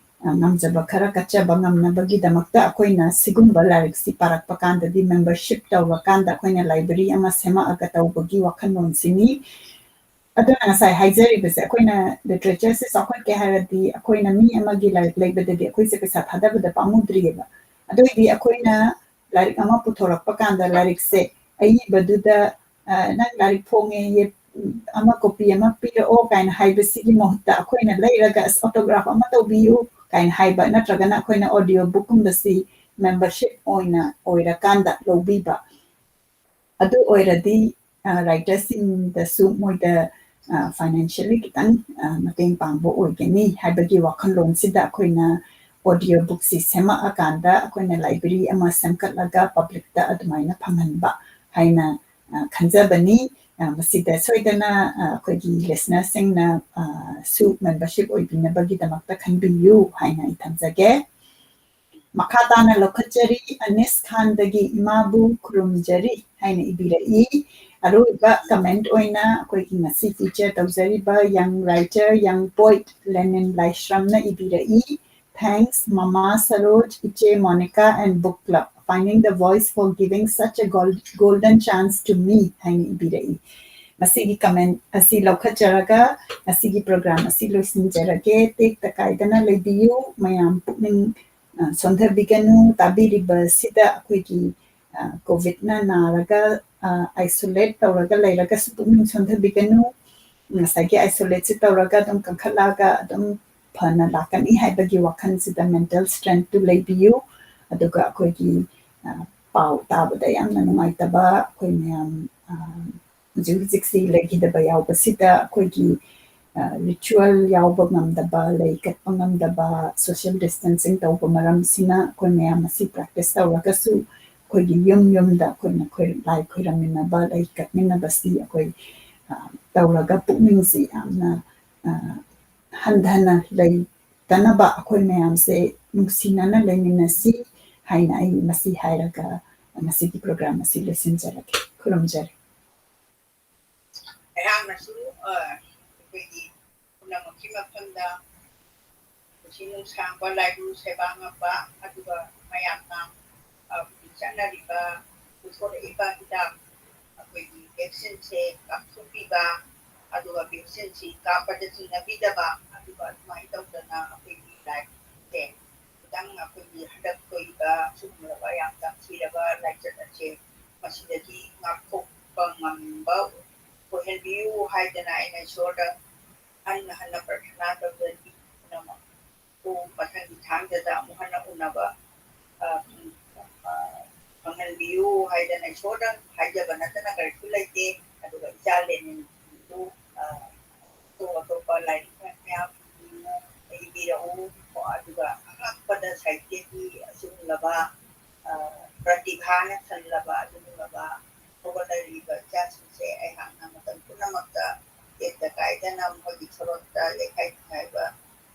ꯉꯝꯖꯕ ꯈꯔ ꯀꯠꯆꯕ ꯉꯝꯅꯕꯒꯤꯗꯃꯛꯇ ꯑꯩꯈꯣꯏꯅ ꯁꯤꯒꯨꯝꯕ ꯂꯥꯏꯔꯤꯛꯁꯤ ꯄꯥꯔꯛꯄ ꯀꯥꯟꯗꯗꯤ membership ꯇꯧꯔꯀꯥꯟꯗ ꯑꯩꯈꯣꯏꯅ library ꯑꯃ ꯁꯦꯝꯃꯛꯑꯒ ꯇꯧꯕꯒꯤ ꯋꯥꯈꯜꯂꯣꯟꯁꯤꯅꯤ꯫ ꯑꯗꯨꯅ ꯉꯁꯥꯏ ꯍꯥꯏꯖꯔꯤꯕꯁꯦ, ꯑꯩꯈꯣꯏꯅ literatureꯁꯦ ꯆꯥꯎꯈꯠꯀꯦ ꯍꯥꯏꯔꯗꯤ ꯑꯩꯈꯣꯏꯅ ꯃꯤ ꯑꯃꯒꯤ ꯂꯥꯏꯔꯤꯛ ꯂꯩꯕꯗꯗꯤ ꯑꯩꯈꯣꯏꯁꯦ ꯄꯩꯁꯥ ꯊꯥꯗꯕꯗ ꯄꯥꯝꯃꯨꯗ꯭ꯔꯤꯑꯕ꯫ ꯑꯗꯨꯑꯣꯏꯗꯤ ꯑꯩꯈꯣꯏꯅ ꯂꯥꯏꯔꯤꯛ ꯑꯃ ꯄꯨꯊꯣꯔꯛꯄ ꯀꯥꯟꯗ ꯂꯥꯏꯔꯤꯛꯁꯦ ꯑꯏꯕꯗꯨꯗ "ꯅꯪ ꯂꯥꯏꯔꯤꯛ ꯐꯣꯡꯉꯦ, ꯑꯃ copy ꯑꯃ ꯄꯤꯔꯛꯑꯣ" ꯀꯥꯏꯅ ꯍꯥꯏꯕꯁꯤꯒꯤ ꯃꯍꯨꯠꯇ ꯑꯩꯈꯣꯏꯅ ꯂꯩꯔꯒ "ꯑꯁ, autograph ꯑꯃ ꯇꯧꯕꯤꯌꯨ" ꯀꯥꯏꯅ ꯍꯥꯏꯕ, ꯅꯠꯇ꯭ꯔꯒꯅ ꯑꯩꯈꯣꯏꯅ audio bookꯀꯨꯝꯕꯁꯤ membership ꯑꯣꯏꯅ ꯑꯣꯏꯔꯀꯥꯟꯗ ꯂꯧꯕꯤꯕ, ꯑꯗꯨ ꯑꯣꯏꯔꯗꯤ writerꯁꯤꯡꯗꯁꯨ ꯃꯣꯏꯗ financially ꯈꯤꯇꯪ ꯃꯇꯦꯡ ꯄꯥꯡꯕ ꯑꯣꯏꯒꯅꯤ ꯍꯥꯏꯕꯒꯤ ꯋꯥꯈꯜꯂꯣꯟꯁꯤꯗ ꯑꯩꯈꯣꯏꯅ audio bookꯁꯤ ꯁꯦꯝꯃꯛꯑꯀꯥꯟꯗ ꯑꯩꯈꯣꯏꯅ library ꯑꯃ ꯁꯦꯝꯒꯠꯂꯒ publicꯇ ꯑꯗꯨꯃꯥꯏꯅ ꯐꯪꯍꯟꯕ ꯍꯥꯏꯅ ꯈꯟꯖꯕꯅꯤ꯫ ꯃꯁꯤꯗ ꯁꯣꯏꯗꯅ ꯑꯩꯈꯣꯏꯒꯤ listenerꯁꯤꯡꯅꯁꯨ membership ꯑꯣꯏꯕꯤꯅꯕꯒꯤꯗꯃꯛꯇ ꯈꯟꯕꯤꯌꯨ ꯍꯥꯏꯅ ꯑꯩ ꯊꯝꯖꯒꯦ꯫ ꯃꯈꯥ ꯇꯥꯅ ꯂꯧꯈꯠꯆꯔꯤ, ꯑꯅꯤꯁ ꯈꯥꯟꯗꯒꯤ "ꯏꯃꯥꯕꯨ ꯈꯨꯔꯨꯝꯖꯔꯤ" ꯍꯥꯏꯅ ꯏꯕꯤꯔꯛꯏ꯫ ꯑꯔꯣꯏꯕ comment ꯑꯣꯏꯅ ꯑꯩꯈꯣꯏꯒꯤ ꯉꯁꯤ feature ꯇꯧꯖꯔꯤꯕ young writer, young poet ꯂꯦꯅꯤꯟ ꯂꯥꯏꯁ꯭ꯔꯝꯅ ꯏꯕꯤꯔꯛꯏ, "Thanks Mama Saroj, Iche Monica and book club, finding the voice for giving such a gol-, golden chance to me" ꯍꯥꯏꯅ ꯏꯕꯤꯔꯛꯏ꯫ ꯃꯁꯤꯒꯤ comment ꯑꯁꯤ ꯂꯧꯈꯠꯆꯔꯒ ꯉꯁꯤꯒꯤ program ꯑꯁꯤ ꯂꯣꯏꯁꯤꯟꯖꯔꯒꯦ꯫ ꯇꯦꯛꯇ ꯀꯥꯏꯗꯅ ꯂꯩꯕꯤꯌꯨ꯫ ꯃꯌꯥꯝ ꯄꯨꯛꯅꯤꯡ ꯁꯣꯟꯊꯕꯤꯒꯅꯨ꯫ ꯇꯥꯕꯤꯔꯤꯕꯁꯤꯗ ꯑꯩꯈꯣꯏꯒꯤ COVIDꯅ ꯅꯥꯔꯒ isolate ꯇꯧꯔꯒ ꯂꯩꯔꯒꯁꯨ ꯄꯨꯛꯅꯤꯡ ꯁꯣꯟꯊꯕꯤꯒꯅꯨ꯫ ꯉꯁꯥꯏꯒꯤ isolateꯁꯤ ꯇꯧꯔꯒ ꯑꯗꯨꯝ ꯀꯟꯈꯠꯂꯛꯑꯒ ꯑꯗꯨꯝ ꯐꯅ ꯂꯥꯛꯀꯅꯤ ꯍꯥꯏꯕꯒꯤ ꯋꯥꯈꯜꯁꯤꯗ mental strengthꯇꯨ ꯂꯩꯕꯤꯌꯨ꯫ ꯑꯗꯨꯒ ꯑꯩꯈꯣꯏꯒꯤ ꯄꯥꯎ ꯇꯥꯕꯗ ꯌꯥꯝꯅ ꯅꯨꯡꯉꯥꯏꯇꯕ, ꯑꯩꯈꯣꯏ ꯃꯌꯥꯝ ꯍꯧꯖꯤꯛ ꯍꯧꯖꯤꯛꯁꯤ ꯂꯩꯈꯤꯗꯕ ꯌꯥꯎꯕꯁꯤꯗ ꯑꯩꯈꯣꯏꯒꯤ ritual ꯌꯥꯎꯕ ꯉꯝꯗꯕ, ꯂꯩ ꯀꯠꯄ ꯉꯝꯗꯕ, social distancing ꯇꯧꯕ ꯃꯔꯝꯁꯤꯅ ꯑꯩꯈꯣꯏ ꯃꯌꯥꯝ ꯑꯁꯤ practice ꯇꯧꯔꯒꯁꯨ ꯑꯩꯈꯣꯏꯒꯤ ꯌꯨꯝ ꯌꯨꯝꯗ ꯑꯩꯈꯣꯏꯅ ꯈꯣꯏ-, ꯂꯥꯏ ꯈꯣꯏꯔꯝꯃꯤꯟꯅꯕ, ꯂꯩ ꯀꯠꯃꯤꯟꯅꯕꯁꯤ ꯑꯩꯈꯣꯏ, ꯑ, ꯇꯧꯔꯒ ꯄꯨꯛꯅꯤꯡꯁꯤ ꯌꯥꯝꯅ, ꯑ, ꯍꯟꯊꯅ ꯂꯩꯇꯅꯕ ꯑꯩꯈꯣꯏ ꯃꯌꯥꯝꯁꯦ ꯅꯨꯡꯁꯤꯅꯅ ꯂꯩꯃꯤꯟꯅꯁꯤ ꯍꯥꯏꯅ ꯑꯩ ꯃꯁꯤ ꯍꯥꯏꯔꯒ ꯉꯁꯤꯒꯤ program ꯑꯁꯤ ꯂꯣꯏꯁꯤꯟꯖꯔꯒꯦ꯫ ꯈꯨꯔꯨꯝꯖꯔꯤ꯫ ꯑꯩꯍꯥꯛꯅꯁꯨ, ꯑ, ꯑꯩꯈꯣꯏꯒꯤ ꯄꯨꯝꯅꯃꯛꯀꯤ ꯃꯐꯝꯗ ꯄꯨꯟꯁꯤ ꯅꯨꯡꯁꯥꯡꯕ, ꯂꯥꯏꯒꯨꯔꯨ ꯁꯦꯕꯥ ꯉꯝꯕ, ꯑꯗꯨꯒ ꯃꯌꯥꯝꯅ, ꯑ, ꯍꯧꯖꯤꯛ ꯆꯠꯅꯔꯤꯕ, ꯄꯨꯊꯣꯔꯛꯏꯕ ꯍꯤꯗꯥꯛ, ꯑꯩꯈꯣꯏꯒꯤ vaccineꯁꯦ ꯀꯥꯞꯊꯣꯛꯄꯤꯕ, ꯑꯗꯨꯒ vaccineꯁꯤ ꯀꯥꯞꯄꯗ ꯆꯤꯡꯅꯕꯤꯗꯕ, ꯑꯗꯨꯒ ꯑꯗꯨꯃꯥꯏꯅ ꯇꯧꯗꯅ ꯑꯩꯈꯣꯏꯒꯤ ꯂꯥꯏꯐꯁꯦ ꯈꯤꯇꯪ ꯑꯩꯈꯣꯏꯒꯤ ꯍꯟꯗꯛ ꯊꯣꯛꯏꯕ ꯁꯤꯒꯨꯝꯂꯕ ꯌꯥꯝ ꯇꯝꯊꯤꯔꯕ ꯂꯥꯏꯆꯠ ꯑꯁꯦ ꯃꯁꯤꯗꯒꯤ ꯉꯥꯛꯊꯣꯛꯄ ꯉꯝꯕ ꯑꯣꯏꯍꯟꯕꯤꯌꯨ ꯍꯥꯏꯗꯅ ꯑꯩꯅ ꯏꯁꯣꯔꯗ ꯍꯟꯅ ꯍꯟꯅ ꯄ꯭ꯔꯊꯅꯥ ꯇꯧꯖꯔꯤ꯫ ꯄꯨꯝꯅꯃꯛꯄꯨ ꯃꯊꯪꯒꯤ ꯊꯥꯡꯖꯗ ꯑꯃꯨꯛ ꯍꯟꯅ ꯎꯅꯕ, ꯑ, ꯑ, ꯐꯪꯍꯟꯕꯤꯌꯨ ꯍꯥꯏꯗꯅ ꯏꯁꯣꯔꯗ ꯍꯥꯏꯖꯕ ꯅꯠꯇꯅ ꯀꯔꯤꯁꯨ ꯂꯩꯇꯦ꯫ ꯑꯗꯨꯒ ꯏꯆꯥ ꯂꯦꯅꯤꯟꯕꯨ, ꯑ, ꯑꯇꯣꯞ ꯑꯇꯣꯞꯄ ꯂꯥꯏꯔꯤꯛ ꯃꯌꯥꯝ ꯏꯕꯤꯔꯛꯎ꯫ ꯑꯗꯨꯒ ꯑꯉꯛꯄꯗ ꯁꯥꯍꯤꯇ꯭ꯌꯒꯤ ꯑꯁꯤꯒꯨꯝꯂꯕ, ꯑ, ꯄ꯭ꯔꯇꯤꯚꯥꯅ ꯊꯜꯂꯕ ꯑꯗꯨꯒꯨꯝꯂꯕ ꯍꯧꯒꯠꯂꯛꯂꯤꯕ ꯏꯆꯥꯁꯤꯡꯁꯦ ꯑꯩꯍꯥꯛꯅ ꯃꯇꯝ ꯄꯨꯝꯅꯃꯛꯇ ꯇꯦꯛꯇ ꯀꯥꯏꯗꯅ ꯃꯈꯣꯏꯒꯤ ꯊꯕꯛꯇ ꯌꯩꯈꯥꯏ ꯊꯤꯡꯒꯥꯏꯕ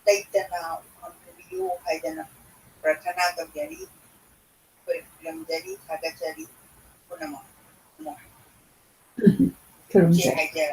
ꯂꯩꯇꯅ ꯐꯪꯍꯟꯕꯤꯌꯨ ꯍꯥꯏꯗꯅ ꯄ꯭ꯔꯊꯅꯥ ꯇꯧꯖꯔꯤ꯫ ꯑꯩꯈꯣꯏ ꯈꯨꯔꯨꯝꯖꯔꯤ, ꯊꯥꯒꯠꯆꯔꯤ ꯄꯨꯝꯅꯃꯛ꯫ ꯏꯆꯦ ꯈꯨꯔꯨꯝꯖꯔꯤ꯫ ꯍꯥꯏꯖꯔꯦ꯫